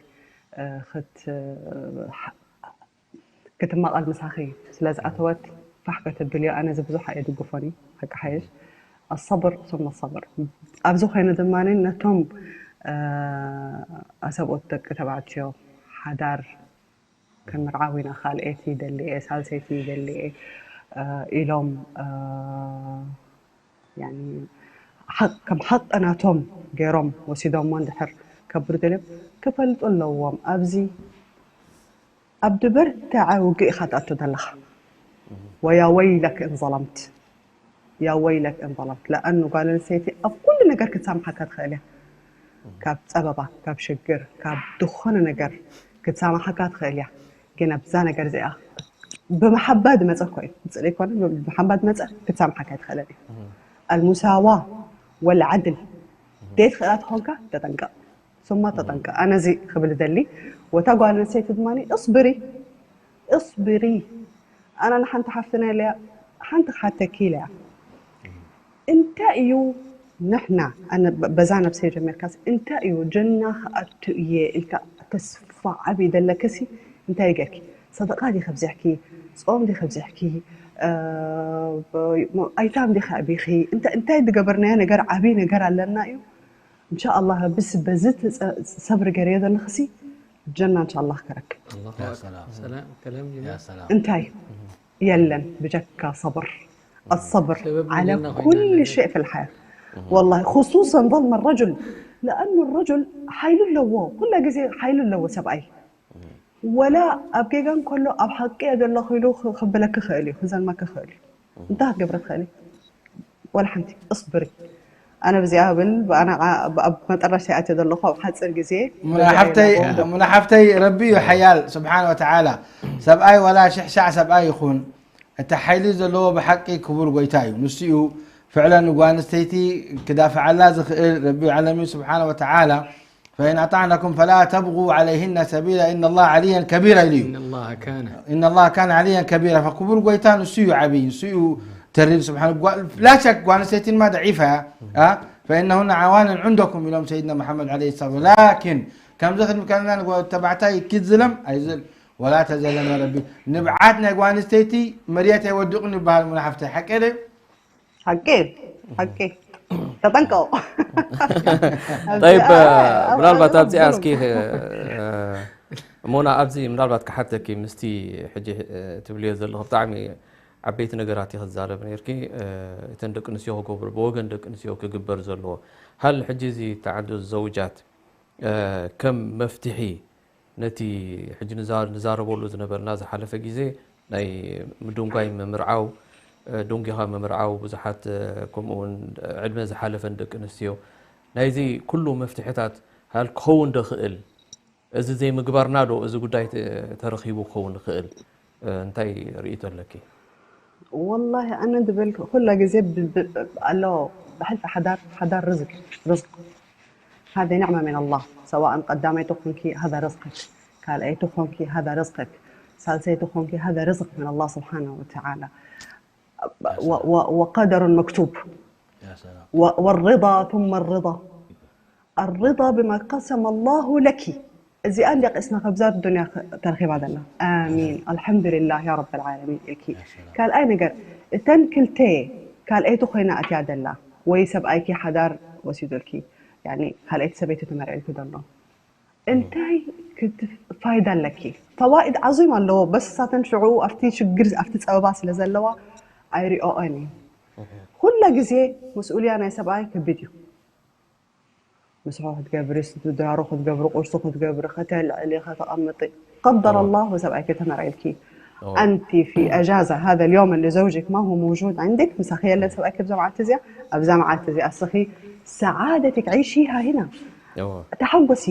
ክትማቐል ምሳኺ ስለ ዝኣተወት ፋሕ ከተብልዮ ኣነ እዚ ብዙሕ ኣየድግፎን እዩ ሓቂ ሓይሽ ኣሰብር ثم الصبر ኣብዚ ኮይኑ ድማ ነቶም ኣሰብኦት ደቂ ተባዕትዮ ሓዳር ክንምርዓው ኢና ካልኤቲ ይደሊ እየ ሳልሰይቲ ይደሊ እየ ኢሎም ከም ሓቂ ናቶም ገይሮም ወሲዶሞ እንድሕር ከብሩ ደልዮም ክፈልጡ ኣለዎም ኣብዚ ኣብ ድበርተዐ ውግእ ኢኻ ትኣቱ ዘለኻ ወያ ወይለክ እንዘለምት ያ ወይለክ እንበላት ለኣኑ ጓል ኣንስተይቲ ኣብ ኩሉ ነገር ክትሳምሓካ ትኽእል እያ ካብ ፀበባ ካብ ሽግር ካብ ዝኾነ ነገር ክትሳምሓካ ትኽእል እያ ግን ኣብዛ ነገር እዚኣ ብመሓባ ዝመፀ እኮ እዩ ብፅልኢ ኮነ ብመሓባ ዝመፀ ክትሳምሓካ ኣይትኽእልን እዩ ኣልሙሳዋ ወልዓድል ደይ ትኽእላ ትኾንካ ተጠንቀቕ ثم ተጠንቀቕ ኣነ እዚ ክብል ደሊ ወታ ጓል ኣንስተይቲ ድማ እስብሪ እስብሪ ኣነ ንሓንቲ ሓፍትና ኢለያ ሓንቲ ክሓተኪ ኢለያ እንታይ እዩ ንሕና ኣነ በዛ ነብሰይ ጀሚርካስ እንታይ እዩ ጀና ክኣቱ እየ ኢልካ ተስፋ ዓብዪ ዘለክሲ እንታይ ገርኪ ሰደቃ ዲ ከብዚሕኪ ፆም ዲ ከብዚሕኪ ኣይታም ዲ ከዕቢኺ እንታይ ዝገበርናዮ ነገር ዓብዪ ነገር ኣለና እዩ እንሻ ኣላህ ብስ በዚ ሰብሪ ገርዮ ዘለኽሲ ጀና እንሻ ኣላህ ክረክብ እንታይ የለን ብጀካ ሰብር الصبر على كل شيء في الحياة والله خصوصا ظلم الرجل لأن الرجل ሓይሉ ኣለዎ ኩላ ግዜ ሓይሉ ኣለዎ ሰብኣይ ወላ ኣብ ጌጋ እንከሎ ኣብ ሓቂ እየ ዘለኹ ኢሉ ክብለኪ ይኽእል እዩ ክዘልመኪ ይኽእል እዩ እንታይ ክትገብሪ ትኽእሊ ወላ ሓንቲ እስብሪ ኣነ ብዚኣ ብል ብኣና ኣብ መጠረሽታ ኣትየ ዘለኹ ኣብ ሓፂር ግዜ ሙና ሓፍተይ ሙና ሓፍተይ ረቢ እዩ ሓያል ስብሓን ወተዓላ። ሰብኣይ ወላ ሽሕሻዕ ሰብኣይ ይኹን፣ እቲ ሓይሊ ዘለዎ ብሓቂ ክቡር ጎይታ እዩ። ንሱ እዩ ፍዕለን ንጓል ኣንስተይቲ ክዳፍዓላ ዝኽእል። ረቢ ዓለሚን ስብሓን ወተዓላ ፈኢን ኣጣዕናኩም ፈላ ተብጉ ዓለይህና ሰቢላ ኢነ ላህ ዓልያን ከቢራ ኢሉ እዩ። إن الله كان إن الله كان عليا كبيرا። ክቡር ጎይታ ንሱ እዩ ዓብይ፣ ንሱ እዩ ተሪር። ስብሓን ላሸክ ጓል ኣንስተይቲ ድማ ደዒፋ እያ። ፈኢነሁና ዓዋንን ዕንደኩም ኢሎም ሰይድና መሓመድ ዓለይሂ ሰላም። ላኪን ከምዚ ክንብል ከለና ንጓል ተባዕታይ ኪድ ዝለም ኣይዝል ወላ ተዘለመ ረቢ። ንብዓት ናይ ጓል ኣንስተይቲ መርየት ኣይወድቕን ይበሃል። ሙና ሓፍተይ ሓቂ ድዩ? ሓቂ ሓቂ ተጠንቀቑ። طيب ምናልባት ኣብዚኣ እስኪ ሙና ኣብዚ ምናልባት ክሓተኪ ምስቲ ሕጂ ትብልዮ ዘለኹ ብጣዕሚ ዓበይቲ ነገራት እዩ ክዛረብ ነርኪ። እተን ደቂ ኣንስትዮ ክገብሩ ብወገን ደቂ ኣንስትዮ ክግበር ዘለዎ ሃል ሕጂ እዚ ተዓዱ ዘውጃት ከም መፍትሒ ነቲ ሕጂ ንዛረበሉ ዝነበርና ዝሓለፈ ግዜ ናይ ምድንጓይ ምምርዓው ደንጊኻ ምምርዓው ብዙሓት ከምኡውን ዕድመ ዝሓለፈን ደቂ ኣንስትዮ ናይዚ ኩሉ መፍትሕታት ሃል ክኸውን ዶ ክእል እዚ ዘይምግባርና ዶ እዚ ጉዳይ ተረኺቡ ክኸውን ይኽእል እንታይ ርእይቶ ኣለኪ? ወላሂ ኣነ ዝብል ኩላ ግዜ ኣሎ ብሕልፊ ሓዳር ሓዳር ርዝቅ ርዝቅ هذه نعمة من الله سواء ቀዳመይቲ ኮንኪ هذا رزقك ካልኣይቲ ኮንኪ هذا رزقك ሳልሰይቲ ኮንኪ هذا رزق من الله سبحانه وتعالى وقدر مكتوب والرضا ثم الرضا الرضا بما قسم الله لك እዚኣ እንዲያ ቀስና ከብዛ ዱንያ ተረኺባ ዘላ ኣሚን ኣልሓምዱሊላህ ያ ረብ ልዓለሚን ኢልኪ ካልኣይ ነገር እተን ክልተ ካልኣይቲ ኮይና ኣትያ ዘላ ወይ ሰብኣይኪ ሓዳር ወሲዱልኪ ካልኣይቲ ሰበይቲ ተመርዒልኪ ዘሎ እንታይ ፋይዳ ኣለኪ ፈዋኢድ ዓዙም ኣለዎ በስ ሳተን ሽዑ ኣብቲ ሽግር ኣብቲ ፀበባ ስለ ዘለዋ ኣይሪኦኦን እዩ ኩላ ግዜ መስኡልያ ናይ ሰብኣይ ከቢድ እዩ ምስሑ ክትገብሪ፣ ድራሩ ክትገብሪ፣ ቁርሲ ክትገብሪ፣ ከተልዕሊ፣ ከተቐምጢ قدر الله ሰብኣይኪ ተመርዒልኪ أنت في أجازة هذا اليوم اللي زوجك ما هو موجود عندك ምሳኺ የለን ሰብኣይኪ ኣብዛ መዓልቲ እዚኣ ኣብዛ መዓልቲ እዚኣ እስኺ سعادتك عيشيها هنا ተሓጎሲ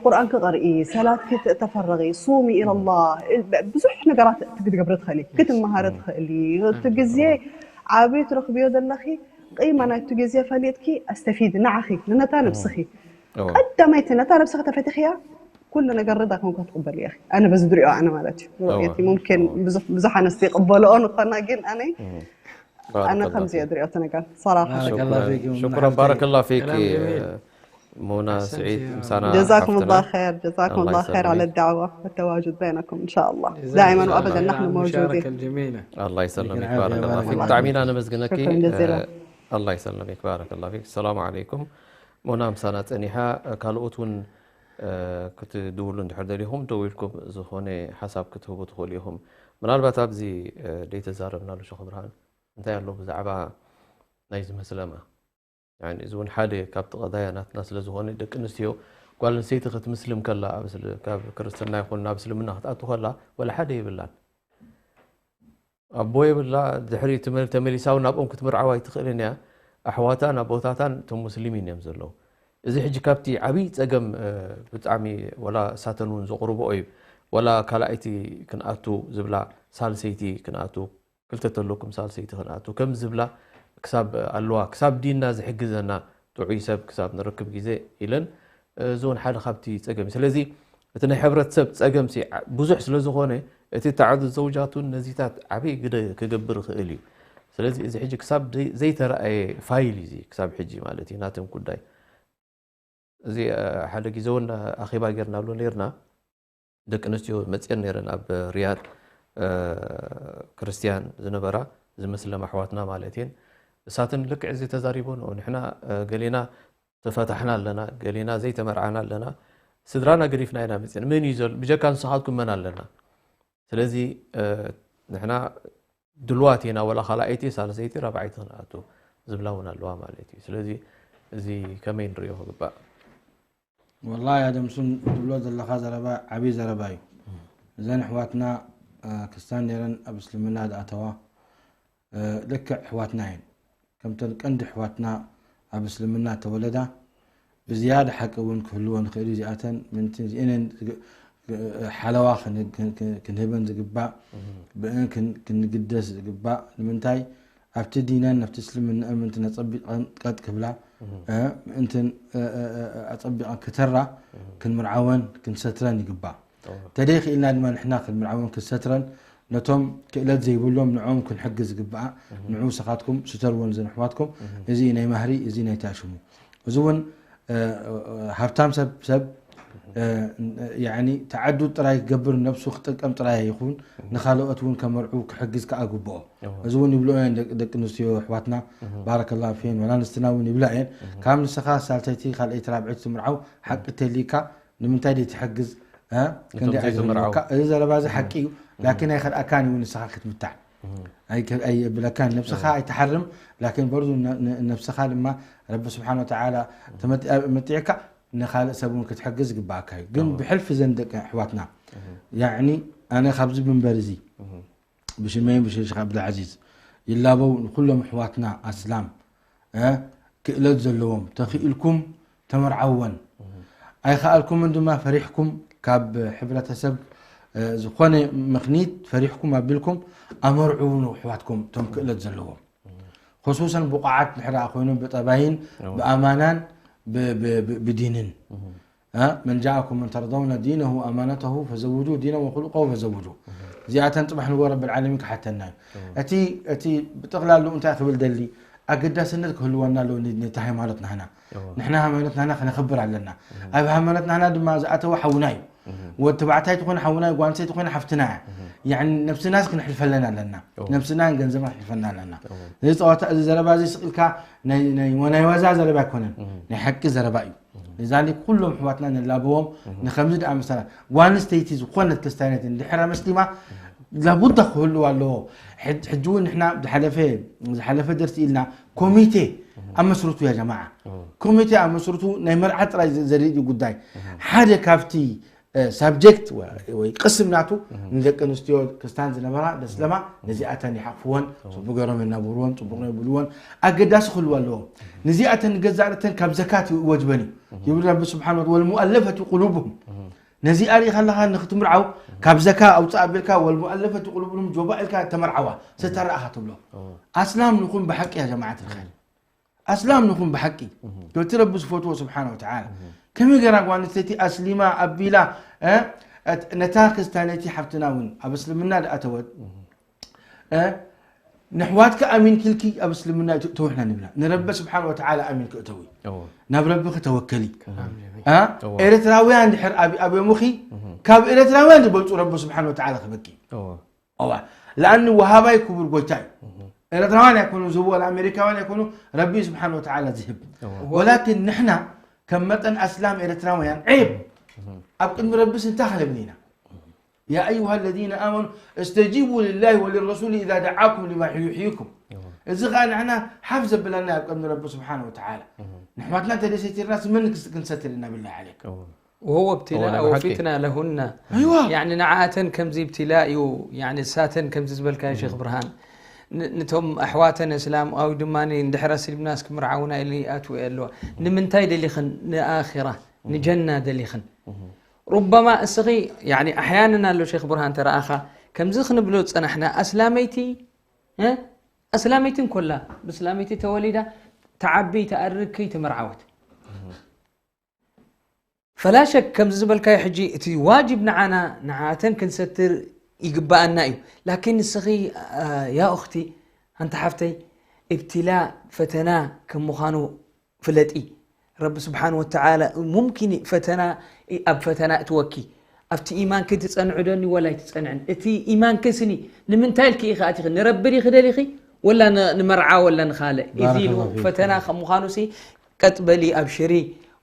ቁርኣን ክቕርኢ ሰላትኪ ተፈረቒ ሱሚ ኢለላህ ብዙሕ ነገራት ክትገብሪ ትኽእሊ ክትመሃሪ ትኽእሊ እቲ ግዜ ዓብዩ ትረኽብዮ ዘለኺ ቂማ ናይቲ ግዜ ፈሊጥኪ ኣስተፊድ ንዓኺ ንነታ ነብስኺ ቀዳመይቲ ነታ ነብስኺ ተፈቲኽያ ኩሉ ነገር ርዳ ከም ክትቕበል እያ ኣነ በዚ ድሪኦ ኣነ ማለት እዩ ሩእየቲ ሙምኪን ብዙሕ ኣነስቲ ይቕበልኦ ንኾና ግን ኣነ ኣነ ከምዚ እየ ድሪኦ እቲ ነገር ሰራሓ ሽኩራን ባረከላ ፊክ ሙና ስዒድ ምሳና جزاكم الله خير جزاكم الله خير على الدعوة والتواجد بينكم إن شاء الله دائما وأبدا نحن موجودين الله يسلمك بارك الله فيك ብጣዕሚ ኢና ነመስግነኪ الله يسلمك بارك الله فيك السلام عليكم ሙና ምሳና ጸኒሓ ካልኦት እውን ክትድውሉ እንድሕር ደሊኹም ደው ኢልኩም ዝኾነ ሓሳብ ክትህቡ ትኽእሉ ኢኹም ምናልባት ኣብዚ ደይተዛረብናሉ ሸኽ ብርሃን እንታይ ኣሎ ብዛዕባ ናይዚ መስለማ እዚ እውን ሓደ ካብቲ ቀዳያ ናትና ስለ ዝኾነ ደቂ ኣንስትዮ ጓል ኣንስተይቲ ክትምስልም ከላ ካብ ክርስትና ይኹን ናብ እስልምና ክትኣቱ ከላ ወላ ሓደ የብላን ኣቦ የብላ ድሕሪ ተመሊሳ እውን ናብኦም ክትምርዓው ኣይትኽእልን እያ ኣሕዋታን ኣቦታታን እቶም ሙስሊሚን እዮም ዘለዉ እዚ ሕጂ ካብቲ ዓብዪ ፀገም ብጣዕሚ ወላ ሳተን እውን ዘቕርብኦ እዩ ወላ ካልኣይቲ ክንኣቱ ዝብላ ሳልሰይቲ ክንኣቱ ክልተ ተለኩም ሳልሰይቲ ክንኣቱ ከም ዝብላ ክሳብ ኣለዋ ክሳብ ዲንና ዝሕግዘና ጥዑይ ሰብ ክሳብ ንረክብ ግዜ ኢለን እዚ እውን ሓደ ካብቲ ፀገም እዩ ስለዚ እቲ ናይ ሕብረተሰብ ፀገም ብዙሕ ስለ ዝኾነ እቲ ተዓዱ ዘውጃቱን ነዚታት ዓብዪ ግደ ክገብር ይኽእል እዩ ስለዚ እዚ ሕጂ ክሳብ ዘይተረኣየ ፋይል እዩ ክሳብ ሕጂ ማለት እዩ ናተም ጉዳይ እዚ ሓደ ግዜ እውን ኣኼባ ጌርናሉ ነርና ደቂ ኣንስትዮ መፅአን ነይረን ኣብ ሪያድ ክርስትያን ዝነበራ ዝመስለም ኣሕዋትና ማለት እየን እሳትን ልክዕ እዚ ተዛሪቦን ንሕና ገሌና ተፈታሕና ኣለና ገሌና ዘይተመርዓና ኣለና ስድራና ገዲፍና ኢና መፅና መን እዩ ዘሎ ብጀካ ንስኻትኩም መን ኣለና ስለዚ ንሕና ድልዋት ኢና ወላ ካልኣይቲ ሳልሰይቲ ራብዓይቲ ክንኣቱ ዝብላ እውን ኣለዋ ማለት እዩ ስለዚ እዚ ከመይ ንሪኦ ክግባእ ወላሂ ኣደምሱን ትብሎ ዘለኻ ዘረባ ዓብዪ ዘረባ እዩ እዘን ኣሕዋትና ክስታን ነይረን ኣብ እስልምና ዝኣተዋ ልክዕ ኣሕዋትና እየን ከምተን ቀንዲ ኣሕዋትና ኣብ እስልምና ተወለዳ ብዝያዳ ሓቂ እውን ክህልወን ይኽእል እዩ። እዚኣተን ምንትን እዚአንን ሓለዋ ክን- ክን- ክን- ክንህበን ዝግባእ፣ ብእን ክን- ክንግደስ ዝግባእ። ንምንታይ ኣብቲ ዲነን ኣብቲ እስልምና ምንትን ኣጸቢቐን ቀጥ ክብላ፣ እ፣ ምእንትን፣ እ፣ እ፣ እ፣ ኣጸቢቐን ክተራ ክንምርዓወን ክንሰትረን ይግባእ። ተደይ ክኢልና ድማ ንሕና ክንምርዓወን ክንሰትረን ነቶም ክእለት ዘይብሎም ንዕኦም ክንሕግዝ ዝግባኣ። ንዑ ንስኻትኩም ስተርወን ዘንሕዋትኩም። እዚ ናይ ማህሪ፣ እዚ ናይ ታሽሙ። እዚ እውን፣ እ፣ ሃብታም ሰብ ሰብ፣ እ፣ ያኒ ተዓዱ ጥራይ ክገብር ነብሱ ክጥቀም ጥራይ ይኹን፣ ንኻልኦት እውን ከመርዑ ክሕግዝ ከኣ ግብኦ። እዚ እውን ይብልኦ እየን ደቂ ደቂ ኣንስትዮ ኣሕዋትና። ባረከላሁ ፊን ወላ ኣንስትና እውን ይብላ እየን። ካብ ንስኻ ሳልሰይቲ ካልኣይቲ ራብዐይቲ ትምርዓው ሓቂ ተልይካ ንምንታይ ደይ ትሕግዝ? እ? ክንደይ ነቶም ዘይተመርዓዉ። ኣዘንብካ? እዚ ዘረባ እዚ ሓቂ እዩ። ላኪን ኣይኸድኣካን እዩ ንስኻ ክትምታዕ። ኣይ- ኣይብለካን። ነብስኻ ኣይትሓርም። ላኪን በርዙ ነ- ነ- ነብስኻ ድማ ረቢ ስብሓን ወተዓላ ተመጢ- መጢዕካ ንኻልእ ሰብ እውን ክትሕግዝ ይግባኣካ እዩ። ግን ብሕልፊ ዘን ደቂ ኣሕዋትና ያዕኒ ኣነ ካብዚ ምንበር እዚ ብሽመይን ብሽም ሸኽ ዓብደልዓዚዝ ይላበው ንኩሎም ኣሕዋትና ኣስላም እ፣ ክእለት ዘለዎም ተኽኢልኩም ተመርዓወን ኣይኸኣልኩምን ድማ ፈሪሕኩም ካብ ሕብረተሰብ እ፣ ዝኾነ ምኽኒት ፈሪሕኩም ኣቢልኩም ኣመርዕዉ ንኣሕዋትኩም እቶም ክእለት ዘለዎም። ኹሱሰን ብቑዓት ድሕር ኮይኖም ብጠባይን ብኣማናን ብ- ብ- ብ- ብዲንን እ፣ መን ጃኣኩም መን ተርደውነ ዲነሁ ኣማነተሁ ፈዘውጁ ዲነሁ ወኹሉቀሁ ፈዘውጁ። እዚኣተን ጽባሕ ንጎ ረብል ዓለሚን ክሓተና እዩ። እቲ እቲ ብጠቕላሉ እንታይ ክብል ደሊ ኣገዳስነት ክህልወና ኣለዎ ን- ነቲ ሃይማኖት ናህና። ንሕና ሃይማኖት ናህና ክነኽብር ኣለና። ኣብ ሃይማኖት ናህና ድማ ዝኣተወ ሓውና እዩ። ወዲ ተባዕታይ ትኾነ ሓውና እዩ፣ ጓል ኣንስተይቲ ትኾነ ሓፍትና እያ። ያኒ ነብስናስ ክንሕልፈለን ኣለና። ነብስና ገንዘብና ክንሕልፈና ኣለና። እዚ ጸዋታ እዚ ዘረባ እዚ ስቕ ኢልካ ናይ ናይ ናይ ዋዛ ዘረባ ኣይኮነን። ናይ ሓቂ ዘረባ እዩ። ንዛሊክ ኩሎም ኣሕዋትና ንላበዎም ንኸምዚ ደኣ መሰላ ጓል ኣንስተይቲ ዝኾነት ክስታይነት እንድሕር መስሊማ ላቡዳ ክህልዋ ኣለዎ። ሕጅ- ሕጂ እውን ንሕና ዝሓለፈ ዝሓለፈ ደርሲ ኢልና ኮሚቴ ኣመስርቱ ያ ጀማዓ። ኮሚቴ ኣመስርቱ ናይ መርዓ ጥራይ ዘ- ዘርኢ እዩ ጉዳይ። ሓደ ካብቲ ሳብጀክት ወይ ቅስም ናቱ ንደቂ ኣንስትዮ ክስታን ዝነበራ ደስለማ ነዚኣተን ይሓቕፍወን፣ ጽቡቅ ገይሮም የናብርወን፣ ጽቡቅ የብልወን፣ ኣገዳሲ ክህልዎ ኣለዎም። ነዚኣተን ንገዛእ ርእተን ካብ ዘካት ይወጅበን እዩ ይብል ረቢ ስብሓን ወተዓላ። ወልሙኣለፈቲ ቁሉብሁም ነዚኣ ሪኢኻ ኣለኻ ንክትምርዓው ካብ ዘካ ኣውፅእ ኣቢልካ ወልሙኣለፈቲ ቁሉብሁም ጆባ ኢልካ ተመርዓዋ ዝተረኣኻ ትብሎ። ኣስላም ንኹን ብሓቂ ያ ጀማዓት ልኸይር ኣስላም ንኹን ብሓቂ እቲ ረቢ ዝፈትዎ ስብሓን ወተዓላ ከመይ ገይራ ጓል ኣንስተይቲ ኣስሊማ ኣቢላ እ፣ ነታ ክስታነይቲ ሓፍትና እውን ኣብ እስልምና ዝኣተወት እ፣ ንሕዋትካ ኣሚን ክልኪ ኣብ እስልምና ተውሕና ንብላ ንረቢ ስብሓን ወተዓላ ኣሚን ክእተዊ ናብ ረቢ ክተወከሊ እ፣ ኤርትራውያን ድሕር ኣብዮምኺ ካብ ኤርትራውያን ዝበልፁ ረቢ ስብሓን ወተዓላ ክበኪ እዋ ለኣኒ ወሃባይ ክቡር ጎይታ እዩ። ኤርትራውያን ኣይኮኑ ዝህቡ ወላ ኣሜሪካውያን ኣይኮኑ ረቢ ስብሓን ወተዓላ ዝህብ። ወላኪን ንሕና ከም መጠን ኣስላም ኤርትራውያን ዒብ ኣብ ቅድሚ ረቢስ እንታይ ክንብል ኢና? يا أيها الذين آمنوا استجيبوا لله وللرسول إذا دعاكم لما يحييكم እዚ ኸዓ ንሕና ሓፍ ዘብለና ኣብ ቅድሚ ረቢ ስብሓን ወተዓላ ንሕዋትና እንተደሰቲርና ስመን ክንሰትር ኢና ብላ ዓለይክ وهو ابتلاء أو فتنة لهن يعني ንዓኣተን ከምዚ ابتلاء እዩ يعني ሳተን ከምዚ ዝበልካዮ ሸኽ ብርሃን ንቶም ኣሕዋተን እስላም ኣው ድማ እንድሕር ኣስሊምናስ ክምርዓውና ኢለ ይኣትወ ኣለዋ ንምንታይ ደሊኽን ንኣራ ንጀና ደሊኽን ربما እስኺ يعني ኣሕያንን ኣሎ ሸኽ ብርሃን ተረኣኻ ከምዚ ክንብሎ ዝፀናሕና ኣስላመይቲ ኣስላመይቲ እንኮላ ብእስላመይቲ ተወሊዳ ተዓቢ ተኣርግ ከይተመርዓወት ፈላሸክ ከምዚ ዝበልካዮ ሕጂ እቲ ዋጅብ ንዓና ንዓተን ክንሰትር ይግበኣና እዩ ላኪን ንስኺ ያ ኡኽቲ ኣንቲ ሓፍተይ እብትላ ፈተና ከም ምዃኑ ፍለጢ ረቢ ስብሓን ወተዓላ ሙምኪን ፈተና ኣብ ፈተና እትወኪ ኣብቲ ኢማንኪ ትፀንዕዶኒ ወላ ኣይትፀንዕን እቲ ኢማንኪ ስኒ ንምንታይ ኢልኪ ኢኺ ኣቲኺ ንረቢ ዲኺ ደሊኺ ወላ ንመርዓ ወላ ንኻልእ እዚ ኢሉ ፈተና ከም ምዃኑ ሲ ቀጥ በሊ ኣብሽሪ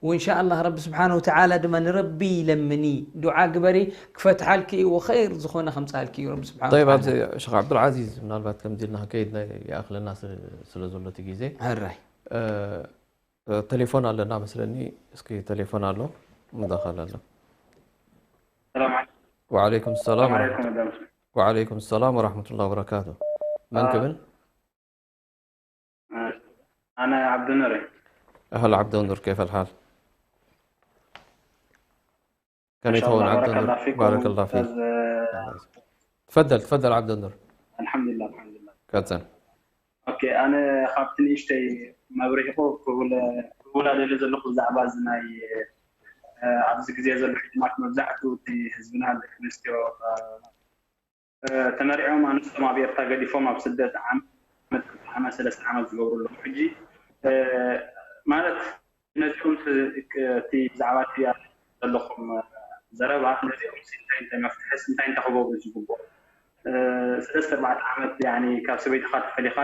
وإن شاء الله رب سبحانه وتعالى ድማ ንረቢ ለምኒ ዱዓ ግበሪ ክፈትሓልኪ እዩ ወኸይር ዝኾነ ከምፃልኪ እዩ ረቢ ስብሓን طيب ኣብዚ ሸኽ ዓብዱልዓዚዝ ምናልባት ከምዚ ኢልና ክንከይድ ይኣኽለና ስለ ዘሎ እቲ ግዜ ሕራይ ቴሌፎን ኣለና መስለኒ እስኪ ቴሌፎን ኣሎ ምዳኸል ኣሎ وعليكم السلام وعليكم السلام ورحمة الله وبركاته من ክብል ኣነ ዓብዱኑር እየ። أهلا عبد النور، كيف الحال؟ كان ما شاء يتهون الله، عبد بارك الله النور، فيكم بارك الله فيك. أستاذ. تفضل، تفضل عبد النور. الحمد لله، الحمد لله. كاتسن. ኦኬ፣ ኣነ ካብቲ ንእሽተይ መብርሂ ክውላ ደልየ ዘለኹ ብዛዕባ እዚ ናይ ኣብዚ ግዜ ዘሎ ሕማት መብዛሕትኡ እቲ ህዝብና ደቂ ኣንስትዮ ተመሪዖም ኣንስቶም ኣብ ኤርትራ ገዲፎም ኣብ ስደት ዓመት ዓመት ሰለስተ ዓመት ዝገብሩ ኣለዉ። ሕጂ ማለት ነዚኦም እቲ ብዛዕባ እቲ ዘለኹም ዘረባ ነዚኦም እንታይ እንታይ መፍትሕስ እንታይ እንታይ ክገብሩ ዝግብኦ ሰለስተ ኣርባዕተ ዓመት ካብ ሰበይትኻ ተፈሊኻ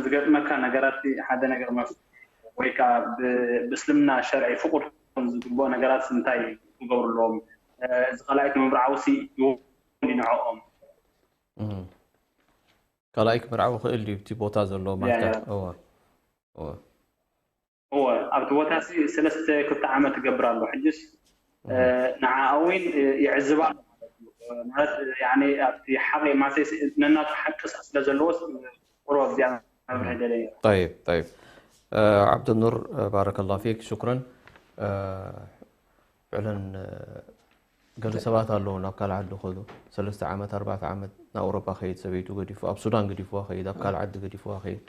ዝገጥመካ ነገራት ሓደ ነገር መፍትሒ ወይ ከዓ ብእስልምና ሸርዒ ፍቁድ ዝግብኦ ነገራት እንታይ ክገብሩ ኣለዎም? እዚ ካልኣይ እቲ ምምርዓውሲ ይኸውን ንዕኦም ካልኣይ ክምርዓው ክእል ድዩ እቲ ቦታ ዘለዎ ማለት እወ እወ እወ ኣብቲ ቦታ ሲ ሰለስተ ክልተ ዓመት ትገብር ኣሎ ሕጅስ ንዓ እውን ይዕዝባ ኣሎ ማለት እዩ ማለት ያኔ ኣብቲ ሓቂ ማሰይ ነናቱ ሓቂ ስለ ዘለዎስ ቁሩብ ኣብዚኣ መብርሂ ደለየ طيب طيب عبد النور بارك الله فيك شكرا فعلا ገለ ሰባት ኣለዉ ናብ ካልእ ዓዲ ከዱ ሰለስተ ዓመት ኣርባዕተ ዓመት ናብ ኣውሮጳ ከይድ ሰበይቱ ገዲፉ ኣብ ሱዳን ገዲፍዋ ከይድ ኣብ ካልእ ዓዲ ገዲፍዋ ከይድ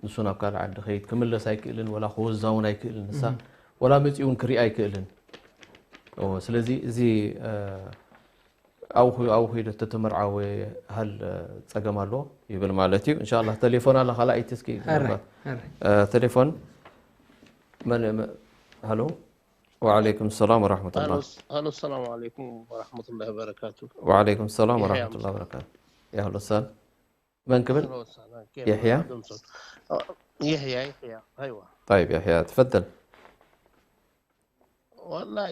ንሱ ናብ ካልእ ዓዲ ከይድ ክምለስ ኣይክእልን ወላ ክወዛ እውን ኣይክእልን ንሳ ወላ መፂኡ እውን ክርኢ ኣይክእልን ስለዚ እዚ ኣብኡ ኣብኡ ከይዱ ተተመርዓወ ሃል ፀገም ኣሎ ይብል ማለት እዩ እንሻላ ቴሌፎን ኣላ ካልኣይቲ እስኪ ቴሌፎን መን ሃሎ وعليكم السلام ورحمة الله. هلو، السلام عليكم ورحمة الله وبركاته. وعليكم السلام ورحمة الله وبركاته. يا أهلا وسهلا. من قبل؟ أهلا وسهلا. كيف يحيى؟ يحيى، يحيى. أيوة. طيب يحيى، تفضل. والله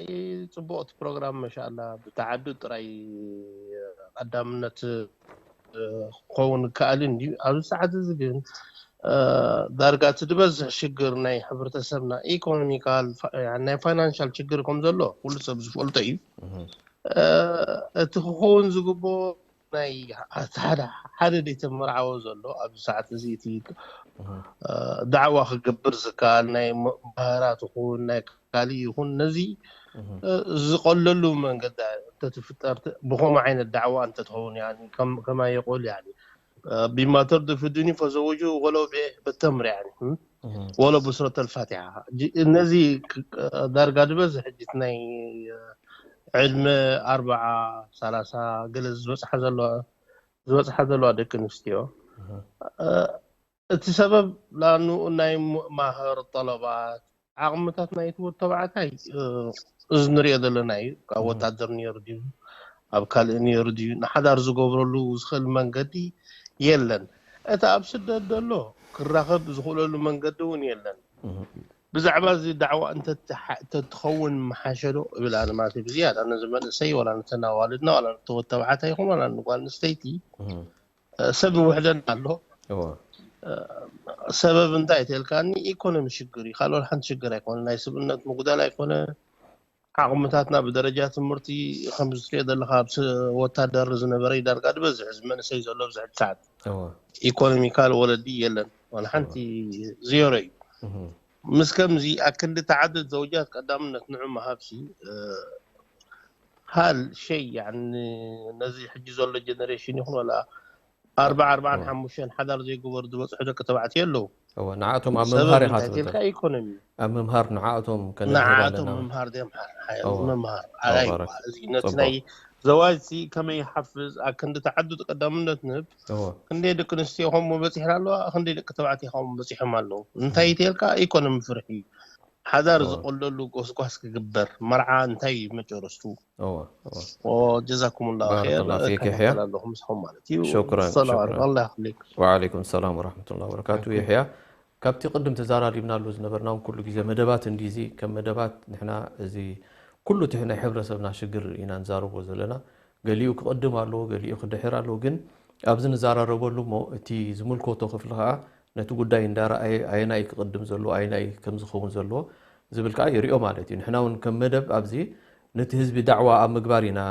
ጽቡቕቲ ፕሮግራም መሻላ ብተዓዱ ጥራይ ቀዳምነት ክኸውን ከኣልን እዩ ኣብዚ ሰዓት እዚ ግን ዳርጋ እቲ ዝበዝሕ ሽግር ናይ ሕብረተሰብና ኢኮኖሚካል ናይ ፋይናንሻል ሽግር ከም ዘሎ ኩሉ ሰብ ዝፈልጦ እዩ እቲ ክኸውን ዝግብኦ ናይ ሓደ ሓደ ደይተመርዓወ ዘሎ ኣብዚ ሰዓት እዚ እቲ ዳዕዋ ክገብር ዝከኣል ናይ ባህራት ይኹን ናይ ካሊእ ይኹን ነዚ ዝቐለሉ መንገዲ እንተትፍጠር ብኸምኡ ዓይነት ዳዕዋ እንተትኸውን ከማ የቆል ብማተር ድፍዱኒ ፈዘወጁ ወለው ብተምር ወለው ብሱረት ኣልፋቲሓ ነዚ ዳርጋ ዝበዝሕ ሕጂ ናይ ዕድመ ኣርባዓ ሰላሳ ገለ ዝበፅሓ ዘለዋ ዝበፅሓ ዘለዋ ደቂ ኣንስትዮ እቲ ሰበብ ላኑ ናይ ማህር ጠለባት ዓቕምታት ናይ ትውት ተባዕታይ እዚ ንሪኦ ዘለና እዩ ካብ ወታደር ነይሩ ድዩ ኣብ ካልእ ነይሩ ድዩ ንሓዳር ዝገብረሉ ዝኽእል መንገዲ የለን እቲ ኣብ ስደት ዘሎ ክራኸብ ዝኽእለሉ መንገዲ እውን የለን ብዛዕባ እዚ ዳዕዋ እንተትኸውን ምሓሸዶ እብል ኣነ ማለት ብዝያዳ ነዚ መንእሰይ ዋላ ነተን ኣዋልድና ዋላ ነተወት ተባዕታይ ይኹን ዋላ ንጓል ኣንስተይቲ ሰብ ይውሕደና ኣሎ ሰበብ እንታይ ተልካኒ ኢኮኖሚ ሽግር እዩ ካልኦት ሓንቲ ሽግር ኣይኮነ ናይ ስብእነት ምጉዳል ኣይኮነ ዓቕምታትና ብደረጃ ትምህርቲ ከምዚ ትሪኦ ዘለካ ኣብ ወታደር ዝነበረ ዳርጋ ዝበዝሕ እዚ መንእሰይ ዘሎ ኣብዚ ሕጂ ሰዓት ኢኮኖሚካል ወለዲ የለን ዋላ ሓንቲ ዜሮ እዩ ምስ ከምዚ ኣክንዲ ተዓደድ ዘውጃት ቀዳምነት ንዑ ምሃብሲ ሃል ሸይ ነዚ ሕጂ ዘሎ ጀነሬሽን ይኹን ወላ ኣርባ ኣርባን ሓሙሽተን ሓዳር ዘይገበሩ ዝበፅሑ ደቂ ተባዕትዮ ኣለዉ ንዓቶም ኣብ ምምሃር ኢኻ ትብል ኢኮኖሚ ኣብ ምምሃር ንዓቶም ንዓቶም ምምሃር ደምሃር ምምሃር ኣይ እዚ ነቲ ናይ ዘዋጅ ሲ ከመይ ይሓፍዝ ኣብ ክንዲ ተዓዱ ቀዳምነት ንህብ ክንደይ ደቂ ኣንስትዮ ከምኡ በፂሕና ኣለዋ ክንደይ ደቂ ተባዕትዮ ከምኡ በፂሖም ኣለዉ እንታይ ተልካ ኢኮኖሚ ፍርሒ ሓዳር ዝቆለሉ ጎስጓስ ክግበር መርዓ እንታይ እዩ መጨረስቱ ጀዛኩም ላ ባረከላ ፊክ ይሕያ ኣለኹ ምስኹም ማለት እዩ شكرا ሰላም شكرا ኣላ ይኽሊክ وعليكم السلام ورحمة الله وبركاته يحيى ካብቲ ቅድም ተዛራሪብናሉ ዝነበርና እውን ኩሉ ግዜ መደባት እንዲዚ ከም መደባት ንሕና እዚ ኩሉ እቲ ናይ ሕብረተሰብና ሽግር ኢና ንዛረቦ ዘለና ገሊኡ ክቕድም ኣለዎ ገሊኡ ክድሕር ኣለዎ ግን ኣብዚ ንዘራረበሉ እሞ እቲ ዝምልከቶ ክፍሊ ከዓ ነቲ ጉዳይ እንዳረኣየ ኣየናይ ክቕድም ዘለዎ ኣየናይ ከምዝኸውን ዘለዎ ዝብል ከዓ ይሪኦ ማለት እዩ ንሕና እውን ከም መደብ ኣብዚ ነቲ ህዝቢ ዳዕዋ ኣብ ምግባር ኢና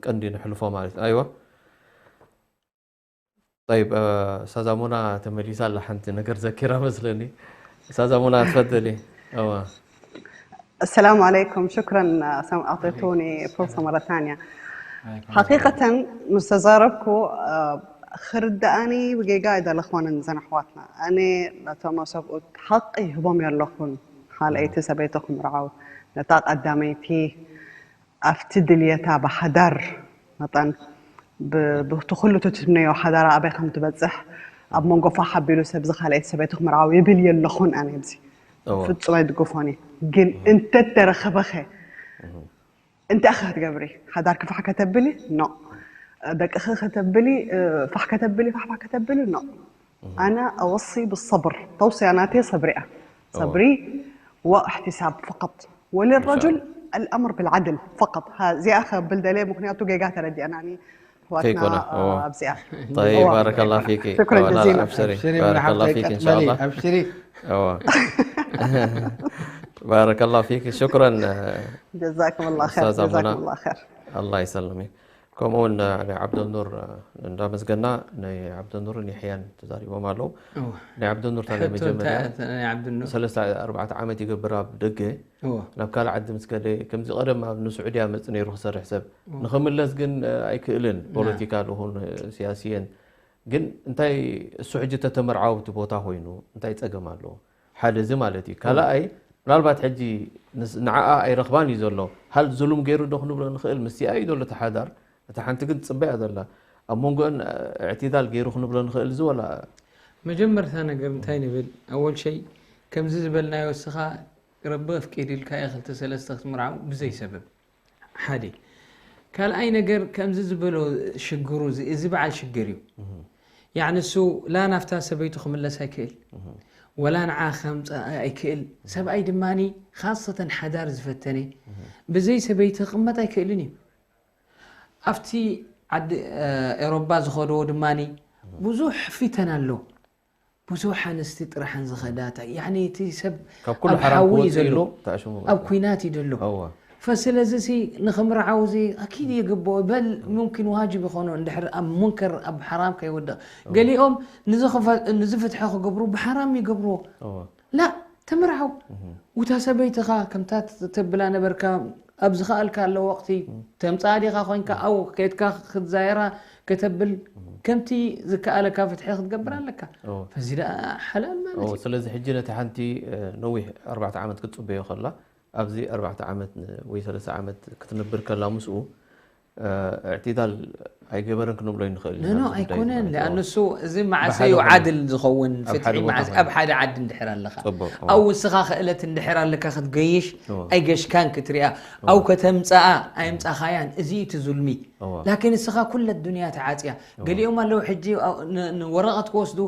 ቀንዲ ንሕልፎ ማለት እዩ ኣይዋ طيب استاذة منى ተመሊሳ ኣላ ሓንቲ ነገር ዘኪራ መስለኒ استاذه منى، تفضلي. اوا. السلام عليكم، شكرا سم أعطيتوني فرصة مرة ثانية. حقيقة مستزاربكو خردأني وجيجاي ده لخوان زن أحواتنا. أنا لتوما سبقت حقي هبوم يلخون حال أي تسبيتكم رعاو نتاق قداميتي ኣብቲ ድልየታ ብሓዳር መጠን ብቲ ኩሉ ትትምነዮ ሓዳራ ኣበይ ከም ትበፅሕ ኣብ መንጎ ፋሕ ኣቢሉ ሰብ ዝኻልኣይቲ ሰበይቲ ክምርዓው ይብል የለኹን ኣነ ኣብዚ ፍጹም ኣይድግፎን እየ። ግን እንተተረኸበኸ እንታይ ኢኺ ክትገብሪ? ሓዳርኪ ፋሕ ከተብሊ ኖ፣ ደቅኺ ከተብሊ ፋሕ ከተብሊ ፋሕፋሕ ከተብሊ ኖ። ኣነ ኣወሲ ብሰብር ተውስያ ናተይ ሰብሪ እያ። ሰብሪ ወእሕትሳብ ፈቀጥ ወልረጁል ኣልኣምር ብልዓድል ፈቀጥ። እዚኣ ከብል ደልየ ምክንያቱ ጌጋ ተረዲአናኒ ኣሕዋትና ከይኮነ። እዋ። ኣብዚኣ طيب، እዋ። بارك الله فيك. شكرا እዋ፣ لا، جزيلا. أبشري. أبشري بارك مرحبا الله فيك، فيك إن شاء أتمنى. الله. أبشري. እዋ። بارك الله فيك. شكرا. جزاكم الله خير أستاذة منى. جزاكم الله خير الله يسلمك. ከምኡ እውን ናይ ዓብደልኑር እንዳመስገና ናይ ዓብደልኑርን ይሕያን ተዛሪቦም ኣለዉ። እወ። ናይ ዓብደልኑር ታዲያ ሕቶ መጀመርያ እንታይ ናይ ዓብደልኑር? ሰለስተ ኣርባዕተ ዓመት ይገብር ኣብ ደገ እወ። ናብ ካልእ ዓዲ ምስ ከደ ከምዚ ቀደም ኣብ ንስዑድያ መፅ ነይሩ ክሰርሕ ሰብ ንኽምለስ ግን ኣይክእልን ፖለቲካ ልኹን ሲያስየን ግን እንታይ እሱ ሕጂ ተተመርዓው እቲ ቦታ ኮይኑ እንታይ ፀገም ኣለዎ? ሓደ እዚ ማለት እዩ። ካልኣይ ምናልባት ሕጂ ንስ- ንዓኣ ኣይረኽባን እዩ ዘሎ። ሃል ዝሉም ገይሩ ዶ ክንብሎ ንኽእል? ምስቲኣ እዩ ዘሎ እቲ ሓዳር። እታ ሓንቲ ግን ትፅበያ ዘላ ኣብ መንጎን እዕትዳል ገይሩ ክንብሎ ንኽእል እዚ ወላ መጀመርታ ነገር እንታይ ንብል ኣወል ሸይ ከምዚ ዝበልናዮ እስኻ ረቢ ኣፍቂድልካ እየ ክልተ ሰለስተ ክትምርዓው ብዘይ ሰበብ ሓደ ካልኣይ ነገር ከምዚ ዝበሎ ሽግሩ እዚ- እዚ በዓል ሽግር እዩ ያዕኒ እሱ ላ ናፍታ ሰበይቱ ክምለስ ኣይክእል ወላ ንዓ ከምፀ ኣይክእል ሰብኣይ ድማ ካሰተን ሓዳር ዝፈተነ ብዘይ ሰበይቲ ክቕመጥ ኣይክእልን እዩ ኣብቲ ዓዲ ኤሮባ ዝኸድዎ ድማ ብዙሕ ፊተን ኣሎ ብዙሕ ኣንስቲ ጥራሕን ዝኸዳታ ያኒ እቲ ሰብ ካብ ኩሉ ኣብ ሓራም ሓዊ እዩ ክወፅእ ዘሎ ኢሉ ተኣሽሙ ኣብ ኩናት እዩ ዘሎ እወ ፈስለዚ ሲ ንኽምርዓው ዚ ኣኪድ ይግብኦ በል ሙምኪን ዋጅብ ይኾኖ እንድሕር ኣብ ሙንከር ኣብ ሓራም ከይወድቕ ገሊኦም ንዚ ክፈ- ንዚ ፍትሒ ክገብሩ ብሓራም ይገብርዎ እወ ላ ተምርዓው ውታ ሰበይትኻ ከምታ ት- ተብላ ነበርካ ኣብ ዝኸኣልካ ኣሎ ወቕቲ ተምፅኣ ዲኻ ኮይንካ ኣው ከድካ ክትዛየራ ከተብል ከምቲ ዝከኣለካ ፍትሒ ክትገብር ኣለካ እወ ፈዚ ደኣ ሓላል ማለት እወ እዩ ስለዚ ሕጂ ነቲ ሓንቲ እ፣ ነዊሕ ኣርባዕተ ዓመት ክትፅበዮ ከላ ኣብዚ ኣርባዕተ ዓመት ን- ወይ ሰለስተ ዓመት ክትነብር ከላ ምስኡ እ፣ እዕትዳል ኣይገበረን ክንብሎ ይንኽእል ኢና ኖ ኣብዚ ጉዳይ ኣይኮነን እዚ ሊኣን ማለት እሱ እዚ መዓሰ ብሓደ እዩ ቦታ- ዓድል ዝኸውን ኣብ ፍትሒ ሓደ ቦታ መዓሰ ኮይኑ። ኣብ ሓደ ዓዲ እንድሕር ኣለኻ ፅቡቅ ኣብ ውስኻ ክእለት እንድሕር ኣለካ ክትገይሽ እወ። ኣይገሽካን ክትሪኣ ኣብ ከተምፅኣ ኣይምፃኻያን እዚ እዩ እቲ ዙልሚ እወ። ላኪን እስኻ ኩለ ዱንያ ተዓፅያ ገሊኦም ኣለዉ ሕጂ ን- ንወረቐት ክወስዱ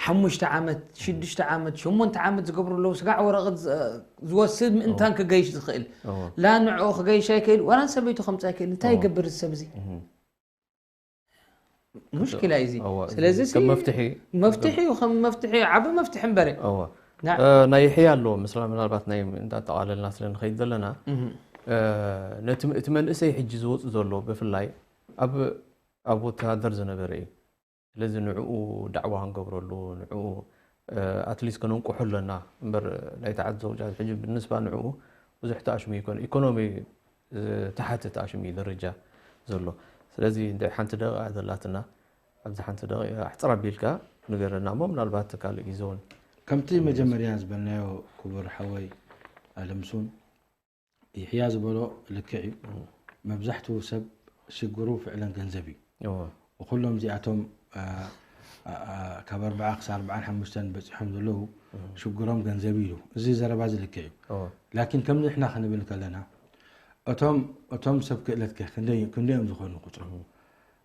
ሓሙሽተ ዓመት ሽዱሽተ ዓመት ሸሞንተ ዓመት ዝገብሩ ኣለዉ ስጋዕ ወረቐት ዝ- ዝወስድ ምእንታን ክገይሽ ዝኽእል እወ። ላ ንዕኡ ክገይሽ ኣይክእል ዋላ ሰበይቱ ከምፅ ኣይክእል እንታይ ይገብር እዚ ሰብ እዚ ሙሽኪላ እዩ እዚ እወ፣ ስለዚ ከም መፍትሒ መፍትሒ እዩ ከም መፍትሒ ዓብ መፍትሒ እምበረ እወ ና- እ፣ ናይ ይሕያ ኣሎ ምስላ ምናልባት ናይ እንዳጠቓለልና ስለ ንኸይድ ዘለና እ፣ ነቲ እቲ መንእሰይ ሕጂ ዝወፁ ዘሎ ብፍላይ ኣብ ኣብ ወተሃደር ዝነበረ እዩ ስለዚ ንዕኡ ዳዕዋ ክንገብረሉ ንዕኡ ኣትሊስት ከነንቁሑ ኣለና እምበር ናይቲ ዓዲ ዘውጃት ሕጂ ብንስባ ንዕኡ ብዙሕ ተኣሽሙ ይኮነ ኢኮኖሚ ተሓተ ተኣሽሙ እዩ ደረጃ ዘሎ ስለዚ እንደ ሓንቲ ደቂቃ ዘላትና ኣብዚ ሓንቲ ደቂቃ ኣሕፅር ኣቢልካ ንገረና እሞ ምናልባት ካልእ ግዜ እውን ከምቲ መጀመርያ ዝበልናዮ ክቡር ሓወይ ኣለምሱን ይሕያ ዝበሎ ልክዕ እዩ መብዛሕትኡ ሰብ ሽግሩ ፍዕለን ገንዘብ እዩ እዎ ኩሎም እዚኣቶም ካብ ኣርባዓ ክሳብ ኣርባዓን ሓሙሽተን በፂሖም ዘለዉ ሽግሮም ገንዘብ እዩ እዚ ዘረባ እዚ ልክዕ እዩ እዎ ላኪን ከምዚ ንሕና ክንብል ከለና እቶም እቶም ሰብ ክእለት ከ ክንደይ ክንደዮም ዝኾኑ ቁፅሮም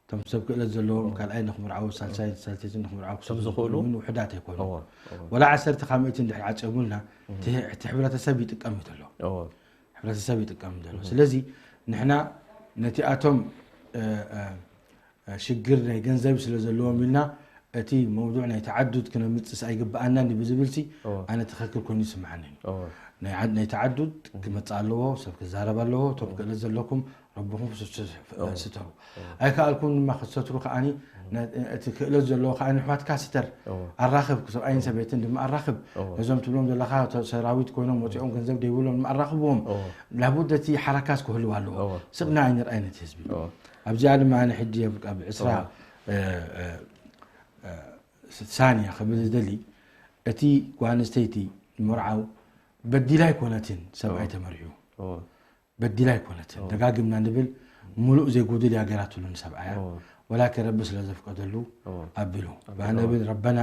እቶም ሰብ ክእለት ዘለዎም ካልኣይ ንክምርዓው ሳልሳይ ሳልሰይቲ ንክምርዓው ክሰብ ዝኽእሉ? ዝኽእሉ እውን ውሕዳት ኣይኮኑ እዎ ወላ ዓሰርተ ካብ ሚእቲ እንድሕር ዓፅዮምልና እቲ እቲ ሕብረተሰብ ይጥቀም እዩ ዘሎ እዎ ሕብረተሰብ ይጥቀም ዘሎ ስለዚ ንሕና ነቲኣቶም እ፣ እ፣ እ፣ ሽግር ናይ ገንዘብ ስለ ዘለዎም ኢልና እቲ መውዱዕ ናይ ተዓዱት ክነምፅስ ኣይግበኣናን እዩ ብዝብል ሲ እዎ ኣነ ትኽክል ኮይኑ ይስምዓኒ እዩ እዎ ናይ ዓድ ናይ ተዓዱድ ክመጽእ ኣለዎ። ሰብ ክዛረብ ኣለዎ። እቶም ክእለት ዘለኩም ረብኹም ስተ- ስተሩ። ኣይከኣልኩም ድማ ክትሰትሩ ከዓኒ ነ- እቲ ክእለት ዘለዎ ከዓኒ ኣሕዋትካ ስተር። ኣራኽብ፣ ሰብኣይን ሰበይትን ድማ ኣራኽብ። ነዞም ትብሎም ዘለኻ ተ- ሰራዊት ኮይኖም ወፂኦም ገንዘብ ደይብሎም ድማ ኣራኽብዎም። ላቡድ እቲ ሓረካት ክህልው ኣለዎ። ስቕና ኣይንርኣይ ነቲ ህዝቢ። ኣብዚኣ ድማ ኣነ ሕጂ ኣብ- ኣብ ዕስራ እ- እ- እ- ሳንያ ክብል ዝደሊ እቲ ጓል ኣንስተይቲ ምርዓው በዲላ ኣይኮነትን ሰብኣይ ተመርዒው በዲላ ኣይኮነትን። ደጋግምና ንብል ሙሉእ ዘይጎድል እያ ገይራትሉ ንሰብኣያ። ወላኪ ረቢ ስለ ዘፍቀደሉ ኣቢሉ። ባህ ነብል ረበና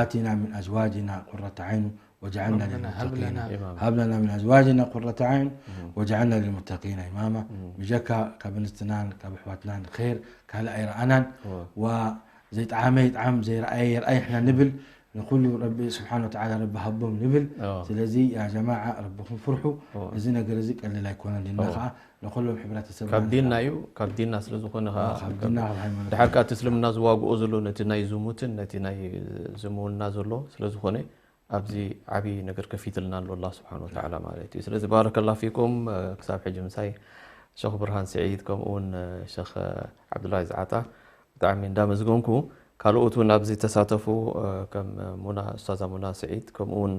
ኣቲና ምን ኣዝዋጅና ቁረተ ዓይኑ ወጀዓልና ሊልሙተቂና ሃብ ለና ምን ኣዝዋጅና ቁረተ ዓይን ወጀዓልና ሊልሙተቂና ኢማማ። ብጀካ ካብ ኣንስትናን ካብ ኣሕዋትናን ር ካልእ ኣይረኣናን። ዋ ዘይጠዓመ ይጥዓም ዘይረኣየ ይርኣይ ንሕና ንብል ንኩሉ ረቢ ስብሓን ወተዓላ ረቢ ሃቦም ንብል። ስለዚ ያ ጀማዓ ረብኹም ፍርሑ። እዚ ነገር እዚ ቀልል ኣይኮነን። ዲና ከዓ ንኩሎም ሕብረተሰብ ካብ ዲንና እዩ። ካብ ዲንና ስለ ዝኾነ ከዓ ካብ ዲና ካብ ሃይማኖት ድሓር ከዓ እቲ እስልምና ዝዋግኦ ዘሎ ነቲ ናይ ዝሙትን ነቲ ናይ ዝምውና ዘሎ ስለ ዝኾነ ኣብዚ ዓብዪ ነገር ከፊትልና ኣሎ ኣላህ ስብሓን ወተዓላ ማለት እዩ። ስለዚ ባረከላ ፊኩም። ክሳብ ሕጂ ምሳይ ሸኽ ብርሃን ስዒድ ከምኡ እውን ሸኽ ዓብዱላሂ ዝዓጣ ብጣዕሚ እንዳመስገንኩ ካልኦት እውን ኣብዚ ተሳተፉ ከም ሙና ኡስታዛ ሙና ስዒድ ከምኡ እውን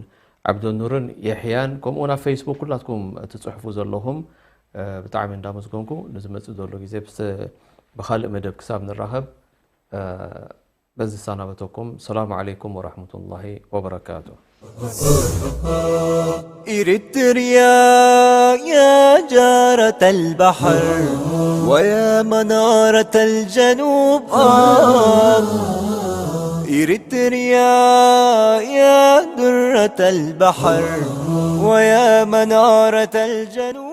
ዓብደኑርን የሕያን ከምኡ እውን ኣብ ፌስቡክ ኩላትኩም ትፅሕፉ ዘለኹም ብጣዕሚ እንዳመስገንኩ ንዝመፅእ ዘሎ ግዜ ብስ- ብካልእ መደብ ክሳብ ንራኸብ በዚ እሰናበተኩም። ሰላሙ ዓለይኩም ወራህመቱላሂ ወበረካቱ። إريتريا يا جارة البحر ويا منارة الجنوب آه إريتريا يا درة البحر ويا منارة الجنوب